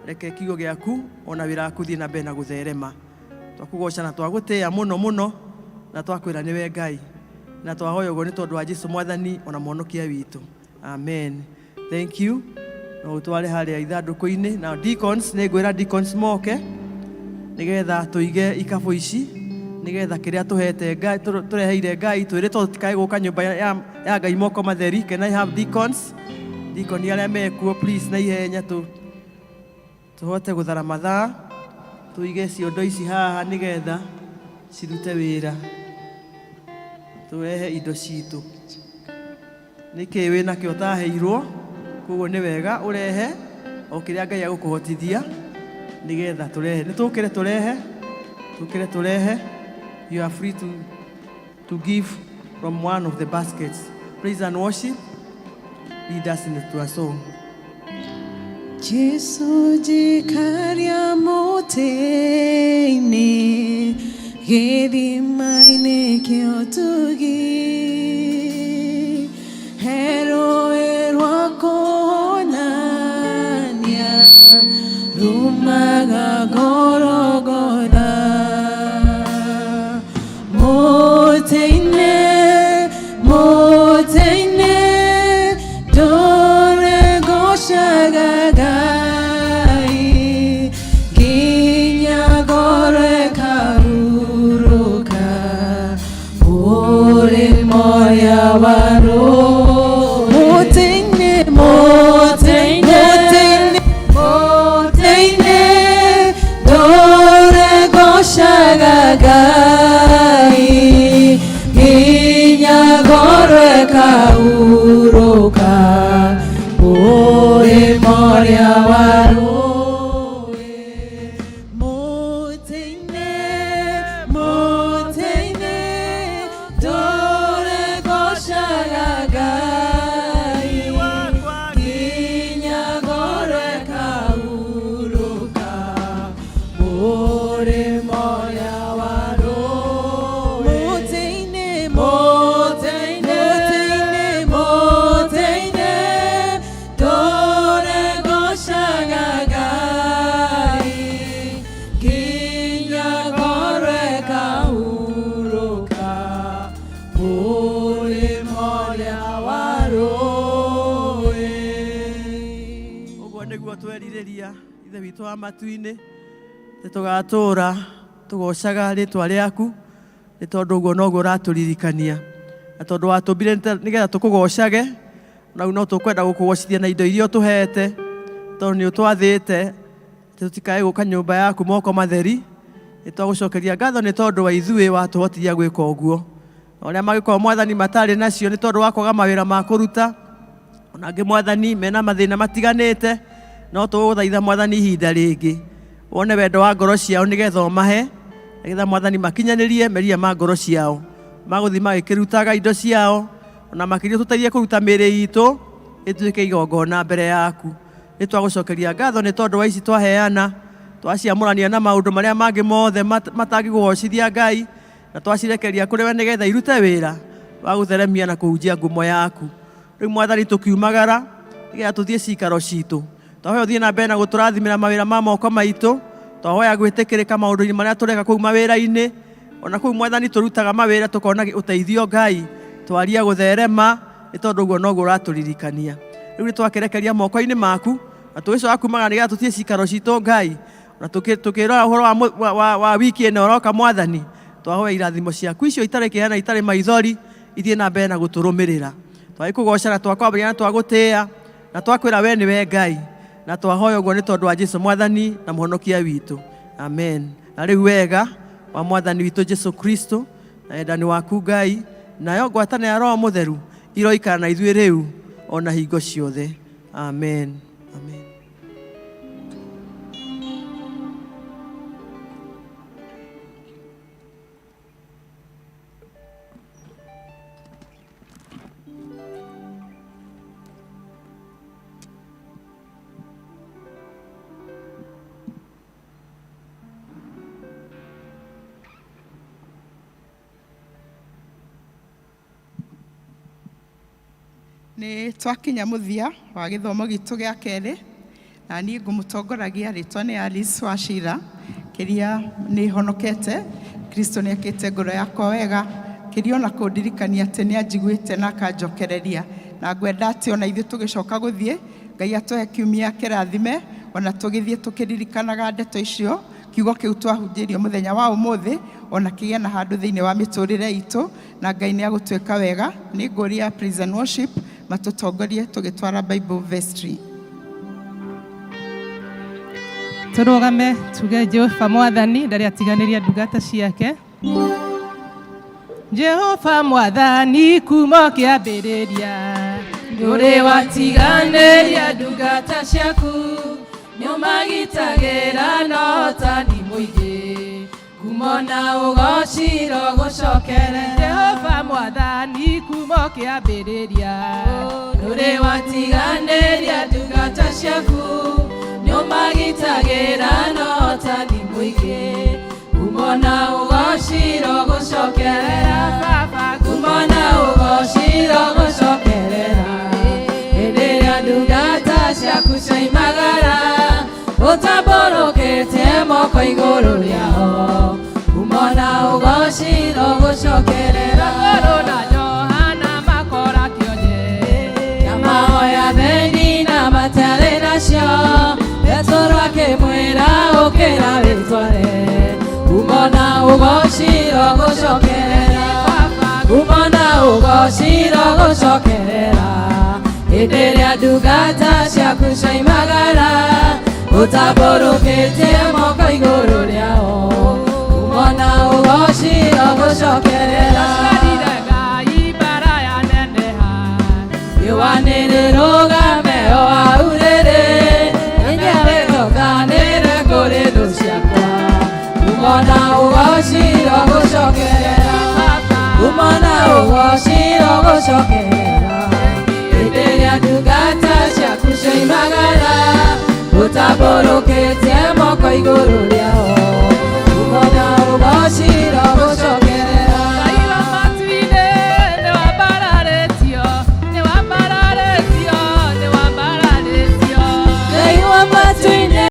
reke kiugo gĩaku ona wĩra waku ũthiĩ na mbere na gũtherema. Twakũgoca na twagũtĩĩa mũno mũno, na twakwĩra nĩwe Ngai. Na twahoya ũguo nĩ tondũ wa Jesu Mwathani ona Mũhonokia witũ. Amen. Thank you. No ũtware harĩa ithandũkũ-inĩ. Na deacons, nĩ ngwĩra deacons moke nĩgetha tũige ikabũ ici nĩgetha kĩrĩa tũhete Ngai tũreheire Ngai twĩrĩtwo tũtikae gũka nyũmba ya Ngai moko matheri. Can I have deacons? Deacon arĩa mekuo please na ihenya tũ tũhote gũthara mathaa tũige ciondo ici haha nĩgetha cirute wĩra tũrehe indo citũ. Nĩkĩ wĩ nakĩo ũtaheirwo, koguo nĩ wega ũrehe o kĩrĩa Ngai agũkũhotithia nĩgetha tũrehe. Nĩ tũkĩre tũrehe, tũkĩre tũrehe. You are free to give from one of the baskets. Praise and worship. Lead us into a song. Jesu njikaria mũtĩ-inĩ gĩthima-inĩ kĩa ũtugi, he rũĩ rwa kũhonania rumaga Golgotha. Mũtĩ-inĩ, mũtĩ-inĩ, ndũre ngocaga Ngai nginya ngoro ĩkahurũka mũrĩmo ũrĩa wa rũĩ. Mũtĩ-inĩ, mũtĩ-inĩ, mũtĩ-inĩ, ndũre ngocaga Ngai nginya ngoro ĩkahurũka mũrĩmo ũrĩa wa rũĩ. Mũtĩ-inĩ, mũtĩ-inĩ, ndũre ngocaga Ngai nginya ngoro ĩkahurũka mũrĩmo ũrĩa wa rũĩ. Mũtĩ-inĩ, mũtĩ-inĩ, mũtĩ-inĩ, ndũre ngocaga Ngai nginya ngoro ĩkahurũka mũrĩmo ũrĩa wa rũĩ. Ũguo nĩguo twerirĩria Ithe witũ wa matu-inĩ, atĩ tũgatũũra tũgocaga rĩtwa rĩaku nĩ tondũ ũguo noguo ũratũririkania, na tondũ watũmbire nĩgetha tũkũgocage, na rĩu no tũkwenda gũkũgocithia na indo iria ũtũhete, tondũ nĩ ũtwathĩte atĩ tũtikae gũka nyũmba yaku moko matheri. Nĩ twagũcokeria ngatho nĩ tondũ wa ithuĩ watũhotithia gwĩka ũguo. Na arĩa mangĩkorwo Mwathani matarĩ nacio nĩ tondũ wa kwaga mawĩra ma kũruta, ona angĩ Mwathani mena mathĩna matiganĩte, no tũgũthaitha Mwathani ihinda rĩngĩ wone wendo wa ngoro ciao nĩgetha ũmahe, nĩgetha Mwathani makinyanĩrie merirĩria ma ngoro ciao. Magũthiĩ magĩkĩrutaga indo ciao ona makĩria tũteithie kũruta mĩĩrĩ itũ ĩtuĩke igongona mbere yaku. Nĩ twagũcokeria ngatho nĩ tondũ wa ici twaheana, twaciamũrania na maũndũ marĩa mangĩ mothe matangĩgũgocithia Ngai, na twacirekeria kũrĩ we nĩgetha irute wĩra wa gũtheremia na kũhunjia ngumo yaku. Rĩu Mwathani tũkiumagara nĩgetha tũthiĩ cikaro citũ, twahoya ũthiĩ na mbere na gũtũrathimĩra mawĩra ma moko maitũ, twahoya gwĩtĩkĩrĩka maũndũ-inĩ marĩa tũreka kũu mawĩra-inĩ, ona kũu Mwathani tũrutaga mawĩra tũkona ũteithio Ngai, twaria gũtherema nĩ tondũ ũguo noguo ũratũririkania. Rĩu nĩ twakĩrekeria moko-inĩ maku na tũgĩcoka kumagara nĩgetha tũthiĩ cikaro citũ Ngai, na tũkĩrora ũhoro wa wiki ĩno ĩroka Mwathani, twahoya irathimo ciaku icio itarĩ kĩeha na itarĩ maithori ithiĩ na mbere na gũtũrũmĩrĩra. Twagĩkũgoca na twakwambĩrĩria na twagũtĩĩa na twakwĩra we nĩwe Ngai, na twahoya ũguo nĩ tondũ wa Jesu Mwathani na Mũhonokia witũ. Amen. Na rĩu wega wa Mwathani witũ Jesu Kristo na wendani waku Ngai nayo ngwatanĩro ya Roho Mũtheru iroikara na ithuĩ rĩu ona hingo ciothe. Amen. Amen. Nĩ twakinya mũthia wa gĩthomo gitũ gĩa kerĩ, na niĩ ngũmũtongoragia rĩtwa nĩ Alice Wachira. Kĩrĩa nĩ honokete, Kristo nĩ ekĩte ngoro yakwa wega, kĩrĩa ona kũndirikania atĩ nĩ anjiguĩte na akanjokereria, na ngwenda atĩ ona ithuĩ tũgĩcoka gũthiĩ Ngai atũhe kiumia kĩrathime, ona tũgĩthiĩ tũkĩririkanaga ndeto icio, kiugo kĩu twahunjĩirio mũthenya wa ũmũthĩ, ona kĩgĩe na handũ thĩinĩ wa mĩtũrĩre itũ, na Ngai nĩ agũtuĩka wega. Nĩ ngũria praise and worship matũtongorie tũgĩtwara Bible vestry. Tũrũgame tuge Jehova Mwathani ndarĩ atiganĩria ndungata ciake. Jehova Mwathani kuma kĩambĩrĩria ndũrĩ watiganĩria ndungata ciaku, nĩũmagitagĩra na ũhotani mũingĩ, ngumo na ũgociro gũcokere. Jehova Mwathani kuma kĩambĩrĩria ndũrĩ watiganĩria ndungata ciaku, nĩũmagitagĩra na ũhotani mũingĩ, ngumo na ũgociro gũcokerera. Ngumo na ũgociro gũcokerera. Hĩndĩ ĩrĩa ndungata ciaku ciaimagara, ũtambũrũkĩtie moko igũrũ rĩao, ngumo na ũgociro gũcokerera. Petero na Johana makora kĩonje, na mahoya thendi na matiarĩ nacio, Petero akĩmwĩra ũkĩra wĩtware, ngumo na ũgociro gũcokerera. Ngumo na ũgociro gũcokerera. Hĩndĩ ĩrĩa ndungata ciaku ciaimagara, ũtambũrũkĩtie moko igũrũ rĩao, ngumo na ũgociro gũcokerera. Ngai mbara yaneneha, Riũa nĩrĩrũgame o hau rĩrĩ, nĩnyarerokanĩre kũrĩ thũ ciakwa, ngumo na ũgociro gũcokerera. Ngumo na ũgociro gũcokerera. Hĩndĩ ĩrĩa ndungata ciaku ciaimagara, ũtambũrũkĩtie moko igũrũ.